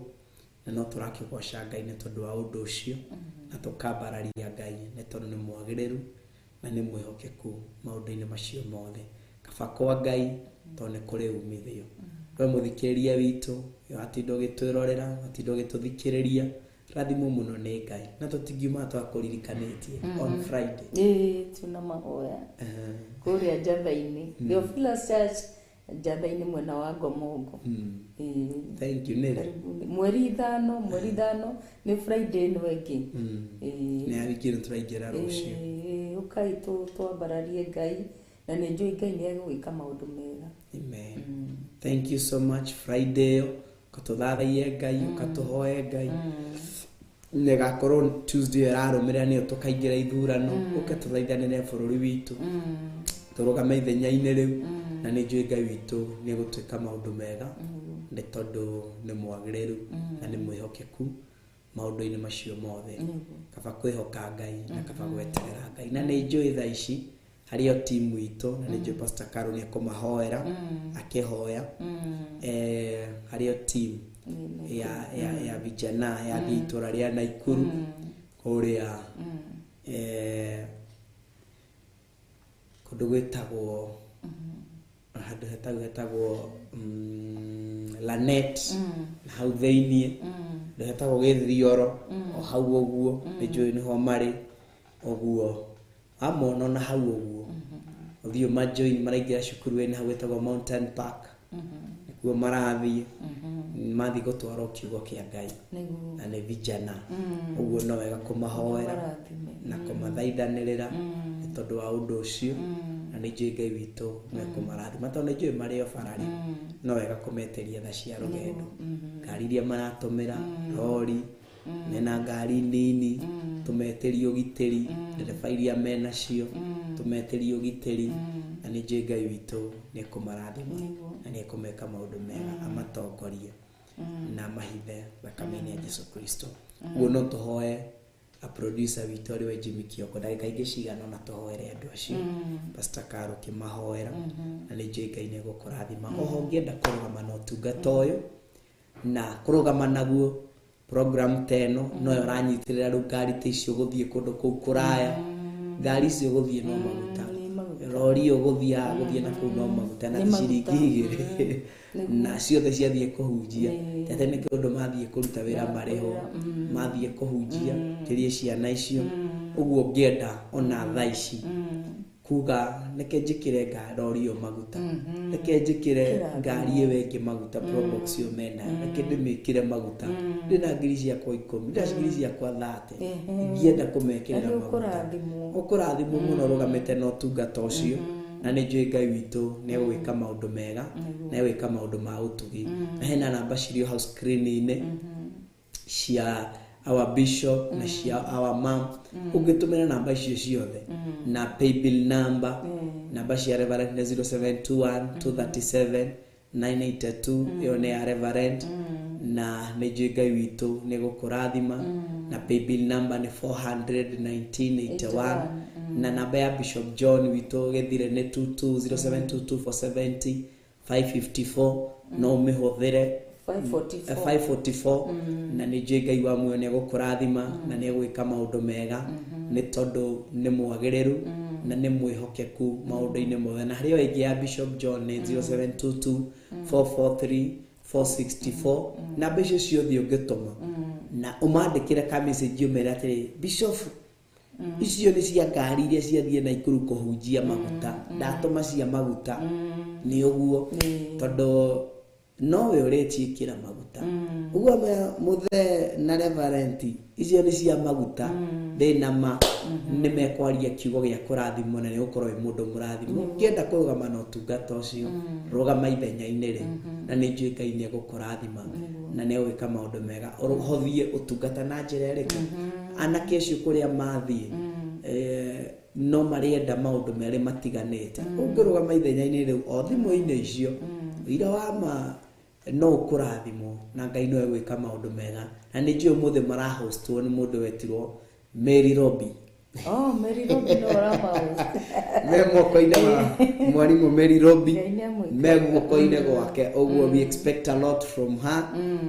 Speaker 4: Na no tũrakĩgoca Ngai nĩ tondũ wa ũndũ ũcio, na tũkambararia Ngai nĩ tondũ nĩ mwagĩrĩru na nĩ mwĩhokeku maũndũ-inĩ macio mothe. Kaba kwa Ngai tondũ nĩ kũrĩ umithio. We mũthikĩrĩria witũ, watinda ũgĩtwĩrorera, watinda ũgĩtũthikĩrĩria, rathimwo mũno nĩ Ngai, na tũtingiuma twakũririkanĩtie on Friday.
Speaker 5: Ĩĩ, tuna mahoya kũrĩa Njatha-inĩ, Theophilus Church Njatha-inĩ, mwena wa Ngomongo. Ĩĩ.
Speaker 4: Thank you. Nĩrĩ?
Speaker 5: Karibuni. Mweri 5 nĩ Friday ĩno ĩngĩ. Ĩĩ.
Speaker 4: Nĩ ya wiki ĩno tũraingĩra rũciũ.
Speaker 5: Ĩĩ, ũkai twambararie Ngai, na nĩ njũĩ Ngai nĩ egũgĩka maũndũ mega.
Speaker 4: Amen. Thank you so much. Friday ĩyo ũkatũthathaiye Ngai, ũkatũhoe Ngai. Nĩgakorwo Tuesday ĩyo ĩrarũmĩrĩra nĩyo tũkaingĩra ithurano, ũke tũthaithanĩre bũrũri witũ, tũrũgame ithenya-inĩ rĩu, na nĩ njũĩ Ngai witũ nĩ egũtwĩka maũndũ mega nĩ tondũ nĩ mwagĩrĩru na nĩ mwĩhokeku maũndũ-inĩ macio mothe. Kaba kwĩhoka Ngai na kaba gweterera Ngai. Na nĩ njũĩ thaa ici harĩ o timu itũ, na nĩ njũĩ Pastor Carol nĩ ekũmahoera akĩhoya. Harĩ o team ya vijana ya itũra rĩa Naikuru kũrĩa kũndũ gwĩtagwo handũ hetagwo Lanet, na hau thĩiniĩ handũ hetagwo Gĩthioro, o hau ũguo nĩ njũĩ nĩho marĩ ũguo, wamona ona hau ũguo ũthiĩ ũmajoin, maraingĩra cukuru ĩna hau ĩtagwo Mountain Park, nĩkuo marathiĩ, mathiĩ gũtwarwo kiugo kĩa Ngai. Na nĩ vijana ũguo, no wega kũmahoera
Speaker 5: Marathime.
Speaker 4: na kũmathaithanĩrĩra nĩ tondũ wa ũndũ ũcio, na nĩ njũĩ Ngai witũ nĩekũmarathima tondũ nĩ njũĩ marĩ o bararĩ. No wega kũmetĩria tha cia rũgendo, ngari iria maratũmĩra, rori mena ngari nini, tũmetĩrie ũgitĩri, ndereba iria menacio tũmetĩrie ũgitĩri, na nĩ njũĩ Ngai witũ nĩekũmarathima na nĩekũmeka maũndũ mega, amatongorie na mahithe thakame-inĩ ya Jesu Kristo. Ũguo no tũhoe a producer witũ arĩ we Jimmy Kioko ndagĩka ingĩ cigana ona tũhoere andũ acio, Pastor Caro kĩmahoera, na nĩ njũĩ Ngai nĩegũkũrathima. Oho ũngĩenda kũrũgama na ũtungata ũyũ na kũrũgama naguo program ta ĩno, noyo ũranyitĩrĩra rĩu ngari ta icio gũthiĩ kũndũ kũu kũraya, ngari icio gũthiĩ no maguta,
Speaker 5: Nĩ maguta.
Speaker 4: Rori ĩyo gũthiĩ na kũu no maguta na
Speaker 5: Nĩ maguta.
Speaker 4: ciringi 2, na ciothe ciathiĩ kũhunjia. Tete nĩ kĩũndũ mathiĩ kũruta wĩra marĩho, mathiĩ kũhunjia kĩrie ciana icio ũguo. Ũngĩenda ona thaa ici kuga reke njĩkĩre rori ĩyo maguta, reke njĩkĩre ngari ĩyo ĩngĩ maguta, Probox ĩyo menayo, reke ndĩmĩkĩre maguta, ndĩna ngiri ciakwa 10, ndĩna ngiri ciakwa 30, ingĩenda kũmekĩrĩra
Speaker 5: Na nĩ
Speaker 4: maguta.
Speaker 5: ũkũrathimwo.
Speaker 4: Ũkũrathimwo mũno ũrũgamĩte na ũtungata ũcio, na nĩ njũĩ Ngai witũ nĩ egũgĩka maũndũ mega na egwĩka maũndũ ma ũtugi. Na hena namba cirĩ o hau screen-inĩ cia our bishop na cia our mom. Ũngĩtũmĩra namba icio ciothe na paybill number, namba cia Reverend nĩ 0721 237 982, ĩyo nĩ ya Reverend, na nĩ njũĩ Ngai witũ nĩ gũkũrathima. Na paybill number nĩ 41981, na namba ya Bishop John witũ gĩthire nĩ 22 0722 470 554, no ũmĩhũthĩre.
Speaker 5: 544.
Speaker 4: 544. Na nĩ njũĩ Ngai wa muoyo nĩ egũkũrathima na nĩ egwĩka maũndũ mega nĩ tondũ nĩ mwagĩrĩru na nĩ mwĩhokeku maũndũ-inĩ mothe. Na harĩ o ĩngĩ ya Bishop John nĩ 0722 443 464. Namba icio ciothe ũngĩtũma na ũmandĩkĩre ka message, ũmere atĩrĩ, "Bishop, icio nĩ cia ngari iria ciathiĩ Naikuru kũhunjia maguta, ndatũma cia maguta," nĩ ũguo, tondũ nowe ũrĩciĩkĩra maguta ũguo mũthee na reverend, icio nĩ cia maguta, ndĩna ma nĩ mekwaria kiugo gĩa kũrathimwo na nĩ gũkorwo wĩ mũndũ mũrathimwo. Ũngĩenda kũrũgama na ũtungata ũcio, rũgama ithenya-inĩ rĩu, na nĩ njũĩ Ngai nĩ egũkũrathima na nĩ egwĩka maũndũ mega. Ũhothie ũtungata na njĩra ĩrĩkũ? Anake acio kũrĩa mathiĩ, No marĩenda maũndũ merĩ matiganĩte. Ũngĩrũgama ithenya-inĩ rĩu o thimũ-inĩ icio, ũira wa ma no ũkũrathimwo na Ngai no egwĩka maũndũ mega. Na nĩ njũĩ ũmũthĩ marahostwo nĩ mũndũ wetirwo Mary Robi.
Speaker 5: Oh, Mary Robi no ũramahost.
Speaker 4: Me moko-inĩ ma mwarimũ Mary Robi,
Speaker 5: Ngai nĩamwĩke.
Speaker 4: me guoko-inĩ gwake. Ũguo we expect a lot from her,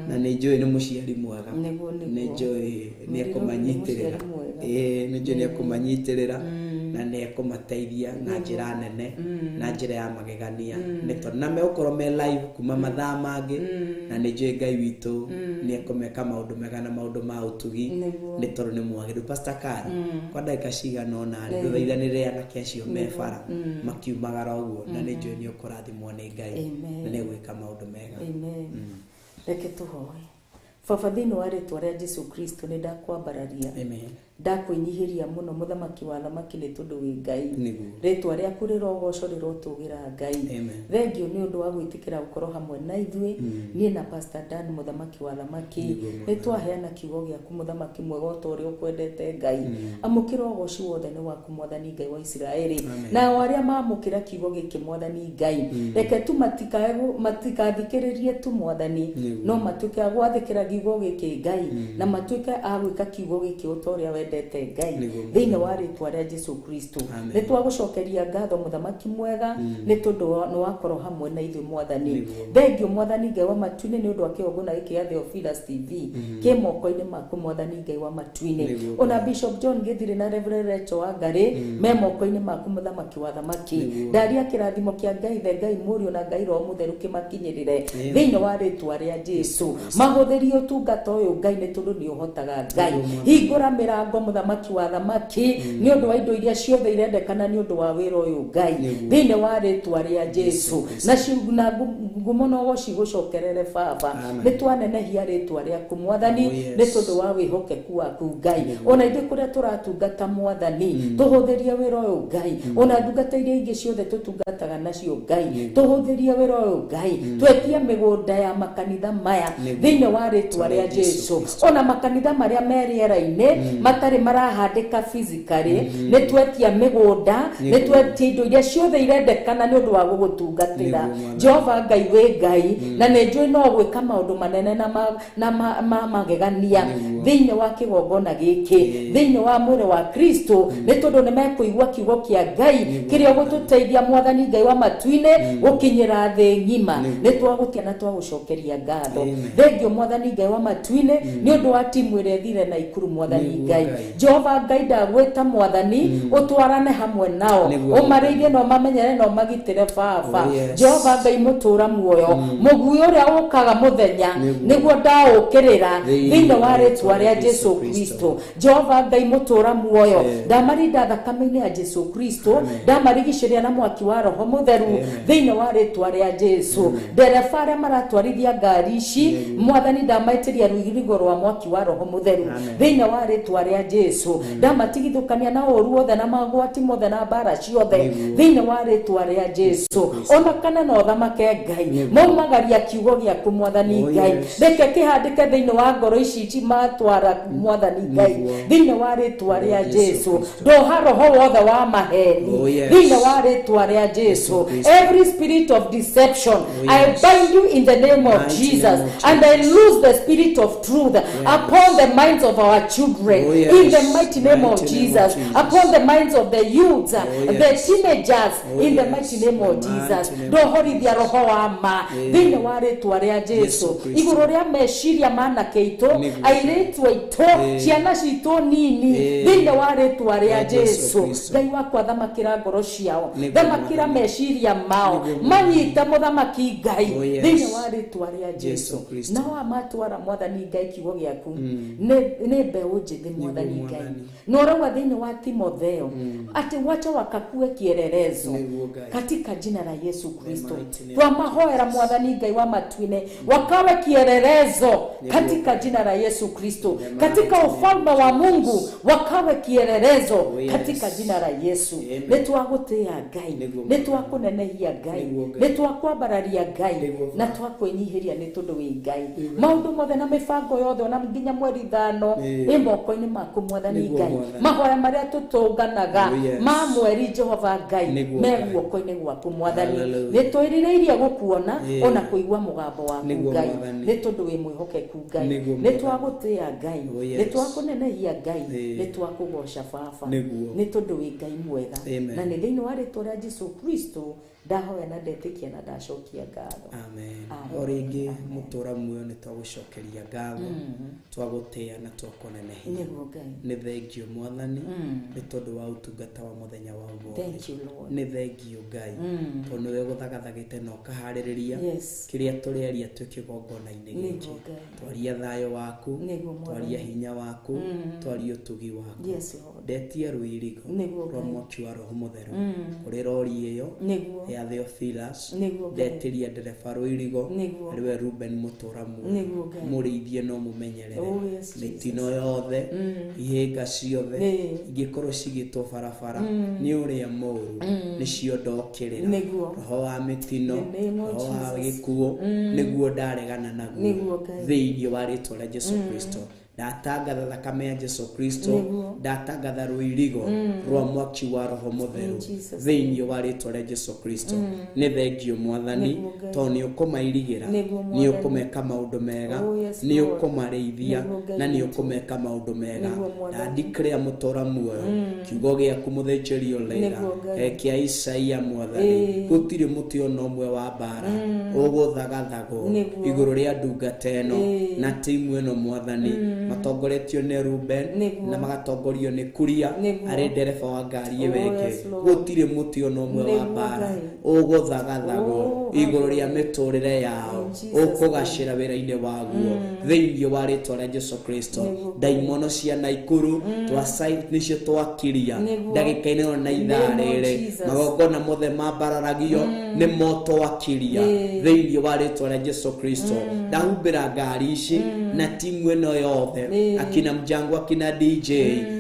Speaker 4: na nĩ njũĩ nĩ mũciari mwega.
Speaker 5: Nĩguo, nĩguo.
Speaker 4: Nĩ njũĩ nĩ
Speaker 5: Mary Robi nĩ
Speaker 4: ekũmanyitĩrĩra.
Speaker 5: mũciari mwega.
Speaker 4: Ĩĩ, nĩ njũĩ nĩ ekũmanyitĩrĩra na nĩ ekũmateithia na njĩra nene, na njĩra ya magegania, nĩ tondũ na megũkorwo me live kuma mathaa mangĩ, na nĩ njũĩ Ngai witũ nĩ ekũmeka maũndũ mega na maũndũ ma ũtugi, nĩ tondũ nĩ mwagĩrĩru. Pastor Karo, kwa ndagĩka cigana ũna rĩ, ndũthaithanĩre anake acio me bara makiumagara ũguo, na nĩ njũĩ nĩ ũkũrathimwo nĩ Ngai na nĩ egwĩka maũndũ mega.
Speaker 5: Amen. Reke tũhoe. Baba, thĩinĩ wa rĩtwa rĩa Jesu Kristo nĩ ndakwambararia.
Speaker 4: Amen.
Speaker 5: Ndakwĩnyihĩria mũno mũthamaki wa thamaki nĩ tondũ wĩ Ngai.
Speaker 4: Nĩguo.
Speaker 5: Rĩtwa rĩaku rĩrogocwo rĩrotũgĩra Ngai.
Speaker 4: Amen.
Speaker 5: Thengio nĩ ũndũ wa gwĩtĩkĩra gũkorwo hamwe na ithuĩ, niĩ na Pastor Dan mũthamaki wa thamaki. Nĩ twaheana kiugo gĩaku mũthamaki mwega o ta ũrĩa ũkwendete Ngai. Amũkĩra ũgoci wothe nĩ waku mwathani Ngai wa Isiraeli. Nao arĩa mamũkĩra kiugo gĩkĩ mwathani Ngai, reke tu matikathikĩrĩrie tu mwathani, no matuĩke a gwathĩkĩra kiugo gĩkĩ Ngai, na matuĩke a gwĩka kiugo gĩkĩ o ta ũrĩa wendete Ngai, thĩinĩ wa rĩtwa rĩa Jesu Kristo. Nĩ twagũcokeria ngatho mũthamaki mwega nĩ tondũ nĩ wakorwo hamwe na ithuĩ mwathani. Thengio mwathani Ngai wa matu-inĩ nĩ ũndũ wa kĩgongona gĩkĩ gĩa Theophilus TV kĩ moko-inĩ maku mwathani Ngai wa matu-inĩ. Ona Bishop John Githiri na Reverend Rachel Wangari me moko-inĩ maku mũthamaki wa thamaki. Ndaria kĩrathimo kĩa Ngai the Ngai Mũriũ na Ngai Roho Mũtheru kĩmakinyĩrĩre thĩinĩ wa rĩtwa rĩa Jesu. Mahũthĩrie ũtungata ũyũ Ngai nĩ tondũ nĩ ũhotaga Ngai. Hingũra mĩrango mũthamaki wa thamaki nĩ ũndũ wa indo iria ciothe irendekana nĩ ũndũ wa wĩra ũyũ Ngai, thĩinĩ wa rĩtwa rĩa Jesu. Na ngumo na ũgoci gũcokerere Baba. Nĩ twanenehia rĩtwa rĩaku mwathani nĩ tondũ wa wĩhokeku waku Ngai. Ona ithuĩ kũrĩa tũratungata mwathani, tũhũthĩrie wĩra ũyũ Ngai. Ona ndungata iria ingĩ ciothe tũtungataga nacio Ngai, tũhũthĩrie wĩra ũyũ Ngai. Twetie mĩgũnda ya makanitha maya thĩinĩ wa rĩtwa rĩa Jesu. Ona makanitha marĩa me rĩera-inĩ matarĩ marahandĩka physically, nĩ twetia mĩgũnda, nĩ twetia indo iria ciothe irendekana nĩ ũndũ wa gũgũtungatĩra. Jehova Ngai wĩ Ngai, na nĩ njũĩ no gwĩka maũndũ manene na magegania thĩinĩ wa kĩgongona gĩkĩ, thĩinĩ wa mwĩrĩ wa Kristo, nĩ tondũ nĩ mekũigua kiugo kĩa Ngai kĩrĩa ũgũtũteithia mwathani Ngai wa matu-inĩ gũkinyĩra thĩ ng'ima. Nĩ twagũtia na twagũcokeria ngatho. Thengio mwathani Ngai wa matu-inĩ nĩ ũndũ wa timu ĩrĩa ĩthire Naikuru mwathani Ngai. Jehova Ngai ndagwĩta mwathani ũtwarane hamwe nao, ũmarĩithie na ũmamenyere na ũmagitĩre Baba. Jehova Ngai mũtũra muoyo, mũgui ũrĩa ũkaga mũthenya nĩguo ndaũkĩrĩra thĩinĩ wa rĩtwa rĩa Jesu Kristo. Jehova Ngai mũtũra muoyo, ndamarinda thakame-inĩ ya Jesu Kristo, ndamarigicĩria na mwaki wa Roho Mũtheru thĩinĩ wa rĩtwa rĩa Jesu. Ndereba arĩa maratwarithia ngari ici mwathani ndamaitĩria rũirigo rwa mwaki wa Roho Mũtheru thĩinĩ wa rĩtwa rĩa Jesu. Ndamatigithũkania na ũru wothe na magwati mothe na mbara ciothe thĩinĩ wa rĩtwa rĩa Jesu. Ona kana no thamake Ngai, maumagaria kiugo gĩaku mwathani Ngai, reke kĩhandĩke thĩinĩ wa ngoro ici matwara mwathani Ngai thĩinĩ wa rĩtwa rĩa Jesu. Ndoha roho wothe wa maheni thĩinĩ wa rĩtwa rĩa Jesu. Every spirit of deception, I bind you in the name of Jesus, and I loose the spirit of truth upon the minds of our children in the mighty name of Jesus, upon the minds of the youths, the teenagers, in the mighty name of Jesus. Ndohorithia roho wa ma thĩinĩ wa rĩtwa rĩa Jesu igũrũ rĩa meciria ma anake aitũ, airĩtu aitũ, ciana citũ nini thĩinĩ wa rĩtwa rĩa Jesu. Ngai wakwa thamakĩra ngoro ciao, thamakĩra meciria mao, manyite mũthamaki Ngai thĩinĩ wa rĩtwa rĩa Jesu. Nao amatwara mwathani Ngai kiugo gĩaku nĩ mbeũ njĩthĩ mwathani Ngai, na ũrauga thĩinĩ wa Timotheo atĩ wacha wakakue kielelezo katika jina la Yesu Kristo. Twamahoera mwathani Ngai wa matu-inĩ wakawe kielelezo katika jina la Yesu Kristo, katika ufalme wa Mungu wakawe kielelezo katika jina la Yesu. Nĩ twagũtĩĩa Ngai, nĩ twakũnenehia Ngai, nĩ twakwambararia Ngai, na twakwĩnyihĩria nĩ tondũ wĩ Ngai. Maũndũ mothe na mĩbango yothe ona nginya mweri 5 ĩ moko-inĩ maku maku Mwathani Ngai mahoya maria tutunganaga ma mweri Jehova Ngai me guoko-inĩ gwaku Mwathani nĩ twĩrirĩirie gũkuona ona kũigua mũgambo waku Ngai nĩ tondũ wĩ mwĩhokeku Ngai nĩ twagũtĩa Ngai nĩ twakũnenehia Ngai nĩ twakũgoca Baba nĩ tondũ wĩ Ngai mwega na nĩ thĩinĩ wa rĩtwa rĩa Jesu Kristo ndahoya na ndetĩkia na ndacokia ngatho.
Speaker 4: Amen. O rĩngĩ mũtũra muoyo nĩ twagũcokeria ngatho twagũtĩa na twakũnenehia nĩ thengio Mwathani nĩ tondũ wa ũtungata wa mũthenya wa ũmũthĩ nĩ thengio Ngai tondũ nĩwe gũthagathagĩte na ũkaharĩrĩria kĩrĩa tũrĩaria twĩ kĩgongona-inĩ gĩkĩ twaria thayũ waku twaria hinya waku twaria ũtugi waku ndetia rũirigo rwa mwaki wa Roho Mũtheru kũrĩ rori ĩyo ya Theophilus ndetiria ndereba rũirigo ariwe Ruben mũtũra muoyo mũrĩithie no mũmenyerere mĩtino yothe ihĩnga ciothe ingĩkorwo cigĩtwo barabara nĩ ũrĩa mũũru nĩcio ndokĩrĩra roho wa mĩtino roho wa gĩkuũ nĩguo ndaregana naguo thĩinĩ wa rĩtwa rĩa Jesu Kristo ndatangatha thakame ya Jesu Kristo ndatangatha rũirigo rwa mwaki wa Roho Mũtheru thĩinĩ wa rĩtwa rĩa Jesu Kristo nĩ thengio Mwathani tondũ nĩ ũkũmairigĩra nĩ ũkũmeka maũndũ mega nĩ ũkũmarĩithia na nĩ ũkũmeka maũndũ mega ndandikĩrĩa mũtũra muoyo kiugo gĩaku mũthĩnjĩri ũrera kĩa Isaia Mwathani gũtirĩ mũtĩ ona ũmwe wa mbara ũgũthagathagwo igũrũ rĩa ndungata ĩno na timu ĩno Mwathani matongoretio nĩ Ruben na magatongorio nĩ Kuria arĩ ndereba wa ngari ĩyo ĩngĩ gũtirĩ mũtĩ ona ũmwe wa mbara ũgũthagathagwo igũrũ rĩa mĩtũrĩre yao ũkũgacĩra wĩra-inĩ waguo thĩinĩ wa rĩtwa rĩa Jesu Kristo ndaimono cia Naikuru nĩcio twakiria ndagĩka-inĩ ĩno na ithaa rĩrĩ magongona mothe mambararagio nĩmo twakiria thĩinĩ wa rĩtwa rĩa Jesu Kristo ndahumbĩra ngari ici na timu ĩno yothe akina Mjango akina DJ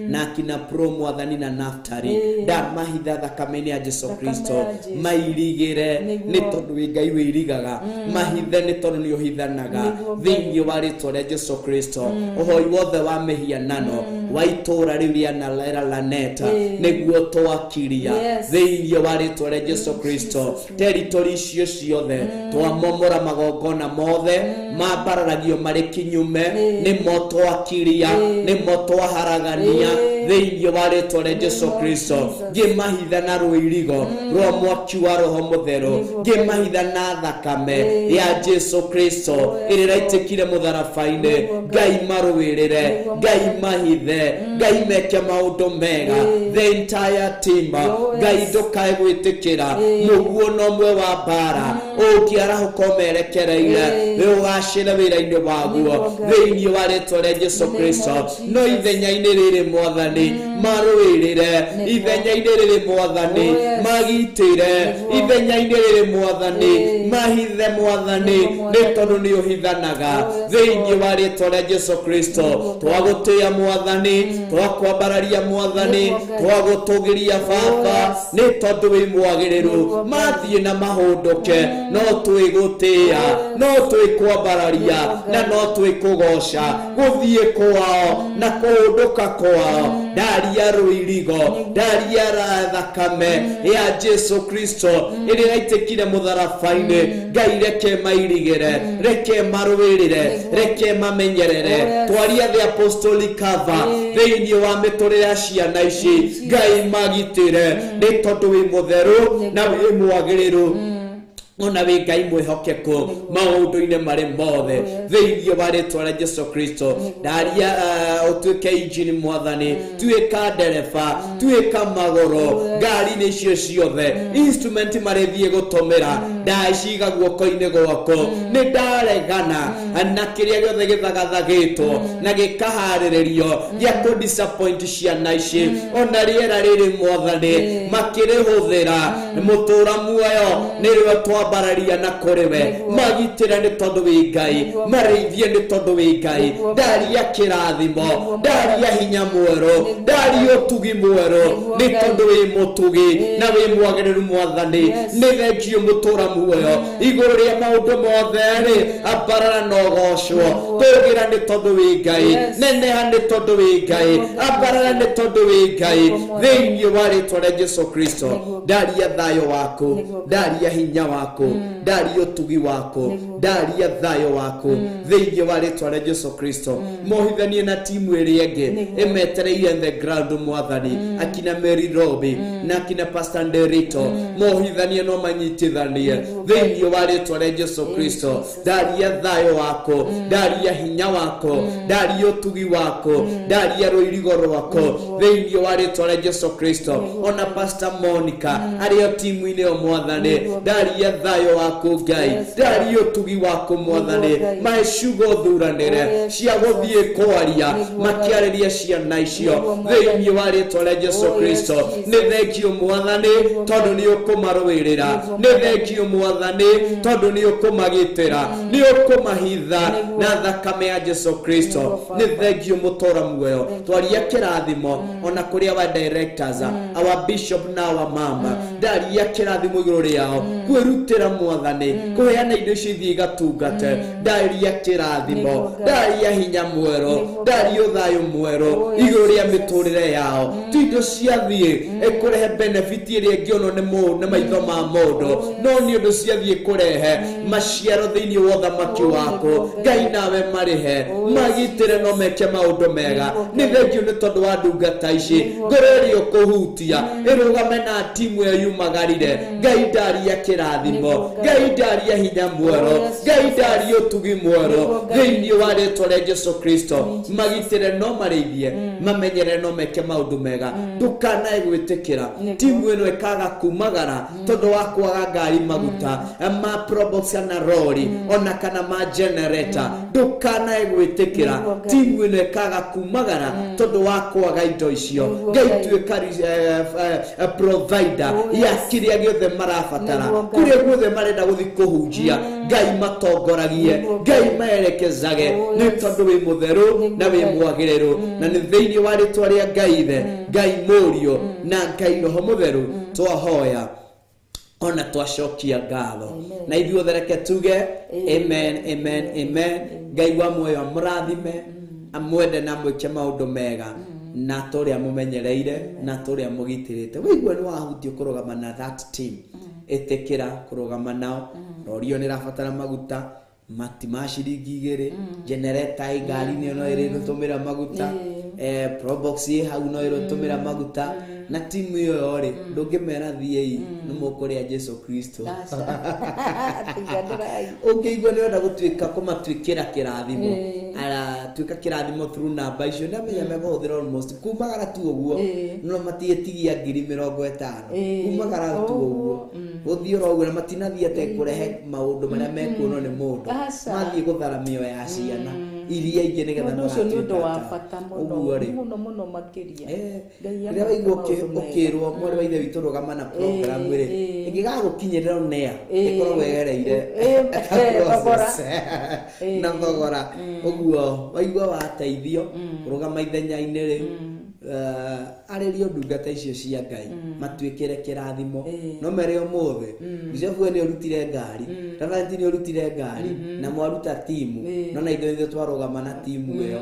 Speaker 4: na akina Pro Mwathani na Naftali ndamahitha thakame-inĩ ya Jesu Kristo mairigĩre nĩ tondũ wĩ Ngai wĩirigaga mahithe nĩ tondũ nĩ ũhithanaga thĩinĩ wa rĩtwa rĩa Jesu Kristo ũhoi wothe wa mĩhianano wa itũũra rĩu rĩa Laneta nĩguo twakiria thĩinĩ wa rĩtwa rĩa Jesu Kristo territory icio ciothe twamomora magongona mothe mambararagio marĩ kinyume nĩmo twakiria nĩmo twaharagania thĩinĩ wa rĩtwa rĩa Jesu Kristo ngĩmahitha na rũirigo rwa mwaki wa Roho Mũtheru ngĩmahitha na thakame ya Jesu Kristo ĩrĩa ĩraitĩkire mũtharaba-inĩ Ngai marũĩrĩre Ngai mahithe Ngai meke maũndũ mega the entire team Ngai ndũkae gwĩtĩkĩra mũguo na ũmwe wa mbara ũngĩarahũka ũmerekereire nĩ ũgacĩre wĩra-inĩ waguo thĩinĩ wa rĩtwa rĩa Jesu Kristo no ithenya-inĩ rĩrĩ Mwathani marũĩrĩre ithenya-inĩ rĩrĩ Mwathani magitĩre ithenya-inĩ rĩrĩ Mwathani mahithe Mwathani nĩ tondũ nĩ ũhithanaga thĩinĩ wa rĩtwa rĩa Jesu Kristo twagũtĩa Mwathani twakwambararia Mwathani twagũtũgĩria Baba nĩ tondũ wĩ mwagĩrĩru mathiĩ na mahũndũke no twĩgũtĩa no twĩkwambararia na no twĩkũgoca gũthiĩ kwao na kũhũndũka kwao ndaria rũirigo ndaria thakame ya Jesu Kristo ĩrĩa ĩraitĩkire mũtharaba-inĩ Ngai reke mairigĩre reke marũĩrĩre reke mamenyerere twaria the apostolic cover thĩinĩ wa mĩtũrĩre ya ciana ici Ngai magitĩre nĩ tondũ wĩ mũtheru na wĩ mwagĩrĩru ona wĩ Ngai mwĩhokeku maũndũ-inĩ marĩ mothe thĩinĩ wa rĩtwa rĩa Jesu Kristo ndaria ũtuĩke injini Mwathani tuĩka ndereba tuĩka magũrũ ngari-inĩ icio ciothe instrument marĩthiĩ gũtũmĩra ndaciga guoko-inĩ gwaku nĩ ndaregana na kĩrĩa gĩothe gĩthagathagĩtwo na gĩkaharĩrĩrio gĩa kũ disappoint ciana ici ona rĩera rĩrĩ Mwathani makĩrĩhũthĩra mũtũra muoyo nĩrĩo
Speaker 9: Twambararia na kũrĩ we. Magitĩre nĩ tondũ wĩ Ngai, marĩithie nĩ tondũ wĩ Ngai. Ndaria kĩrathimo, ndaria hinya mwerũ, ndaria ũtugi mwerũ, nĩ tondũ wĩ mũtugi na wĩ mwagĩrĩru Mwathani. Nĩ thengio mũtũra muoyo igũrũ rĩa maũndũ mothe rĩ, ambarara na ũgocwo. Tũgĩra nĩ tondũ wĩ Ngai, neneha nĩ tondũ wĩ Ngai, ambarara nĩ tondũ wĩ Ngai. Thĩinĩ wa rĩtwa rĩa Jesu Kristo, ndaria thayũ waku, ndaria hinya waku, ndaria ũtugi waku, ndaria thayũ waku thĩinĩ wa rĩtwa rĩa Jesu Kristo. Mohithanie na timu ĩrĩa ĩngĩ ĩmetereire in the ground Mwathani, akina Mary Robi na akina Pastor Nderito, mohithanie no manyitithanie thĩinĩ wa rĩtwa rĩa Jesu Kristo. Ndaria thayũ waku, ndaria hinya waku, ndaria ũtugi waku, ndaria rũirigo rwaku thĩinĩ wa rĩtwa rĩa Jesu Kristo. Ona Pastor Monica arĩ o timu-inĩ ĩyo Mwathani, ndaria thayũ waku Ngai, ndaria ũtugi waku Mwathani. Mahe ciugo thuranĩre cia gũthiĩ kwaria makĩarĩria ciana icio thĩinĩ wa rĩtwa rĩa Jesu Kristo. Nĩ thengio Mwathani tondũ nĩ ũkũmarũĩrĩra, nĩ thengio Mwathani tondũ nĩ ũkũmagitĩra, nĩ ũkũmahitha na thakame ya Jesu Kristo. Nĩ thengio mũtũra muoyo, twaria kĩrathimo ona kũrĩ our directors, our bishop na our mama, ndaria kĩrathimo igũrũ rĩao kwĩrutĩra Mwathani kũheana indo icio ithiĩ igatungate. Ndaria kĩrathimo, ndaria hinya mwerũ, ndaria ũthayũ mwerũ igũrũ rĩa mĩtũrĩre yao. Ti indo ciathiĩ ĩkũrehe benefit ĩrĩa ĩngĩonwo nĩ maitho ma mũndũ, no nĩ ũndũ ciathiĩ kũrehe maciaro thĩinĩ wa ũthamaki waku. Ngai nawe marĩhe, magitĩre no meke maũndũ mega. Nĩ thengio nĩ tondũ wa ndungata ici, ngoro ĩrĩa ũkũhutia ĩrũgame na timu ĩyo yumagarire. Ngai ndaria kĩrathimo, Ngai ndaria hinya mwerũ, Ngai ndaria ũtugi mwerũ thĩinĩ wa rĩtwa rĩa Jesu Kristo. Magitĩre no marĩithie, mamenyere no meke maũndũ mega. Ndũkanae gwĩtĩkĩra timu ĩno ĩkaga kumagara tondũ wa kwaga ngari maguta ma probox kana rori ona kana ma generator. Ndũkanae gwĩtĩkĩra timu ĩno ĩkaga kumagara tondũ wa kwaga indo icio. Ngai tuĩka provider ya kĩrĩa gĩothe marabatara, kũrĩa guothe marenda gũthiĩ kũhunjia. Ngai matongoragie, Ngai maerekezage, nĩ tondũ wĩ mũtheru na wĩ mwagĩrĩru. Na nĩ thĩinĩ wa rĩtwa rĩa Ngai Ithe, Ngai Mũriũ na Ngai Roho Mũtheru twahoya ona twacokia ngatho. Na ithuothe reke tuge amen, amen, amen. Ngai wa muoyo amũrathime, amwende na amwĩke maũndũ mega, na tũrĩa mũmenyereire na tũrĩa mũgitĩrĩte. Wĩigua nĩ wahutio kũrũgama na that team, ĩtĩkĩra kũrũgama nao. Rori ĩyo nĩ ĩrabatara maguta mati ma ciringi 2, generator ĩ ngari-inĩ no ĩrĩtũmĩra maguta, probox ĩ hau no ĩrĩtũmĩra maguta. Na timu ĩyo rĩ, ndũngĩmera thiĩi nĩ mũkũrĩa Jesu Kristo. Ũngĩigua nĩ ũrenda gũtuĩka kũmatuĩkĩra kĩrathimo, aratuĩka kĩrathimo through namba icio, nĩ amenya mekũhũthĩra almost kumagara tu ũguo, no matigĩtigia 50,000 kumagara tu ũguo gũthiĩ oro ũguo, na matinathiĩ atekũrehe maũndũ marĩa mekuonwo nĩ mũndũ, mathiĩ gũthara mĩoyo ya ciana iria ingĩ nĩgetha
Speaker 5: ũcio nĩ ũndũ wa bata mũno mũno mũno makĩria.
Speaker 9: Rĩrĩa waigua ũkĩrwo mwarĩ wa ithe witũ rũgama na program rĩ, ĩngĩgagũkinyĩrĩra on air ĩkoragwo ĩgereire na thogora. Ũguo waigua wateithio kũrũgama ithenya-inĩ rĩ, arĩrio ndungata icio cia Ngai matuĩkĩre kĩrathimo. No mere ũmũthĩ Bishop we nĩ ũrutire ngari, Reverend nĩ ũrutire ngari, na mwaruta timu, no na ithuĩ twarũgama na timu ĩyo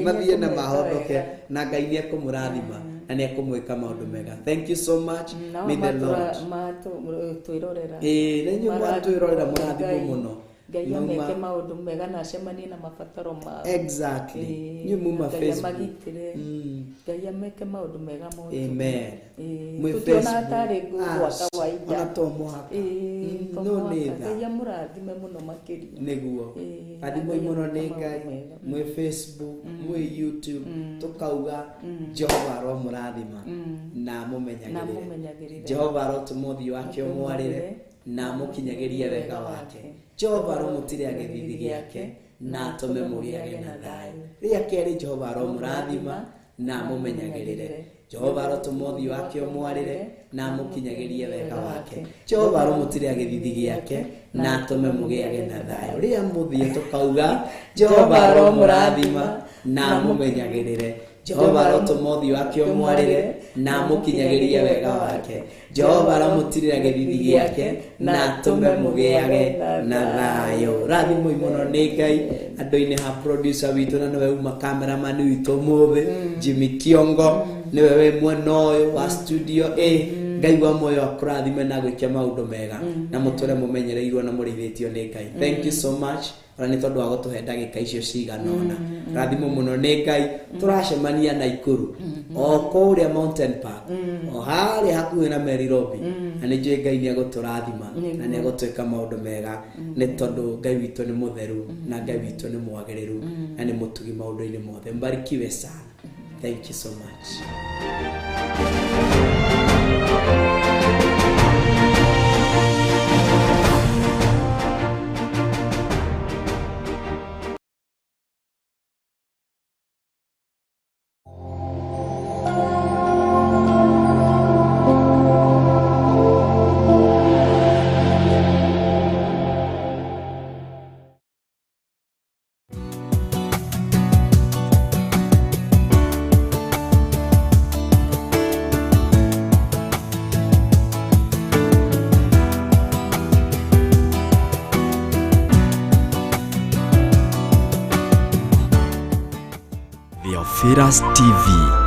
Speaker 9: mathiĩ na mahonoke, na Ngai nĩ ekũmũrathima na nĩ ekũmwĩka maũndũ mega. Thank you so much. May the Lord
Speaker 5: twĩrorera.
Speaker 9: Na inyuĩ mwatwĩrorera mũrathimwo mũno.
Speaker 5: Ngai ameke maũndũ mega na acemanie na mabataro mao.
Speaker 9: Exactly. Inyuĩ muma Facebook.
Speaker 5: Amagitĩre. Ngai ameke maũndũ mega mothe.
Speaker 9: Amen.
Speaker 5: Tũtiona tarĩ gwa kawaida.
Speaker 9: Ona to mũhaka. No nĩ tha.
Speaker 5: Ngai amũrathime mũno makĩria.
Speaker 9: Nĩguo. Rathimwoi mũno nĩ Ngai. Mwĩ Facebook, mwĩ YouTube, tũkauga Jehova aromũrathima na amũmenyagĩrĩre. Jehova arotũma ũthiũ wake ũmwarĩre na amũkinyagĩrie wega wake. Jehova aromũtiria gĩthithi gĩake na atũme mũgĩage na thayũ. Rĩa kerĩ, Jehova aromũrathima
Speaker 4: Na amũmenyagĩrĩre. Jehova arotũma ũthiũ wake ũmwarĩre na amũkinyagĩrie wega wake. Jehova aromũtirĩra gĩthithi gĩake na atũme mũgĩage na thayũ. Rĩrĩa mũthiĩ tũkauga Jehova aromũrathima na amũmenyagĩrĩre. Jehova arotũma ũthiũ wake ũmwarĩre na amũkinyagĩrie wega wake. Jehova aromũtirĩra gĩthithi gĩake na atũme mũgĩage na thayũ. Rathimoi mũno nĩ Ngai. Andũ-inĩ ha producer witũ na nĩwe uma cameraman witũ ũmũthĩ, Jimmy Kiongo, nĩwe wĩ mwena ũyũ wa studio A. Ngai wa muoyo akũrathime na gwĩke maũndũ mega na mũtũre mũmenyereirwo na mũrĩithĩtio nĩ Ngai. Thank you so much ona nĩ tondũ wa gũtũhe ndagĩka icio cigana ũna. Rathimo mũno nĩ Ngai. Tũracemania Naikuru o kũrĩa Mountain Park, o harĩa hakuhĩ na Nairobi, na nĩ njũĩ Ngai nĩ egũtũrathima na nĩ egũtwĩka maũndũ mega, nĩ tondũ Ngai witũ nĩ mũtheru na Ngai witũ nĩ mwagĩrĩru na nĩ mũtugi maũndũ-inĩ mothe. Mbarikiwe sana. Thank you so much.
Speaker 1: Theophilus TV.